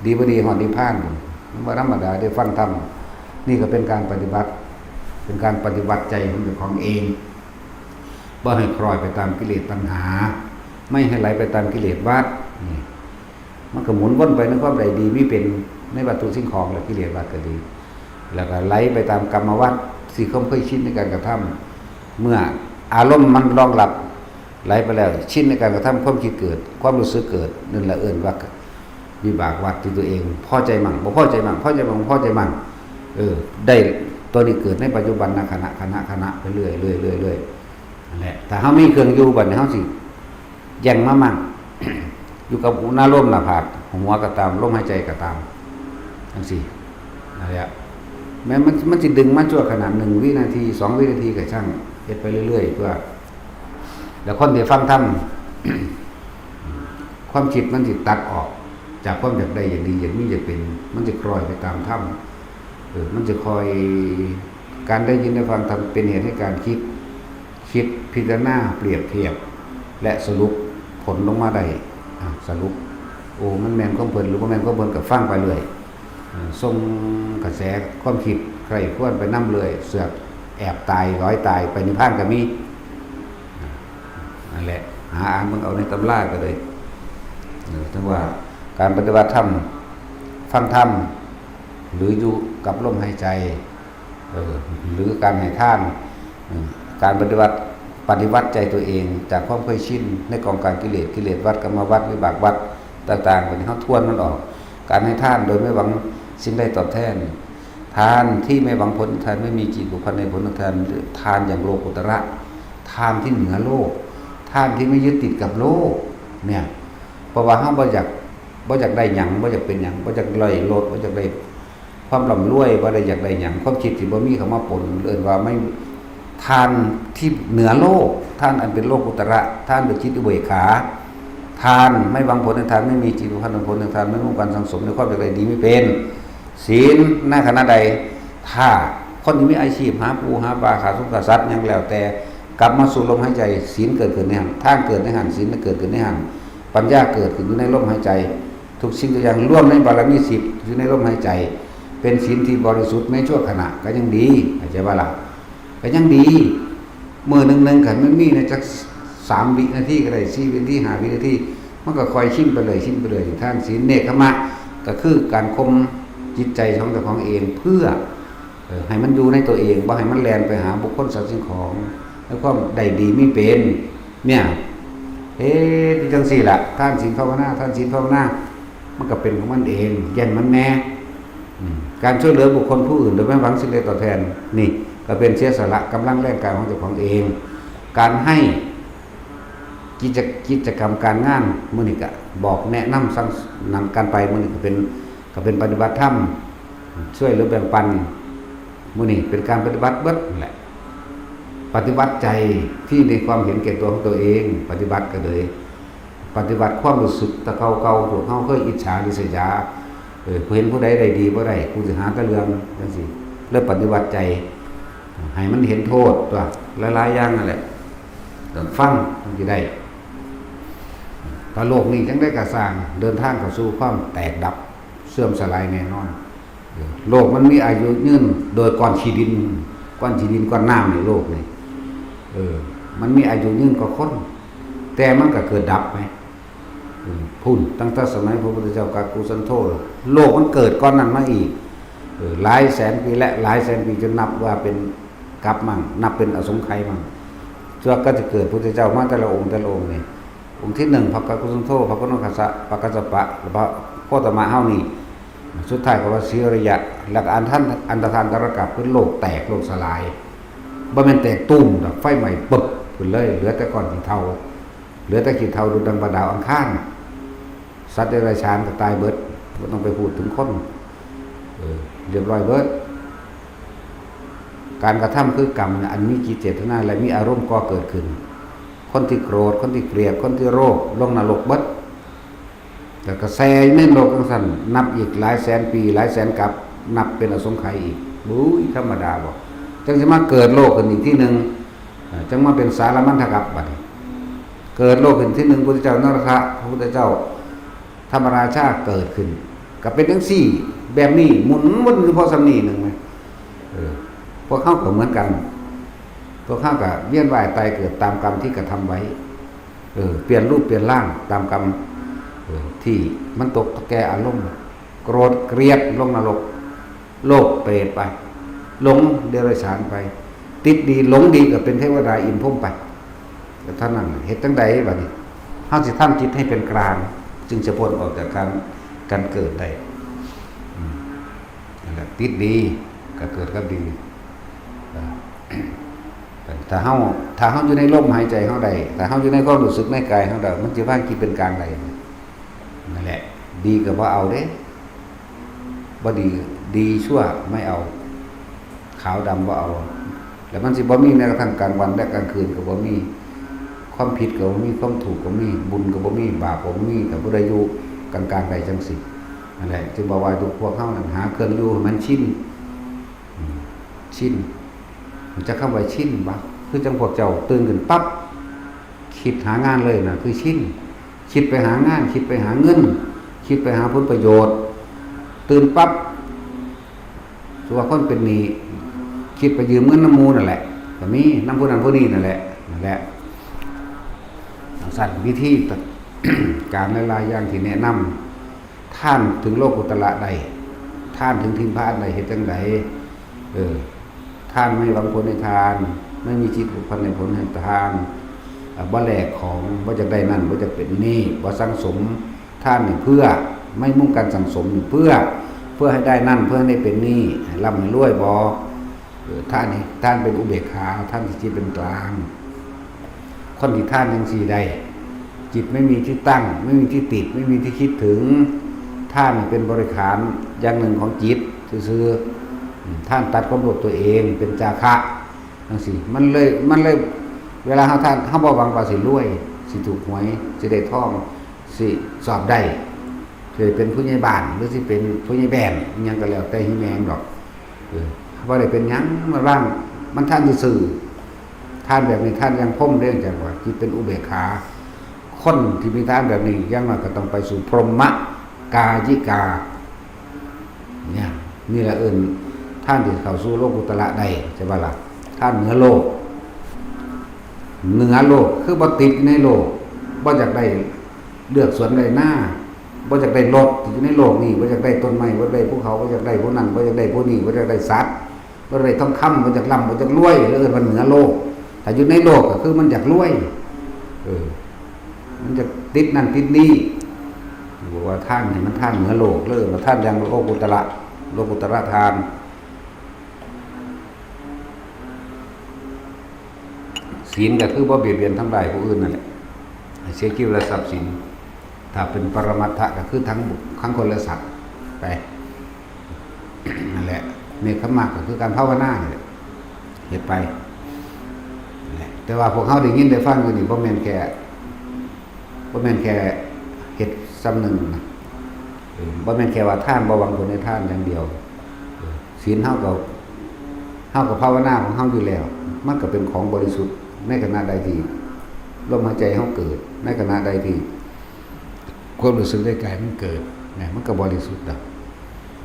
ດີບໍ່ດີຮອດນິບພານພຸ້ນ. ມັນບໍ່ທຳມະດາເດ້ ຟັງທຳ. ນີ້ກໍເປັນການປະຕິບັດ, ເປັນການປະຕິວັດໃຈຂອງເຈົ້າຂອງເອງ, ບໍ່ໃຫ້ຄລອຍໄປຕາມກິເລດຕັນຫາ, ໄມ່ໃຫ້ໄຫຼໄປຕາມກິເລດວັດ. ນີ້ ມັນກໍໝູນວົນໄປໃນຄວາມໄດ້ດີມີເປັນໃນວັດຖຸສິ່ງຂອງ ແລະ ກິເລດວັດກໍດີ, ແລ້ວກໍໄຫຼໄປຕາມກຳມະວັດ ທີ່ຄວາມເຄີຍຊິນໃນການກະທຳ. ເມື່ອອາລົມມັນລອງຮັບໄຫຼໄປແລ້ວ, ຊິນໃນການກະທຳ, ຄວາມຄິດເກີດ, ຄວາມຮູ້ສຶກເກີດ, ນັ້ນລະເອີ້ນວ່າວິບາກວັດທີ່ຕົວເອງພໍໃຈໝັ່ງ, ບໍ່ພໍໃຈໝັ່ງ, ພໍໃຈໝັ່ງ, ບໍ່ພໍໃຈໝັ່ງ. ເອີ ໄດ້ຕົວນີ້ເກີດໃນປັດຈຸບັນນະຂະນະ, ຂະນະ, ຂະນະໄປເລື້ອຍ, ເລື້ອຍ, ເລື້ອຍ, ເລື້ອຍ. ນັ້ນແຫຼະ ຖ້າເຮົາມີເຄື່ອງຢູ່ ບັດນີ້ເຮົາຊິ ຢ່າງມາໝັ້ນຢູ່ກັບອຸນາລົມໜ້າຜາກ, ຫົວກໍຕາມ, ລົມຫາຍໃຈກໍຕາມ ຈັ່ງຊີ້. ນັ້ນແຫຼະ ແມ່ນມັນ, ມັນຊິດຶງມາຊົ່ວຂະນະ ໜຶ່ງວິນາທີ, ສອງວິນາທີກໍຊ່າງ, ເຮັດໄປເລື້ອຍໆ ເພື່ອ ແລ້ວຄົນທີ່ຟັງທຳ ຄວາມຄິດມັນຊິຕັດອອກຈາກຄວາມຢາກໄດ້, ຢາກດີ, ຢາກມີ, ຢາກເປັນ, ມັນຊິຄ່ອຍໄປຕາມທຳ. ເອີ ມັນຊິຄ່ອຍ ການໄດ້ຍິນໄດ້ຟັງທຳເປັນເຫດໃຫ້ການຄິດ, ຄິດ, ພິຈາລະນາ, ປຽບທຽບ ແລະ ສະຫຼຸບຜົນລົງມາໄດ້. ອາ ສະຫຼຸບ, ໂອ້ ມັນແມ່ນຂອງເພິ່ນ ຫຼື ບໍ່ແມ່ນຂອງເພິ່ນ ກໍຟັງໄປເລື້ອຍ. ເອີ ສົ່ງກະແສຄວາມຄິດໃຄຄວນໄປນຳເລື້ອຍ, ເຊືອກແອບຕາຍ, ລອຍຕາຍ, ໄປນິບພານກໍມີ. ອາ ນັ້ນແຫຼະ, ຫາອ່ານເບິ່ງເອົາໃນຕຳລາກໍໄດ້. ເອີ ເຖິງວ່າການປະຕິບັດທຳ, ຟັງທຳ ຫຼື ຢູ່ກັບລົມຫາຍໃຈ, ເອີ ຫຼື ການໃຫ້ທານ, ເອີ ການປະຕິວັດ, ປະຕິວັດໃຈຕົວເອງຈາກຄວາມເຄີຍຊິນໃນກອງກາງກິເລດ, ກິເລດວັດ, ກຳມະວັດ, ວິບາກວັດຕ່າງໆ. ບັດນີ້ເຮົາທວນມັນອອກ, ການໃຫ້ທານໂດຍໄມ່ຫວັງສິ່ງໃດຕອບແທນ, ທານທີ່ໄມ່ຫວັງຜົນ, ທານໄມ່ມີຈິດຜູກພັນໃນຜົນຂອງທານ, ທານຢ່າງໂລກຸດຕະຣະ, ທານທີ່ເໜືອໂລກ, ທານທີ່ໄມ່ຍຶດຕິດກັບໂລກເນຍ. ເພາະວ່າເຮົາບໍ່ຢາກ, ບໍ່ຢາກໄດ້ຫຍັງ, ບໍ່ຢາກເປັນຫຍັງ, ບໍ່ຢາກໄດ້ລົດ, ບໍ່ຢາກໄດ້ ຄວາມລ່ຳລວຍ, ບໍ່ໄດ້ຢາກໄດ້ຫຍັງ, ຄວາມຄິດທີ່ບໍ່ມີເຂົ້າມາປົນ, ເອີ້ນວ່າໄມ່ ທານທີ່ເໜືອໂລກ, ທານອັນເປັນໂລກຸດຕະຣະ, ທານດ້ວຍຈິດອຸເບກຂາ, ທານໄມ່ຫວັງຜົນ, ທານໄມ່ມີຈິດຜູກພັນຜົນ, ທານໄມ່ມີການສັງສົມໃນຄວາມຢາກໄດ້ດີມີເປັນ. ສິນໃນຂະນະໃດ, ຖ້າຄົນທີ່ມີອາຊີບຫາປູຫາປາ, ຂ້າສົງຂ້າສັດ, ຫຍັງແລ້ວແຕ່, ກັບມາສູ່ລົມຫາຍໃຈ, ສິນເກີດຂຶ້ນໃນຫັ້ນ, ທານເກີດໃນຫັ້ນ, ສິນເກີດຂຶ້ນໃນຫັ້ນ, ປັນຍາເກີດຂຶ້ນຢູ່ໃນລົມຫາຍໃຈ. ທຸກສິ່ງທຸກຢ່າງລວມໃນບາລະມີສິບ ຢູ່ໃນລົມຫາຍໃຈ, ເປັນສິນທີ່ບໍລິສຸດໃນຊົ່ວຂະນະກໍຍັງດີ, ເຂົ້າໃຈບໍ່ລະ? ກໍຍັງດີ. ມື້ໜຶ່ງໆ ຄັນມັນມີໃນຈັກສາມວິນາທີກໍໄດ້, ສີ່ວິນາທີ, ຫ້າວິນາທີ, ມັນກໍຄ່ອຍຊິນໄປເລື້ອຍ, ຊິນໄປເລື້ອຍ. ທານສິນເນກຂະມະ ກໍຄືການຂົ່ມຈິດໃຈຂອງເຈົ້າຂອງເອງ ເພື່ອ ເອີ ໃຫ້ມັນຢູ່ໃນຕົວເອງ, ບໍ່ໃຫ້ມັນແລ່ນໄປຫາບຸກຄົນ, ສັດ, ສິ່ງຂອງ, ໃນຄວາມໄດ້ດີມີເປັນ. ເນຍ ເຮັດຢູ່ຈັ່ງຊີ້ລະ ທານສິນພາວະນາ ທານສິນພາວະນາ ມັນກໍເປັນຂອງມັນເອງ ຢ່າງມັນແນ່. ອືມ ການຊ່ວຍເຫຼືອບຸກຄົນຜູ້ອື່ນໂດຍບໍ່ຫວັງສິ່ງໃດຕອບແທນ ນີ້ກໍເປັນເສຍສະຫຼະກຳລັງແຮງກາຍຂອງເຈົ້າຂອງເອງ. ການໃຫ້ ກິດຈະ ກິດຈະກຳການງານ ມື້ນີ້ກະບອກແນະນຳສັ່ງນຳກັນໄປ ມື້ນີ້ກະເປັນ ກະເປັນປະຕິບັດທຳ ຊ່ວຍເຫຼືອແບ່ງປັນ. ມື້ນີ້ເປັນການປະຕິບັດເບິດແຫຼະ ປະຕິບັດໃຈທີ່ມີຄວາມເຫັນແກ່ຕົວຂອງຕົວເອງ ປະຕິບັດກໍເລີຍ ປະຕິບັດຄວາມຮູ້ສຶກແຕ່ເກົ່າໆ ພວກເຮົາເຄີຍອິດສາລິສຍາ ເອີ ຜູ້ເຫັນຜູ້ໃດໄດ້ດີບໍ່ໄດ້ ກູຊິຫາແຕ່ເລື່ອງຈັ່ງຊີ້ ເລີຍປະຕິບັດໃຈໃຫ້ມັນເຫັນໂທດຕົວະ ຫຼາຍໆຢ່າງນັ້ນແຫຼະ ຕ້ອງຟັງຈັ່ງຊິໄດ້. ຖ້າໂລກນີ້ຈັ່ງໃດກໍຊ່າງ ເດີນທາງເຂົ້າສູ່ຄວາມແຕກດັບ ເສື່ອມສະຫຼາຍແນ່ນອນ. ໂລກມັນມີອາຍຸຍືນໂດຍກ້ອນຂີ້ດິນ ກ້ອນຂີ້ດິນ ກ້ອນນ້ຳໃນໂລກນີ້ ເອີ ມັນມີອາຍຸຍືນກວ່າຄົນ ແຕ່ມັນກໍເກີດດັບໄງ. ເອີ ພຸ້ນ ຕັ້ງແຕ່ສະໄໝພະພຸດທະເຈົ້າກັກກຸສັນໂທ ໂລກມັນເກີດກ່ອນນັ້ນມາອີກ ເອີ ຫຼາຍແສນປີ ແລະ ຫຼາຍແສນປີ ຈົນນັບວ່າເປັນກັບມັ້ງ ນັບເປັນອະສົງໄຂມັ້ງ ຈວກກໍຈະເກີດພຸດທະເຈົ້າມາແຕ່ລະອົງ ແຕ່ລະອົງນີ້ ອົງທີໜຶ່ງ ພະກັກກຸສັນໂທ ພະໂກນະຄັດສະ ພະກັດສະປະ ແລະ ພະໂຄຕະມະເຮົານີ້ ສຸດທ້າຍກໍວ່າສີອະລິຍະ ແລ້ວກໍອັນທັນ ອັນຕະທານຕະລະກັບ ຄືໂລກແຕກ ໂລກສະຫຼາຍ ບໍ່ແມ່ນແຕກຕູມດອກ ໄຟໄໝ້ປຶບຂຶ້ນເລີຍ ເຫຼືອແຕ່ກ້ອນຂີ້ເຖົ້າ ເຫຼືອແຕ່ຂີ້ເຖົ້າດຸດດັ່ງວ່າດາວອັງຄານ ສັດເດຍລະສານກໍຕາຍເບິດ ບໍ່ຕ້ອງໄປພູດເຖິງຄົນ ເອີ ລຽບຮ້ອຍເບິດ. ການກະທຳຄືກຳ ອັນມີຈິດເຈດຕະນາ ແລະ ມີອາລົມກໍ່ເກີດຂຶ້ນ ຄົນທີ່ໂກດ ຄົນທີ່ກຽດ ຄົນທີ່ໂລບ ລົງນະລົກເບິດ ແລ້ວກໍແຊ່ຢູ່ໃນໂລກຈັ່ງຊັ້ນ ນັບອີກຫຼາຍແສນປີ ຫຼາຍແສນກັບ ນັບເປັນອະສົງໄຂອີກ ໂອ້ຍ ທຳມະດາບໍ່? ຈັ່ງຊິມາເກີດໂລກຂຶ້ນອີກທີໜຶ່ງ ເອີ ຈັ່ງມາເປັນສາລະມັນທະກັບ ບັດນີ້ເກີດໂລກຂຶ້ນທີໜຶ່ງ ພຸດທະເຈົ້ານະລະທະ ພະພຸດທະເຈົ້າ ທຳມະລາຊາເກີດຂຶ້ນ ກໍເປັນຈັ່ງຊີ້ ແບບນີ້ ໝູນວົນຢູ່ພໍສ່ຳນີ້ໜຶ່ງນະ. ເອີ ພວກເຮົາກໍເໝືອນກັນ ພວກເຮົາກໍວຽນວ່າຍຕາຍເກີດຕາມກຳທີ່ກະທຳໄວ້ ເອີ ປ່ຽນຮູບປ່ຽນຮ່າງຕາມກຳ ເອີ ທີ່ມັນຕົກແກ່ອາລົມ ໂກດກຽດ ລົງນະລົກ ໂລກເປດໄປ ຫຼົງເດຍລະສານໄປ ຕິດດີຫຼົງດີກໍເປັນເທວະດາອິນພົມໄປ ກໍເທົ່ານັ້ນ. ເຮັດຈັ່ງໃດບັດນີ້ ເຮົາຊິທຳຈິດໃຫ້ເປັນກາງ ຈຶ່ງຈະພົ້ນອອກຈາກການ ການເກີດໄດ້? ອືມ ນັ້ນແຫຼະ ຕິດດີກໍເກີດກັບດີ. ເອີ ຖ້າເຮົາ ຖ້າເຮົາຢູ່ໃນລົມຫາຍໃຈເຮົາໄດ້ ຖ້າເຮົາຢູ່ໃນຄວາມຮູ້ສຶກໃນກາຍເຮົາໄດ້ ມັນຊິວາງຈິດເປັນກາງໄດ້. ນັ້ນແຫຼະ ດີກໍບໍ່ເອົາເດ້ ບໍ່ດີ ດີຊົ່ວໄມ່ເອົາ ຂາວດຳບໍ່ເອົາ ແລ້ວມັນຊິບໍ່ມີແມ້ກະທັ່ງກາງວັນ ແລະ ກາງຄືນກໍບໍ່ມີ ຄວາມຜິດກໍບໍ່ມີ ຄວາມຖືກກໍມີ ບຸນກໍບໍ່ມີ ບາບກໍບໍ່ມີ ຖ້າຜູ້ໃດຢູ່ກາງໆໄດ້ຈັ່ງຊີ້. ນັ້ນແຫຼະ ຈຶ່ງບອກວ່າຢູ່ພວກເຮົານັ້ນ ຫາເຄື່ອງຢູ່ໃຫ້ມັນຊິນ ອືມ ຊິນ ຮູ້ຈັກຄຳວ່າຊິນບໍ່? ຄືຈັ່ງພວກເຈົ້າຕື່ນຂຶ້ນປັບ ຄິດຫາງານເລີຍນະ ຄືຊິນ ຄິດໄປຫາງານ ຄິດໄປຫາເງິນ ຄິດໄປຫາຜົນປະໂຫຍດ ຕື່ນປັບ. ສົມມຸດວ່າຄົນເປັນໜີ້ ຄິດໄປຢືມເງິນນຳໝູ່ນັ້ນແຫຼະ ກໍມີ ນຳຜູ້ນັ້ນຜູ້ນີ້ນັ້ນແຫຼະ ນັ້ນແຫຼະ. ຈັ່ງຊັ້ນ ວິທີການຫຼາຍໆຢ່າງທີ່ແນະນຳ ທ່ານເຖິງໂລກຸດຕະລະໄດ້ ທ່ານເຖິງນິບພານໄດ້ ເຮັດຈັ່ງໃດ? ເອີ ທ່ານໄມ່ຫວັງຜົນໃຫ້ທ່ານ ໄມ່ມີຈິດຜູກພັນໃຫ້ຜົນໃຫ້ທ່ານ ເອີ ບໍ່ແລກຂອງ ບໍ່ຢາກໄດ້ນັ້ນ ບໍ່ຢາກເປັນນີ້ ບໍ່ສັງສົມ. ທ່ານນີ້ເພື່ອ ໄມ່ມຸ່ງການສັງສົມນີ້ເພື່ອ ເພື່ອໃຫ້ໄດ້ນັ້ນ ເພື່ອໃຫ້ໄດ້ເປັນນີ້ ໃຫ້ລ່ຳໃຫ້ລວຍບໍ່? ເອີ ທ່ານນີ້ ທ່ານເປັນອຸເບກຂາ ທ່ານຊິຈິດເປັນກາງ. ຄົນທີ່ທ່ານຈັ່ງຊີ້ໄດ້ ຈິດໄມ່ມີທີ່ຕັ້ງ ໄມ່ມີທີ່ຕິດ ໄມ່ມີທີ່ຄິດເຖິງ ທ່ານເປັນບໍລິຂານຢ່າງໜຶ່ງຂອງຈິດຊື່ໆ. ອືມ ທ່ານຕັດຄວາມໂລບຕົວເອງ ເປັນຈາຄະຈັ່ງຊີ້ ມັນເລີຍ ມັນເລີຍ ເວລາເຮົາທ່ານ ເຮົາບໍ່ຫວັງວ່າຊິລວຍ ຊິຖືກຫວຍ ຊິໄດ້ທອງ ຊິສອບໄດ້ ຊິໄດ້ເປັນຜູ້ໃຫຍ່ບ້ານ ຫຼື ຊິເປັນຜູ້ໃຫຍ່ແບນ ອີ່ຫຍັງກໍແລ້ວແຕ່ ຫິແມງດອກ. ເອີ ບໍ່ໄດ້ເປັນຫຍັງ ມັນວ່າງ ມັນທ່ານຊື່ໆ. ທ່ານແບບນີ້ ທ່ານຍັງພົມເດ້ ຈັ່ງວ່າຈິດເປັນອຸເບກຂາ. ຄົນທີ່ມີທ່ານແບບນີ້ ຢ່າງໜ້ອຍກໍຕ້ອງໄປສູ່ພົມມະກາຍິກາ ນີ້ ນີ້ລະເອີ້ນທ່ານທີ່ເຂົ້າສູ່ໂລກຸດຕະລະໄດ້ ໃຊ່ບໍ່ລະ? ທ່ານເໜືອໂລກ ເໜືອໂລກ ຄືບໍ່ຕິດຢູ່ໃນໂລກ ບໍ່ຢາກໄດ້ເຮືອກສວນໄຮ່ນາ ບໍ່ຢາກໄດ້ລົດຢູ່ໃນໂລກນີ້ ບໍ່ຢາກໄດ້ຕົ້ນໄມ້ ບໍ່ຢາກໄດ້ພູເຂົາ ບໍ່ຢາກໄດ້ຜູ້ນັ້ນ ບໍ່ຢາກໄດ້ຜູ້ນີ້ ບໍ່ຢາກໄດ້ສັດ ບໍ່ຢາກໄດ້ທອງຄຳ ບໍ່ຢາກລ່ຳ ບໍ່ຢາກລວຍ ເອີ້ນວ່າເໜືອໂລກ. ຖ້າຢູ່ໃນໂລກກໍຄືມັນຢາກລວຍ ເອີ ມັນຈະຕິດນັ້ນຕິດນີ້. ບອກວ່າທານນີ້ມັນທານເໜືອໂລກເລີຍ ວ່າທານຢ່າງໂລກຸດຕະລະ ໂລກຸດຕະລະທານ. ສິນກໍຄືບໍ່ບຽດບຽນທຳລາຍຜູ້ອື່ນນັ້ນແຫຼະ ໃຫ້ເສຍຊີວິດ ແລະ ຊັບສິນ. ຖ້າເປັນປະລະມັດຖະກໍຄືທັງບຸ ທັງຄົນ ແລະ ສັດໄປ ນັ້ນແຫຼະ. ເນກຂຳມະກໍຄືການພາວະນານີ້ແຫຼະ ເຮັດໄປນັ້ນແຫຼະ. ແຕ່ວ່າພວກເຮົາໄດ້ຍິນໄດ້ຟັງຢູ່ນີ້ ບໍ່ແມ່ນແຄ່ ບໍ່ແມ່ນແຄ່ເຮັດສ່ຳໜຶ່ງນະ ເອີ ບໍ່ແມ່ນແຄ່ວ່າທານ ບໍ່ຫວັງຜົນໃນທານຢ່າງດຽວ. ເອີ ສິນເຮົາກໍ ເຮົາກໍພາວະນາຂອງເຮົາຢູ່ແລ້ວ ມັນກໍເປັນຂອງບໍລິສຸດ. ໃນຂະນະໃດທີ່ລົມຫາຍໃຈເຮົາເກີດ ໃນຂະນະໃດທີ່ຄວາມຮູ້ສຶກໃນກາຍມັນເກີດນະ ມັນກໍບໍລິສຸດດອກ.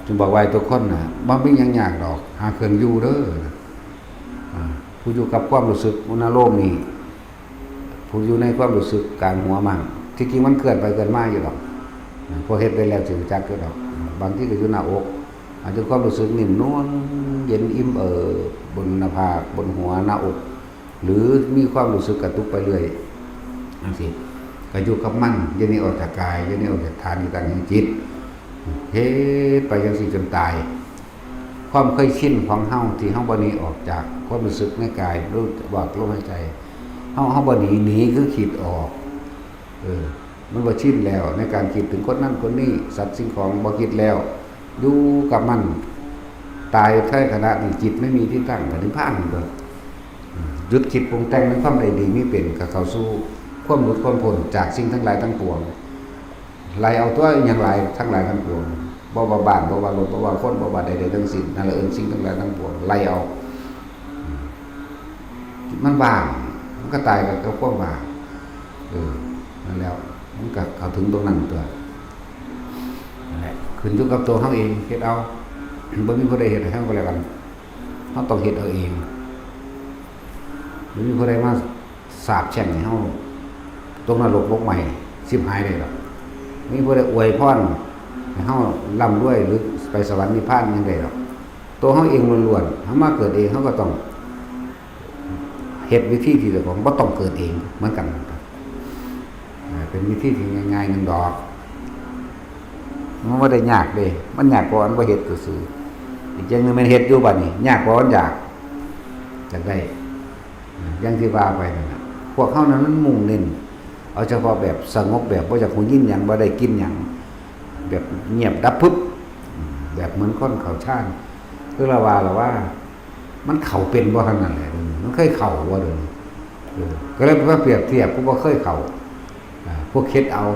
ຈຶ່ງບອກວ່າໃຫ້ທຸກຄົນນະ ບໍ່ມີຫຍັງຍາກດອກ ຫາເຄື່ອງຢູ່ເດີ. ອາ ຜູ້ຢູ່ກັບຄວາມຮູ້ສຶກອຸນາໂລມນີ້ ຜູ້ຢູ່ໃນຄວາມຮູ້ສຶກກາງຫົວມັນ ທີ່ຈິງມັນເຄື່ອນໄປເຄື່ອນມາຢູ່ດອກ. ພວກເຮັດໄດ້ແລ້ວຊິຮູ້ຈັກຢູ່ດອກ. ບາງທີກໍຢູ່ໜ້າອົກ ອາດຈະຄວາມຮູ້ສຶກນິ້ມນວນເຢັນອີ່ມເອີ ບົນໜ້າຜາກ ບົນຫົວ ໜ້າອົກ ຫຼື ມີຄວາມຮູ້ສຶກກະຕຸກໄປເລື້ອຍຈັ່ງຊີ້ ກໍຢູ່ກັບມັນ. ຢ່າໜີອອກຈາກກາຍ ຢ່າໜີອອກຈາກຖານທີ່ຕັ້ງແຫ່ງຈິດ. ເຮັດໄປຈັ່ງຊີ້ຈົນຕາຍ. ຄວາມເຄີຍຊິນຂອງເຮົາທີ່ເຮົາບໍ່ໜີອອກຈາກຄວາມຮູ້ສຶກໃນກາຍ ຫຼືວ່າລົມຫາຍໃຈ ເຮົາ ເຮົາບໍ່ໜີ ໜີຄືຂີດອອກ. ເອີ ມັນບໍ່ຊິນແລ້ວໃນການຄິດເຖິງຄົນນັ້ນຄົນນີ້ ສັດສິ່ງຂອງ ບໍ່ຄິດແລ້ວ ຢູ່ກັບມັນ. ຕາຍໃນຂະນະທີ່ຈິດໄມ່ມີທີ່ຕັ້ງ ກໍນິບພານເລີຍ. ຢຸດຄິດປຸງແຕ່ງໃນຄວາມໄດ້ດີມີເປັນ ກໍເຂົ້າສູ່ຄວາມຫຼຸດຄວາມພົ້ນຈາກສິ່ງທັງຫຼາຍທັງປວງ. ໄລ່ເອົາຕົວອີ່ຫຍັງຫຼາຍ ທັງຫຼາຍທັງປວງ ບໍ່ວ່າບ້ານ ບໍ່ວ່າລົດ ບໍ່ວ່າຄົນ ບໍ່ວ່າໃດໆທັງສິ້ນ ນັ້ນລະເອີ້ນສິ່ງທັງຫຼາຍທັງປວງ ໄລ່ເອົາ. ມັນວ່າງ ມັນກໍຕາຍໄປກັບຄວາມວ່າງ. ເອີ ນັ້ນແລ້ວ ມັນກໍເຂົ້າເຖິງຕົງນັ້ນຕົວະ. ນັ້ນແຫຼະ ຂຶ້ນຢູ່ກັບຕົວເຮົາເອງ ເຮັດເອົາ. ບໍ່ມີຜູ້ໃດເຮັດໃຫ້ເຮົາກໍແລ້ວກັນ ເຮົາຕ້ອງເຮັດເອົາເອງ. ບໍ່ມີຜູ້ໃດມາ ສາບແຊ່ງໃຫ້ເຮົາຕົກນະລົກໝົກໄໝ້ຊິບຫາຍໄດ້ດອກ. ມີຜູ້ໃດອວຍພອນໃຫ້ເຮົາລ່ຳລວຍ ຫຼື ໄປສະຫວັນນິບພານຫຍັງໄດ້ດອກ. ໂຕເຮົາເອງລ້ວນໆ ເຮົາມາເກີດເອງ ເຮົາກໍຕ້ອງເຮັດວິທີທີ່ເຈົ້າຂອງບໍ່ຕ້ອງເກີດເອງເໝືອນກັນ. ເປັນວິທີທີ່ງ່າຍໆໜຶ່ງດອກ. ມັນບໍ່ໄດ້ຍາກເດ້ ມັນຍາກເພາະມັນບໍ່ເຮັດຊື່ໆ. ອີກຢ່າງໜຶ່ງແມ່ນເຮັດຢູ່ບັດນີ້ ຍາກເພາະມັນຢາກ ຢາກໄດ້. ຢ່າງທີ່ວ່າໄປນັ້ນນະ ພວກເຮົານັ້ນມັນມຸ່ງເນັ້ນເອົາສະເພາະແບບສະຫງົບ ແບບບໍ່ຢາກຮູ້ຍິນຫຍັງ ບໍ່ໄດ້ກິນຫຍັງ ແບບງຽບດັບປຶບ ແບບເໝືອນຄົນເຂົ້າຊານ. ຄືລາວວ່າລະວ່າ ມັນເຂົ້າເປັນບໍ່ທັງນັ້ນແຫຼະ ມັນເຄີຍເຂົ້າບໍ່ເດີ? ເອີ ກໍເລີຍມາປຽບທຽບຜູ້ບໍ່ເຄີຍເຂົ້າ ອາ ພວກຄິດເອົາ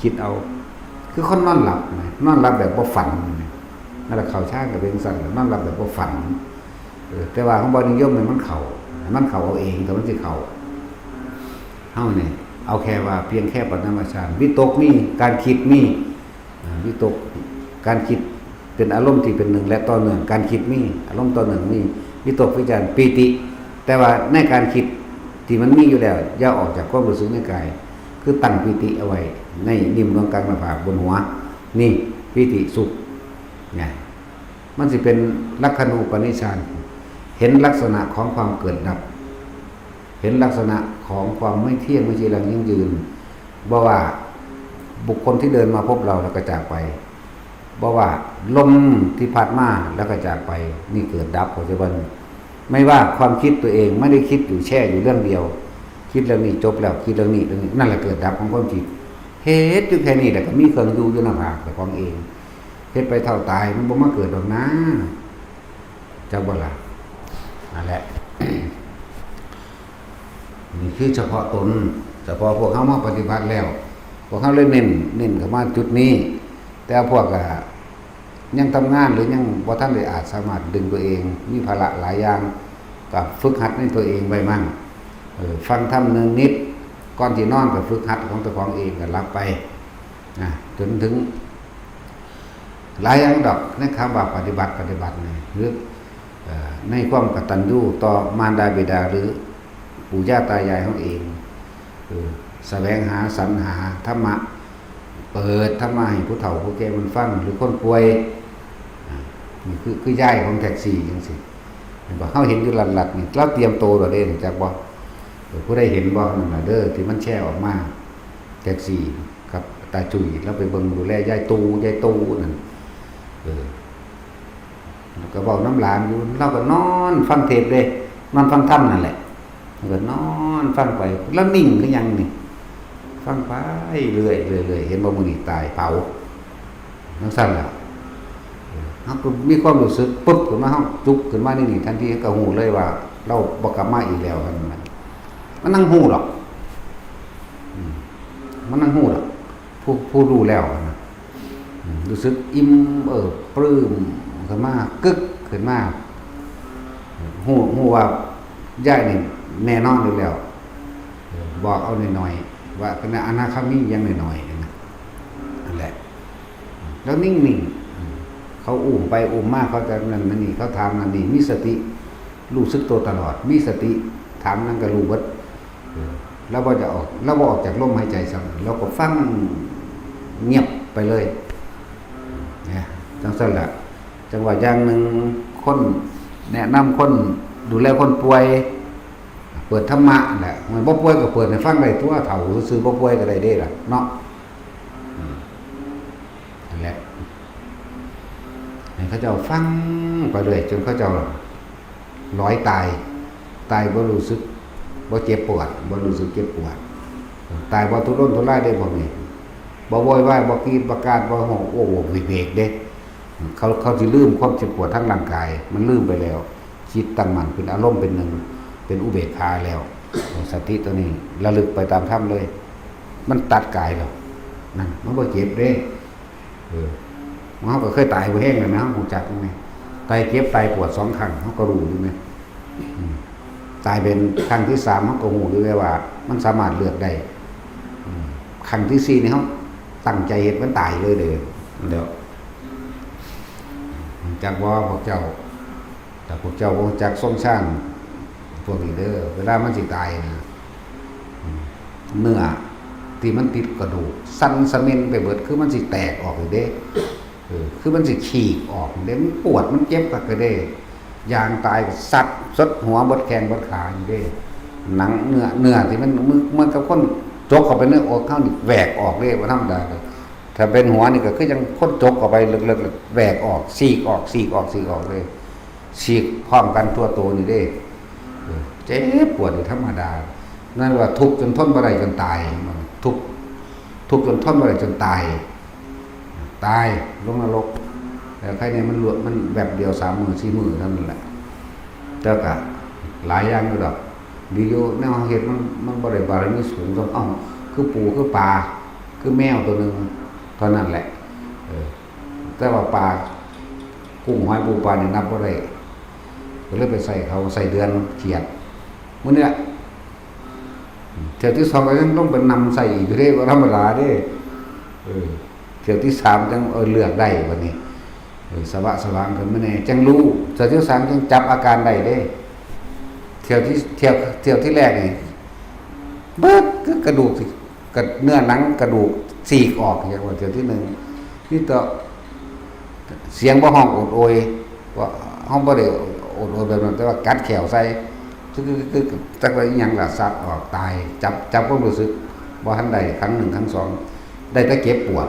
ຄິດເອົາ ຄືຄົນນອນຫຼັບນະ ນອນຫຼັບແບບບໍ່ຝັນນະ. ນັ້ນລະເຂົ້າຊານກໍເປັນຈັ່ງຊັ້ນ ນອນຫຼັບແບບບໍ່ຝັນ. ເອີ ແຕ່ວ່າເຮົາບໍ່ນິຍົມໃຫ້ມັນເຂົ້າ ໃຫ້ມັນເຂົ້າເອົາເອງ ຖ້າມັນຊິເຂົ້າ. ເຮົານີ້ເອົາແຄ່ວ່າພຽງແຄ່ປະຖມະຊານ ວິຕົກມີ ການຄິດມີ ອາ ວິຕົກ ການຄິດເປັນອາລົມທີ່ເປັນໜຶ່ງ ແລະ ຕໍ່ເນື່ອງ ການຄິດມີ ອາລົມຕໍ່ເນື່ອງມີ ວິຕົກ ວິຈານ ປີຕິ. ແຕ່ວ່າໃນການຄິດທີ່ມັນມີຢູ່ແລ້ວ ຢ່າອອກຈາກຄວາມຮູ້ສຶກໃນກາຍ ຄືຕັ້ງປີຕິເອົາໄວ້ໃນນິ້ມດວງກາງໜ້າຜາກ ບົນຫົວ ນີ້ ປີຕິສຸກ ນະ. ມັນຊິເປັນລັກຂະນູປະນິດສານ ເຫັນລັກສະນະຂອງຄວາມເກີດດັບ ເຫັນລັກສະນະຂອງຄວາມໄມ່ທ່ຽງ ໄມ່ຈີລັງຢັ້ງຢືນ. ບໍ່ວ່າບຸກຄົນທີ່ເດີນມາພົບເຮົາແລ້ວກໍຈາກໄປ, ບໍ່ວ່າລົມທີ່ພັດມາແລ້ວກໍຈາກໄປ, ນີ້ເກີດດັບ ເຂົ້າໃຈບໍ່? ໄມ່ວ່າຄວາມຄິດຕົວເອງໄມ່ໄດ້ຄິດຢູ່ ແຊ່ຢູ່ເລື່ອງດຽວ, ຄິດເລື່ອງນີ້ຈົບແລ້ວ ຄິດເລື່ອງນີ້ ເລື່ອງນີ້ ນັ້ນແຫຼະເກີດດັບຂອງຄວາມຄິດ. ເຮັດຢູ່ແຄ່ນີ້ແຫຼະ ກໍມີເຄື່ອງຢູ່ ຢູ່ໜ້າຜາກເຈົ້າຂອງເອງ. ເຮັດໄປເທົ່າຕາຍ ມັນບໍ່ມາເກີດດອກນາ. ຈັກບໍ່ລະ? ນັ້ນແຫຼະ ນີ້ຄືສະເພາະຕົນ, ສະເພາະພວກເຮົາມາປະຕິບັດແລ້ວ ພວກເຮົາເລີຍເນັ້ນ, ເນັ້ນເຂົ້າມາຈຸດນີ້. ແຕ່ພວກກະຍັງທຳງານ ຫຼືຍັງບໍ່ທັນໄດ້ອາດສາມາດດຶງຕົວເອງ, ມີພາລະຫຼາຍຢ່າງ, ກະຝຶກຫັດໃນຕົວເອງໄວ້ໝັ່ງ. ເອີ ຟັງທຳເນືອງນິດ, ກ່ອນຊິນອນກະຝຶກຫັດຂອງເຈົ້າຂອງເອງ, ກະຫຼັບໄປນະ ຈົນເຖິງ ຫຼາຍຢ່າງດອກ ໃນຄຳວ່າປະຕິບັດ, ປະຕິບັດນີ້ ຫຼື ເອີ ໃນຄວາມກະຕັນຍູຕໍ່ມານດາບິດາ ຫຼື ປູ່ຍ່າຕາຍາຍເຮົາເອງ, ເອີ ສະແຫວງຫາສັນຫາທຳມະ, ເປີດທຳມະໃຫ້ຜູ້ເຖົ້າຜູ້ແກ່ເພິ່ນຟັງ ຫຼື ຄົນປ່ວຍ. ອາ ນີ້ຄື ຄືຍາຍຂອງແທັກຊີຈັ່ງຊີ້ ເຫັນບໍ່? ເຮົາເຫັນຢູ່ລັດໆນີ້ ລາວຕຽມໂຕແລ້ວເດ້ ຮູ້ຈັກບໍ່? ເອີ ຜູ້ໃດເຫັນບໍ່? ນັ້ນລະເດີ ທີ່ມັນແຊອອກມາ. ແທັກຊີກັບຕາຈຸ້ຍ ລາວໄປເບິ່ງດູແລຍາຍຕູ້ ຍາຍຕູ້ນັ້ນ ເອີ ລາວກໍເວົ້ານຳຫຼານຢູ່ ລາວກໍນອນຟັງເທດເດ້ ນອນຟັງທຳນັ້ນແຫຼະ ລາວກໍນອນຟັງໄປ ລາວນິ່ງຄືຫຍັງນີ້ ຟັງໄປເລື້ອຍໆ ເຫັນບໍ່ ມື້ນີ້ຕາຍ ເຜົາ ຈັ່ງຊັ້ນລະ ເຮົາກໍມີຄວາມຮູ້ສຶກປຶບຂຶ້ນມາ ເຮົາຈຸກຂຶ້ນມາໃນນີ້ທັນທີ ເຮົາກໍຮູ້ເລີຍວ່າລາວບໍ່ກັບມາອີກແລ້ວ ມັນ ມັນ ມັນນັ່ງຮູ້ດອກ ອືມ ມັນນັ່ງຮູ້ດອກ ຜູ້ ຜູ້ຮູ້ແລ້ວນະ ອືມ ຮູ້ສຶກອີ່ມເອີບປຶ້ມຂຶ້ນມາ ກຶກຂຶ້ນມາ ຮູ້ ຮູ້ວ່າຍາຍນີ້ແນ່ນອນຢູ່ແລ້ວ ເອີ ບອກເອົາໜ້ອຍໆ ວ່າເປັນອະນາຄາມີຢ່າງໜ້ອຍໆ ນັ້ນນະ ນັ້ນແຫຼະ ແລ້ວນິ່ງໆ ເຂົາອຸ້ມໄປອຸ້ມມາ ເຂົາຈະນັ້ນມານີ້ ເຂົາຖາມນັ້ນນີ້ ມີສະຕິ ຮູ້ສຶກໂຕຕະຫຼອດ ມີສະຕິ ຖາມຫຍັງກໍຮູ້ເບິດ ເອີ ລາວບໍ່ຈະອອກ ລາວບໍ່ອອກຈາກລົມຫາຍໃຈຊ້ຳ ລາວກໍຟັງງຽບໄປເລີຍ ນະ ຈັ່ງຊັ້ນລະ ຈັ່ງວ່າຢ່າງໜຶ່ງ ຄົນແນະນຳຄົນ ດູແລຄົນປ່ວຍ ເປີດທຳມະແຫຼະ ບໍ່ປ່ວຍກໍເປີດໃຫ້ຟັງໄດ້ຕົວະ ເຖົ້າຊື່ໆ ບໍ່ປ່ວຍກໍໄດ້ເດ້ລະເນາະ ອືມ ນັ້ນແຫຼະ ໃຫ້ເຂົາເຈົ້າຟັງໄປເລື້ອຍ ຈົນເຂົາເຈົ້າລອຍຕາຍ ຕາຍບໍ່ຮູ້ສຶກ ບໍ່ເຈັບປວດ ບໍ່ຮູ້ສຶກເຈັບປວດ ຕາຍບໍ່ທຸລົນທຸລາຍເດ້ພວກນີ້ ບໍ່ໂວຍວາຍ ບໍ່ກຣີດບໍ່ກາດ ບໍ່ຮ້ອງໂອ້ໂຫເຫວກເດ້ ເຂົາ ເຂົາຊິລືມຄວາມເຈັບປວດທາງຮ່າງກາຍ ມັນລືມໄປແລ້ວ ຈິດຕັ້ງໝັ້ນເປັນອາລົມເປັນໜຶ່ງ ເປັນອຸເບກຂາແລ້ວ ສະຕິຕົວນີ້ລະລຶກໄປຕາມທຳເລີຍ ມັນຕັດກາຍແລ້ວ ນັ້ນ ມັນບໍ່ເຈັບເດ້ ເອີ ເຮົາກໍເຄີຍຕາຍບໍ່ແຮງແລ້ວນະ ເຮົາຮູ້ຈັກຢູ່ແມ ຕາຍເຈັບຕາຍປວດສອງຄັ້ງ ເຮົາກໍຮູ້ຢູ່ແມ ອືມ ຕາຍເປັນຄັ້ງທີສາມ ເຮົາກໍຮູ້ຢູ່ແລ້ວວ່າ ມັນສາມາດເລືອກໄດ້ ອືມ ຄັ້ງທີສີ່ນີ້ ເຮົາຕັ້ງໃຈເຮັດມັນຕາຍເລີຍເດີ ແລ້ວ ຮູ້ຈັກບໍ່ພວກເຈົ້າ? ຖ້າພວກເຈົ້າບໍ່ຮູ້ຈັກຊົງຊານພວກນີ້ເດີ ເວລາມັນຊິຕາຍນະ ອືມ ເນື້ອທີ່ມັນຕິດກະດູກສັ່ນສະເໝັນໄປເບິດ ຄືມັນຊິແຕກອອກເດ້ ເອີ ຄືມັນຊິຂີກອອກເດ້ ມັນປວດມັນເຈັບຄັກເດ້ ຢ່າງຕາຍກໍສັດສົດຫົວເບິດແຂ້ງເບິດຂາຢູ່ເດ້ ໜັງເນື້ອ ເນື້ອທີ່ມັນ ມັນ ເໝືອນກັບຄົນຈົກເຂົ້າໄປໃນອົກເຮົານີ້ແຫວກອອກເດ້ ບໍ່ທຳມະດາເດ້ ຖ້າເປັນຫົວນີ້ກໍຄືຈັ່ງຄົນຈົກເຂົ້າໄປເລິກໆ ແຫວກອອກ ສີກອອກ ສີກອອກ ສີກອອກເລີຍ ສີກພ້ອມກັນທົ່ວໂຕນີ້ເດ້ ເອີ ເຈັບປວດນີ້ທຳມະດາ ນັ້ນວ່າທຸກຈົນທົນບໍ່ໄດ້ຈົນຕາຍ ເຫັນບໍ່? ທຸກ ທຸກຈົນທົນບໍ່ໄດ້ຈົນຕາຍ ຕາຍລົງນະລົກ ແລ້ວໃຄແນ່ມັນລວດ ມັນແວັບດຽວ ສາມມື້ ສີ່ມື້ເທົ່ານັ້ນແຫຼະ ແຕ່ກໍຫຼາຍຢ່າງຢູ່ດອກ ດີຢູ່ແນວເຮົາເຮັດ ມັນ ມັນບໍ່ໄດ້ບາລະມີສູງສ່ຳເຮົາ ຄືປູຄືປາ ຄືແມວໂຕໜຶ່ງເທົ່ານັ້ນແຫຼະ ເອີ ແຕ່ວ່າປາ ກຸ້ງ ຫອຍ ປູ ປານີ້ນັບບໍ່ໄດ້ ກໍເລີຍໄປໃສ່ເຂົາ ໃສ່ເດືອນຂຽດ ມື້ນີ້ລະ ອືມ ຖ້ຽວທີສອງກໍຍັງລົງໄປນຳໃສ່ອີກຢູ່ເດ້ ບໍ່ທຳມະດາເດ້ ເອີ ຖ້ຽວທີສາມຈັ່ງ ເອີ ເລືອກໄດ້ບັດນີ້ ເອີ ສະວະສະຫວ່າງຂຶ້ນມາແດ່ ຈັ່ງຮູ້ ຖ້ຽວທີສາມຈັ່ງຈັບອາການໄດ້ເດ້ ຖ້ຽວທີ ຖ້ຽວ ຖ້ຽວທີແລກນີ້ ເບິດ ຄືກະດູກ ກະ ເນື້ອໜັງກະດູກສີກອອກ ຢ່າງວ່າ ເທື່ອທີໜຶ່ງ ມີແຕ່ສຽງບໍ່ຮ້ອງໂອດໂອຍ ວ່າເຮົາບໍ່ໄດ້ໂອດໂອຍແບບນັ້ນ ແຕ່ວ່າກັດແຂ້ວໃສ່ ຄື ຄື ຄື ຈັກວ່າອີ່ຫຍັງລະ ສັດອອກຕາຍ ຈັບ ຈັບຄວາມຮູ້ສຶກບໍ່ທັນໄດ້ ຄັ້ງໜຶ່ງ ຄັ້ງສອງ ໄດ້ແຕ່ເຈັບປວດ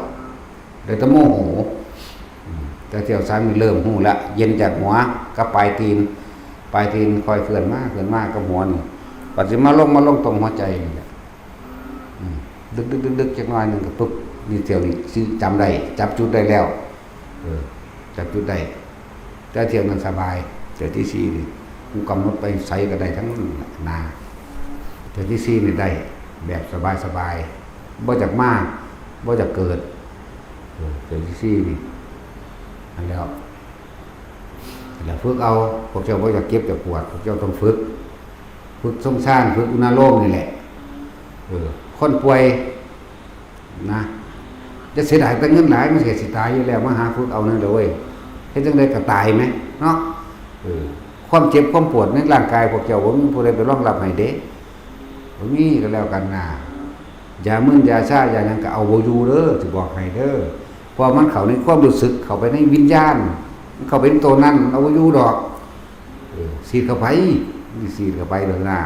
ໄດ້ແຕ່ໂມໂຫ ອືມ ແຕ່ຖ້ຽວສາມນີ້ເລີ່ມຮູ້ລະ ເຢັນຈາກຫົວກັບປາຍຕີນ ປາຍຕີນຄ່ອຍເຄື່ອນມາ ເຄື່ອນມາກັບຫົວນີ້ ບັດຊິມາລົງ ມາລົງຕົງຫົວໃຈນີ້ແຫຼະ ອືມ ດຶກໆໆໆ ຈັກໜ້ອຍໜຶ່ງກໍປຶບ ນີ້ຖ້ຽວນີ້ຊິຈຳໄດ້ ຈັບຈຸດໄດ້ແລ້ວ ເອີ ຈັບຈຸດໄດ້ ແຕ່ຖ້ຽວນັ້ນສະບາຍ ຖ້ຽວທີສີ່ນີ້ ກູກຳນົດໄປໃສກໍໄດ້ທັງນັ້ນນາ ຖ້ຽວທີສີ່ນີ້ໄດ້ແບບສະບາຍໆ ບໍ່ຢາກມາ ບໍ່ຢາກເກີດ ເອີ ຖ້ຽວທີສີ່ນີ້ ອັນແລ້ວ ແລ້ວຝຶກເອົາ ພວກເຈົ້າບໍ່ຢາກເຈັບຢາກປວດ ພວກເຈົ້າຕ້ອງຝຶກ ຝຶກຊົງຊານ ຝຶກອຸນາໂລມນີ້ແຫຼະ ເອີ ຄົນປ່ວຍນະ ຢ່າເສຍດາຍແຕ່ເງິນຫຼາຍ ມັນເສຍ ຊິຕາຍຢູ່ແລ້ວ ມາຫາຝຶກເອົານັ້ນແຫຼະເວີຍ ເຮັດຈັ່ງໃດກໍຕາຍແມະເນາະ ເອີ ຄວາມເຈັບຄວາມປວດໃນຮ່າງກາຍພວກເຈົ້າ ບໍ່ມີຜູ້ໃດໄປຮອງຮັບໃຫ້ເດ້ ບໍ່ມີກໍແລ້ວກັນນາ ຢາມຶນຢາຊາຢາຫຍັງກໍເອົາບໍ່ຢູ່ເດີ ຊິບອກໃຫ້ເດີ ເພາະວ່າມັນເຂົ້າໃນຄວາມຮູ້ສຶກ ເຂົ້າໄປໃນວິນຍານ ມັນເຂົ້າໄປໃນໂຕນັ້ນ ເອົາບໍ່ຢູ່ດອກ ເອີ ສີດເຂົ້າໄປ ມັນຊິສີດເຂົ້າໄປໂລດນາ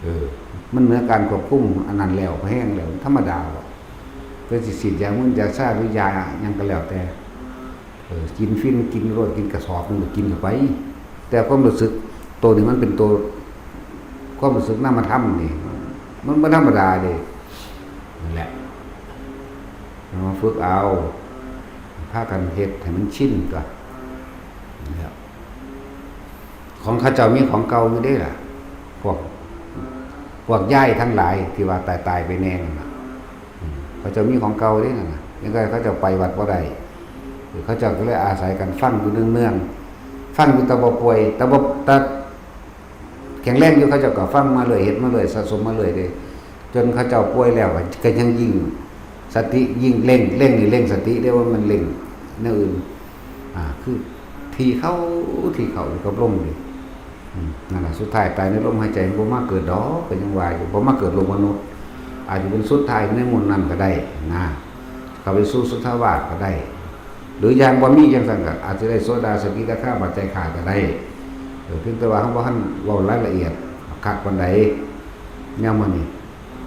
ເອີ ມັນເໜືອການຄວບຄຸມອັນນັ້ນແລ້ວ ແຮງແລ້ວ ທຳມະດາບໍ່? ເພິ່ນຊິສີດຢາມຶນຢາຊາ ຫຼືຢາຫຍັງກໍແລ້ວແຕ່ ເອີ ກິນຟິນ ກິນໂລດ ກິນກະສອບໜຶ່ງກໍກິນເຂົ້າໄປ. ແຕ່ຄວາມຮູ້ສຶກໂຕນີ້ ມັນເປັນໂຕ ຄວາມຮູ້ສຶກນາມະທຳນີ້ ມັນບໍ່ທຳມະດາເດ້. ນັ້ນແຫຼະ ເຮົາມາຝຶກເອົາ ພາກັນເຮັດໃຫ້ມັນຊິນຕົວະ. ແລ້ວ ຂອງເຂົາເຈົ້າມີຂອງເກົ່າຢູ່ເດ້ລະ ພວກ ພວກຍາຍທັງຫຼາຍທີ່ວ່າຕາຍໆໄປແດ່ນັ້ນນະ ເຂົາເຈົ້າມີຂອງເກົ່າເດ້ນັ້ນນະ ຍັງໄງເຂົາເຈົ້າໄປວັດບໍ່ໄດ້ ເຂົາເຈົ້າກໍເລີຍອາໄສການຟັງຢູ່ເນື່ອງໆ ຟັງຢູ່ແຕ່ບໍ່ປ່ວຍ ແຕ່ບໍ່ ແຕ່ແຂງແຮງຢູ່ ເຂົາເຈົ້າກໍຟັງມາເລື້ອຍ ເຮັດມາເລື້ອຍ ສະສົມມາເລື້ອຍເດ້. ຈົນເຂົາເຈົ້າປ່ວຍແລ້ວ ກໍ ກໍຍັງຍິ່ງສະຕິ ຍິ່ງເລັ່ງ ເລັ່ງນີ້ເລັ່ງສະຕິເດ້ ບໍ່ແມ່ນເລັ່ງແນວອື່ນ ອາ ຄືທີ່ເຂົ້າ ທີ່ເຂົ້າຢູ່ກັບລົມນີ້ ອືມ ນັ້ນລະ ສຸດທ້າຍຕາຍໃນລົມຫາຍໃຈ ມັນບໍ່ມາເກີດດອກ ກໍຍັງວ່າຢູ່ ບໍ່ມາເກີດໂລກມະນຸດ ອາດຈະເປັນສຸດທ້າຍໃນໝູ່ນັ້ນກໍໄດ້ນະ ເຂົ້າໄປສູ່ສຸດທາວາດກໍໄດ້. ຫຼືຢ່າງບໍ່ມີຈັ່ງຊັ້ນກໍອາດຈະໄດ້ໂສດາ ສະກິດາຄາ ບັດໄຕຂາດກໍໄດ້ ເອີ ພຽງແຕ່ວ່າເຮົາບໍ່ທັນເວົ້າລາຍລະອຽດຄັກປານໃດ. ແນວມື້ນີ້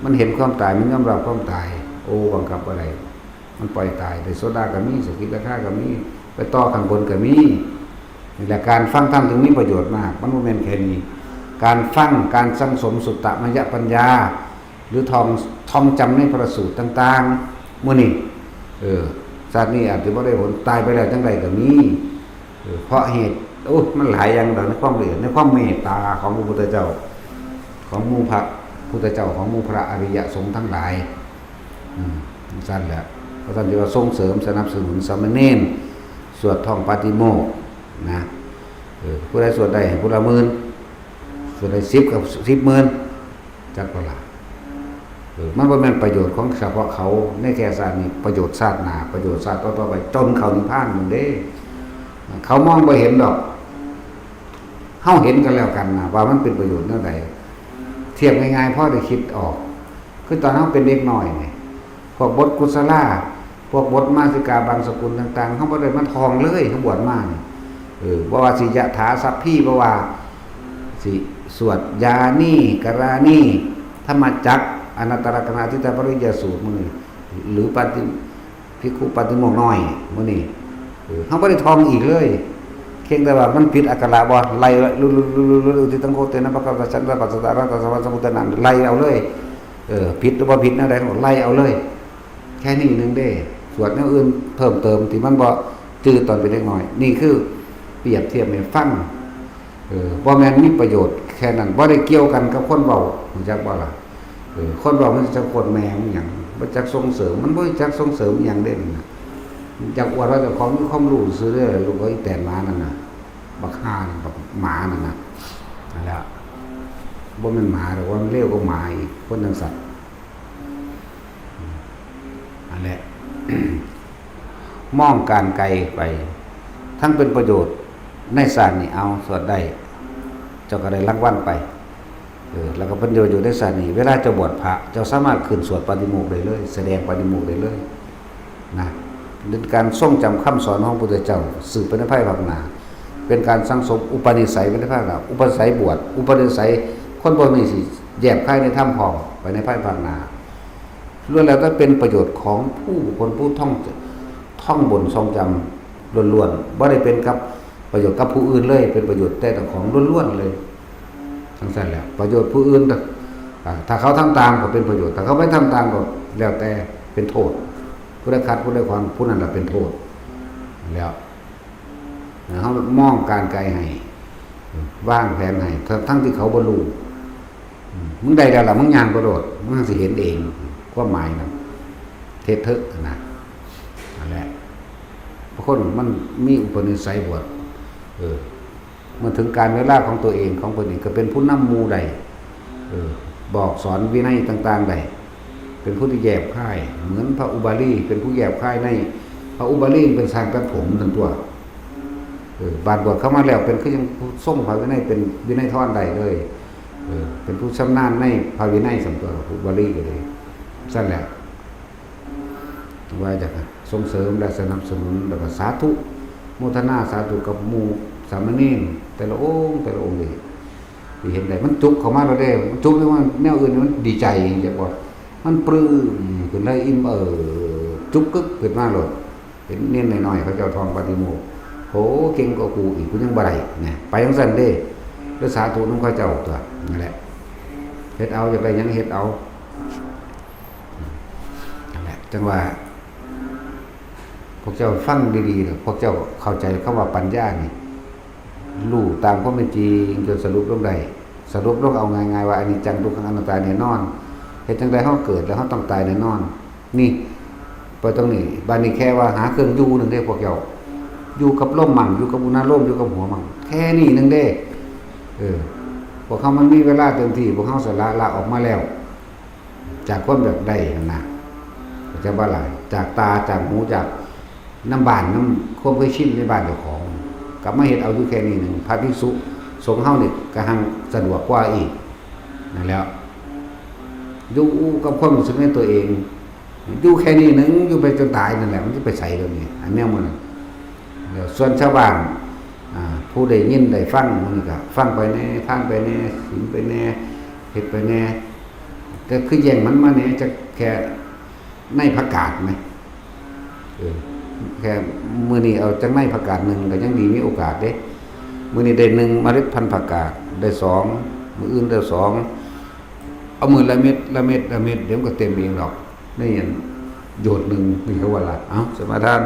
ມັນເຫັນຄວາມຕາຍ ມັນຍອມຮັບຄວາມຕາຍ ໂອ້ ບັງຄັບບໍ່ໄດ້ ມັນປ່ອຍຕາຍ ໄດ້ໂສດາກໍມີ ສະກິດາຄາກໍມີ ໄປຕໍ່ຂັ້ນບົນກໍມີ. ນີ້ແຫຼະ ການຟັງທຳຈຶ່ງມີປະໂຫຍດມາກ ມັນບໍ່ແມ່ນແຄ່ນີ້ ການຟັງ ການສັ່ງສົມສຸດຕະມະຍະປັນຍາ ຫຼືທ່ອງ ທ່ອງຈຳໃນພະລະສູດຕ່າງໆ ມື້ນີ້ ເອີ ຊາດນີ້ອາດຈະບໍ່ໄດ້ຜົນ ຕາຍໄປແລ້ວຈັ່ງໃດກໍມີ ເອີ ເພາະເຫດ ໂອ້ ມັນຫຼາຍຢ່າງໃນຄວາມລະອຽດ ໃນຄວາມເມດຕາຂອງພະພຸດທະເຈົ້າ ຂອງໝູ່ພະພຸດທະເຈົ້າ ຂອງໝູ່ພະອະລິຍະສົງທັງຫຼາຍ ອືມ ຈັ່ງຊັ້ນແຫຼະ ເພາະສະນັ້ນຈຶ່ງວ່າສົ່ງເສີມສະໜັບສະໜູນສາມະເນນສວດທ່ອງປາຕິໂມກນະ ເອີ ຜູ້ໃດສວດໄດ້ໃຫ້ຜູ້ລະໝື່ນ ສວດໄດ້ສິບກໍສິບໝື່ນ ຈັກບໍ່ລະ ເອີ ມັນບໍ່ແມ່ນປະໂຫຍດຂອງສະເພາະເຂົາໃນແຕ່ຊາດນີ້ ປະໂຫຍດຊາດໜ້າ ປະໂຫຍດຊາດຕໍ່ໆໄປ ຈົນເຂົ້ານິບພານພຸ້ນເດ້. ເຂົາມອງບໍ່ເຫັນດອກ ເຮົາເຫັນກັນແລ້ວກັນນະ ວ່າມັນເປັນປະໂຫຍດແນວໃດ. ທຽບງ່າຍໆ ພໍໄດ້ຄິດອອກ ຄືຕອນເຮົາເປັນເດັກນ້ອຍນີ້ ພວກບົດກຸສະລາ ພວກບົດມາສິກາບັງສະກຸນຕ່າງໆ ເຮົາບໍ່ໄດ້ມາທ່ອງເລີຍ ເຮົາບວດມານີ້ ເອີ ບໍ່ວ່າຊິຍະຖາ ສັບພີ ບໍ່ວ່າຊິສວດຢານີ ກະລານີ ທຳມະຈັກ ອະນັດຕະລັກຂະນາທິຕະປະລິຍະສູດມື້ນີ້ ຫຼືປາຕິ ພິກຂຸປາຕິໂມກນ້ອຍມື້ນີ້ ເອີ ເຮົາບໍ່ໄດ້ທ່ອງອີກເລີຍ ພຽງແຕ່ວ່າມັນຜິດອັກຂະລະບໍ່ ໄລ່ລຸລຸລຸລຸລຸ ອຸທິຕັງໂຄເຕນະພະຄະວະຕາ ສັນຕະປັດສະຕະອະລະຫັດຕະສຳມາສຳພຸດທານັງ ໄລ່ເອົາເລີຍ ເອີ ຜິດຫຼືບໍ່ຜິດແນວໃດ ໄລ່ເອົາເລີຍ. ແຄ່ນີ້ໜຶ່ງເດ້ ສວດແນວອື່ນເພີ່ມເຕີມທີ່ມັນບໍ່ຈື່ຕອນເປັນເດັກນ້ອຍ ນີ້ຄືປຽບທຽບໃຫ້ຟັງ ເອີ ບໍ່ແມ່ນມີປະໂຫຍດແຄ່ນັ້ນ ບໍ່ໄດ້ກ່ຽວກັນກັບຄົນເວົ້າ ຮູ້ຈັກບໍ່ລະ? ເອີ ຄົນເວົ້າມັນຊິຈັກໂຄດແມ່ມັນຫຍັງ ບໍ່ຈັກສົ່ງເສີມ ມັນບໍ່ຮູ້ຈັກສົ່ງເສີມອີ່ຫຍັງເດ້ນັ້ນນະ ຢາກອວດວ່າເຈົ້າຂອງມີຄວາມຮູ້ຊື່ເດ້ ລູກເອີຍ ອີແຕນໝານັ້ນນະ ບັກຫ່ານັ້ນ ບັກໝານັ້ນນະ ນັ້ນແຫຼະ ບໍ່ແມ່ນໝາດອກ ວ່າມັນເລວກວ່າໝາອີກ ຄົນຈັ່ງຊັ້ນ ນັ້ນແຫຼະ ມອງການໄກໄປ ທັງເປັນປະໂຫຍດໃນຊາດນີ້ ເອົາ ສວດໄດ້ ເຈົ້າກໍໄດ້ລາງວັນໄປ ເອີ ແລ້ວກໍເປັນປະໂຫຍດໃນຊາດນີ້ ເວລາເຈົ້າບວດພະ ເຈົ້າສາມາດຂຶ້ນສວດປາຕິໂມກໄດ້ເລີຍ ສະແດງປາຕິໂມກໄດ້ເລີຍ ນະ ເປັນການຊົງຈຳຄຳສອນຂອງພະພຸດທະເຈົ້າ ສືບໄປໃນພາຍພາກໜ້າ ເປັນການສັ່ງສົມອຸປະນິໄສໄປໃນພາຍພາກໜ້າ ອຸປະນິໄສບວດ ອຸປະນິໄສຄົນພວກນີ້ຊິແຍບຄາຍໃນທຳພ້ອມໄປໃນພາຍພາກໜ້າ ລ້ວນແລ້ວແຕ່ເປັນປະໂຫຍດຂອງຜູ້ບຸກຄົນຜູ້ທ່ອງ ທ່ອງບົນຊົງຈຳລ້ວນໆ ບໍ່ໄດ້ເປັນກັບປະໂຫຍດກັບຜູ້ອື່ນເລີຍ ເປັນປະໂຫຍດແຕ່ເຈົ້າຂອງລ້ວນໆເລີຍ. ຈັ່ງຊັ້ນແຫຼະ ປະໂຫຍດຜູ້ອື່ນ ອ່າ ຖ້າເຂົາທຳຕາມກໍເປັນປະໂຫຍດ ຖ້າເຂົາໄປທຳຕາມກໍແລ້ວແຕ່ເປັນໂທດ ຜູ້ໃດຂັດ ຜູ້ໃດຂວາງ ຜູ້ນັ້ນລະເປັນໂທດແລ້ວ. ເຮົາມອງການໄກໃຫ້ ວາງແຜນໃຫ້ ທັງ ທັງທີ່ເຂົາບໍ່ຮູ້ ອືມ ມຶງໄດ້ແລ້ວລະ ມຶງຍ່າງໄປໂລດ ມຶງຊິເຫັນເອງ ຄວາມໝາຍນະ ເຮັດເຖາະນະ ນັ້ນແຫຼະ ບາງຄົນມັນມີອຸປະນິໄສບວດ ເອີ ເມື່ອເຖິງການເວລາຂອງຕົວເອງ ຂອງຕົນເອງ ກໍເປັນຜູ້ນຳໝູ່ໄດ້ ເອີ ບອກສອນວິໄນຕ່າງໆໄດ້ ເປັນຜູ້ທີ່ແຍບຄາຍ ເໝືອນພະອຸບາລີ ເປັນຜູ້ແຍບຄາຍໃນ ພະອຸບາລີເປັນຊ່າງຕັດຜົມນັ້ນຕົວະ ເອີ ບາດບວດເຂົ້າມາແລ້ວ ເປັນຄືຍັງຊົງພະວິໄນ ເປັນວິໄນທອນໄດ້ເລີຍ ເອີ ເປັນຜູ້ຊຳນານໃນພະວິໄນສ່ຳຕົວະ ອຸບາລີກໍເລີຍ ຊັ້ນແຫຼະ ວ່າຢາກສົ່ງເສີມ ແລະ ສະໜັບສະໜູນ ແລ້ວກໍສາທຸ ໂມທະນາສາທຸກັບໝູ່ສາມະເນນ ແຕ່ລະອົງ ແຕ່ລະອົງນີ້ ເຫັນໄດ້ ມັນຈຸກເຂົ້າມາແລ້ວເດ້ ມັນຈຸກ ແນວອື່ນມັນດີໃຈ ຈັ່ງຊີ້ບໍ່ ມັນປຶ້ມຂຶ້ນເລີຍ ອີ່ມເອີ ຈຸກກຶກຂຶ້ນມາໂລດ. ເຫັນເນນນ້ອຍໆ ເຂົາເຈົ້າທ່ອງປາຕິໂມກ ໂຫ ເກັ່ງກວ່າກູອີກ ກູຍັງບໍ່ໄດ້ນະ ໄປຈັ່ງຊັ້ນເດ້ ໄປສາທຸນຳເຂົາເຈົ້າຕົວະ ນັ້ນແຫຼະ ເຮັດເອົາ ຢາກໄດ້ຫຍັງເຮັດເອົາ ນັ້ນແຫຼະ ຈັ່ງວ່າ ພວກເຈົ້າຟັງດີໆ ແລ້ວພວກເຈົ້າເຂົ້າໃຈຄຳວ່າປັນຍານີ້ ຮູ້ຕາມຄວາມເປັນຈິງ ຈົນສະຫຼຸບລົງໄດ້ ສະຫຼຸບລົງເອົາງ່າຍໆວ່າ ອະນິດຈັງ ທຸກຂັງ ອະນັດຕາ ແນ່ນອນ. ເຮັດຈັ່ງໃດເຮົາເກີດແລ້ວເຮົາຕ້ອງຕາຍແນ່ນອນ. ນີ້ ໄປຕົງນີ້ ບາດນີ້ແຄ່ວ່າຫາເຄື່ອງຢູ່ໜຶ່ງເດ້ພວກເຈົ້າ ຢູ່ກັບລົມໝັ່ງ ຢູ່ກັບອຸນາໂລມ ຢູ່ກັບຫົວໝັ່ງ ແຄ່ນີ້ໜຶ່ງເດ້. ເອີ ພວກເຮົາມັນມີເວລາເຕັມທີ່ ພວກເຮົາສະຫຼະລະອອກມາແລ້ວ ຈາກຄວາມຢາກໄດ້ຫັ້ນນະ ເຂົ້າໃຈບໍ່ລະ? ຈາກຕາ ຈາກຫູ ຈາກນ້ຳບ້ານ ນຳຄວາມເຄີຍຊິນໃນບ້ານເຈົ້າຂອງ ກັບມາເຮັດເອົາຢູ່ແຄ່ນີ້ໜຶ່ງ ພະພິກສຸສົງເຮົານີ້ກະຮັ່ງສະດວກກວ່າອີກ ນັ້ນແຫຼະ ຢູ່ກັບຄວາມຮູ້ສຶກໃນຕົວເອງ ຢູ່ແຄ່ນີ້ໜຶ່ງ ຢູ່ໄປຈົນຕາຍນັ້ນແຫຼະ ມັນຈະໄປໃສດຽວນີ້ ອັນແນວໝູ່ນັ້ນ. ແລ້ວສ່ວນຊາວບ້ານ ອ່າ ຜູ້ໄດ້ຍິນໄດ້ຟັງ ມື້ນີ້ກະຟັງໄປແດ່ ທານໄປແດ່ ສິນໄປແດ່ ເຮັດໄປແດ່ ແຕ່ຄືແຍ່ງມັນມາແດ່ ຈັກແຄ່ໃນຜັກກາດແໝ ເອີ ແຄ່ມື້ນີ້ເອົາຈັກໃນຜັກກາດໜຶ່ງ ກະຍັງດີມີໂອກາດເດ້. ມື້ນີ້ໄດ້ໜຶ່ງ ເມລັດພັນຜັກກາດ ໄດ້ສອງ ມື້ອື່ນໄດ້ສອງ ເອົາມື້ລະເມັດ ລະເມັດ ລະເມັດ ດຽວມັນກະເຕັມເອງດອກ ໃນອັນໂຫຍດໜຶ່ງ ນີ້ເຂົາວ່າລະ ເອົ້າ ສະມາທານ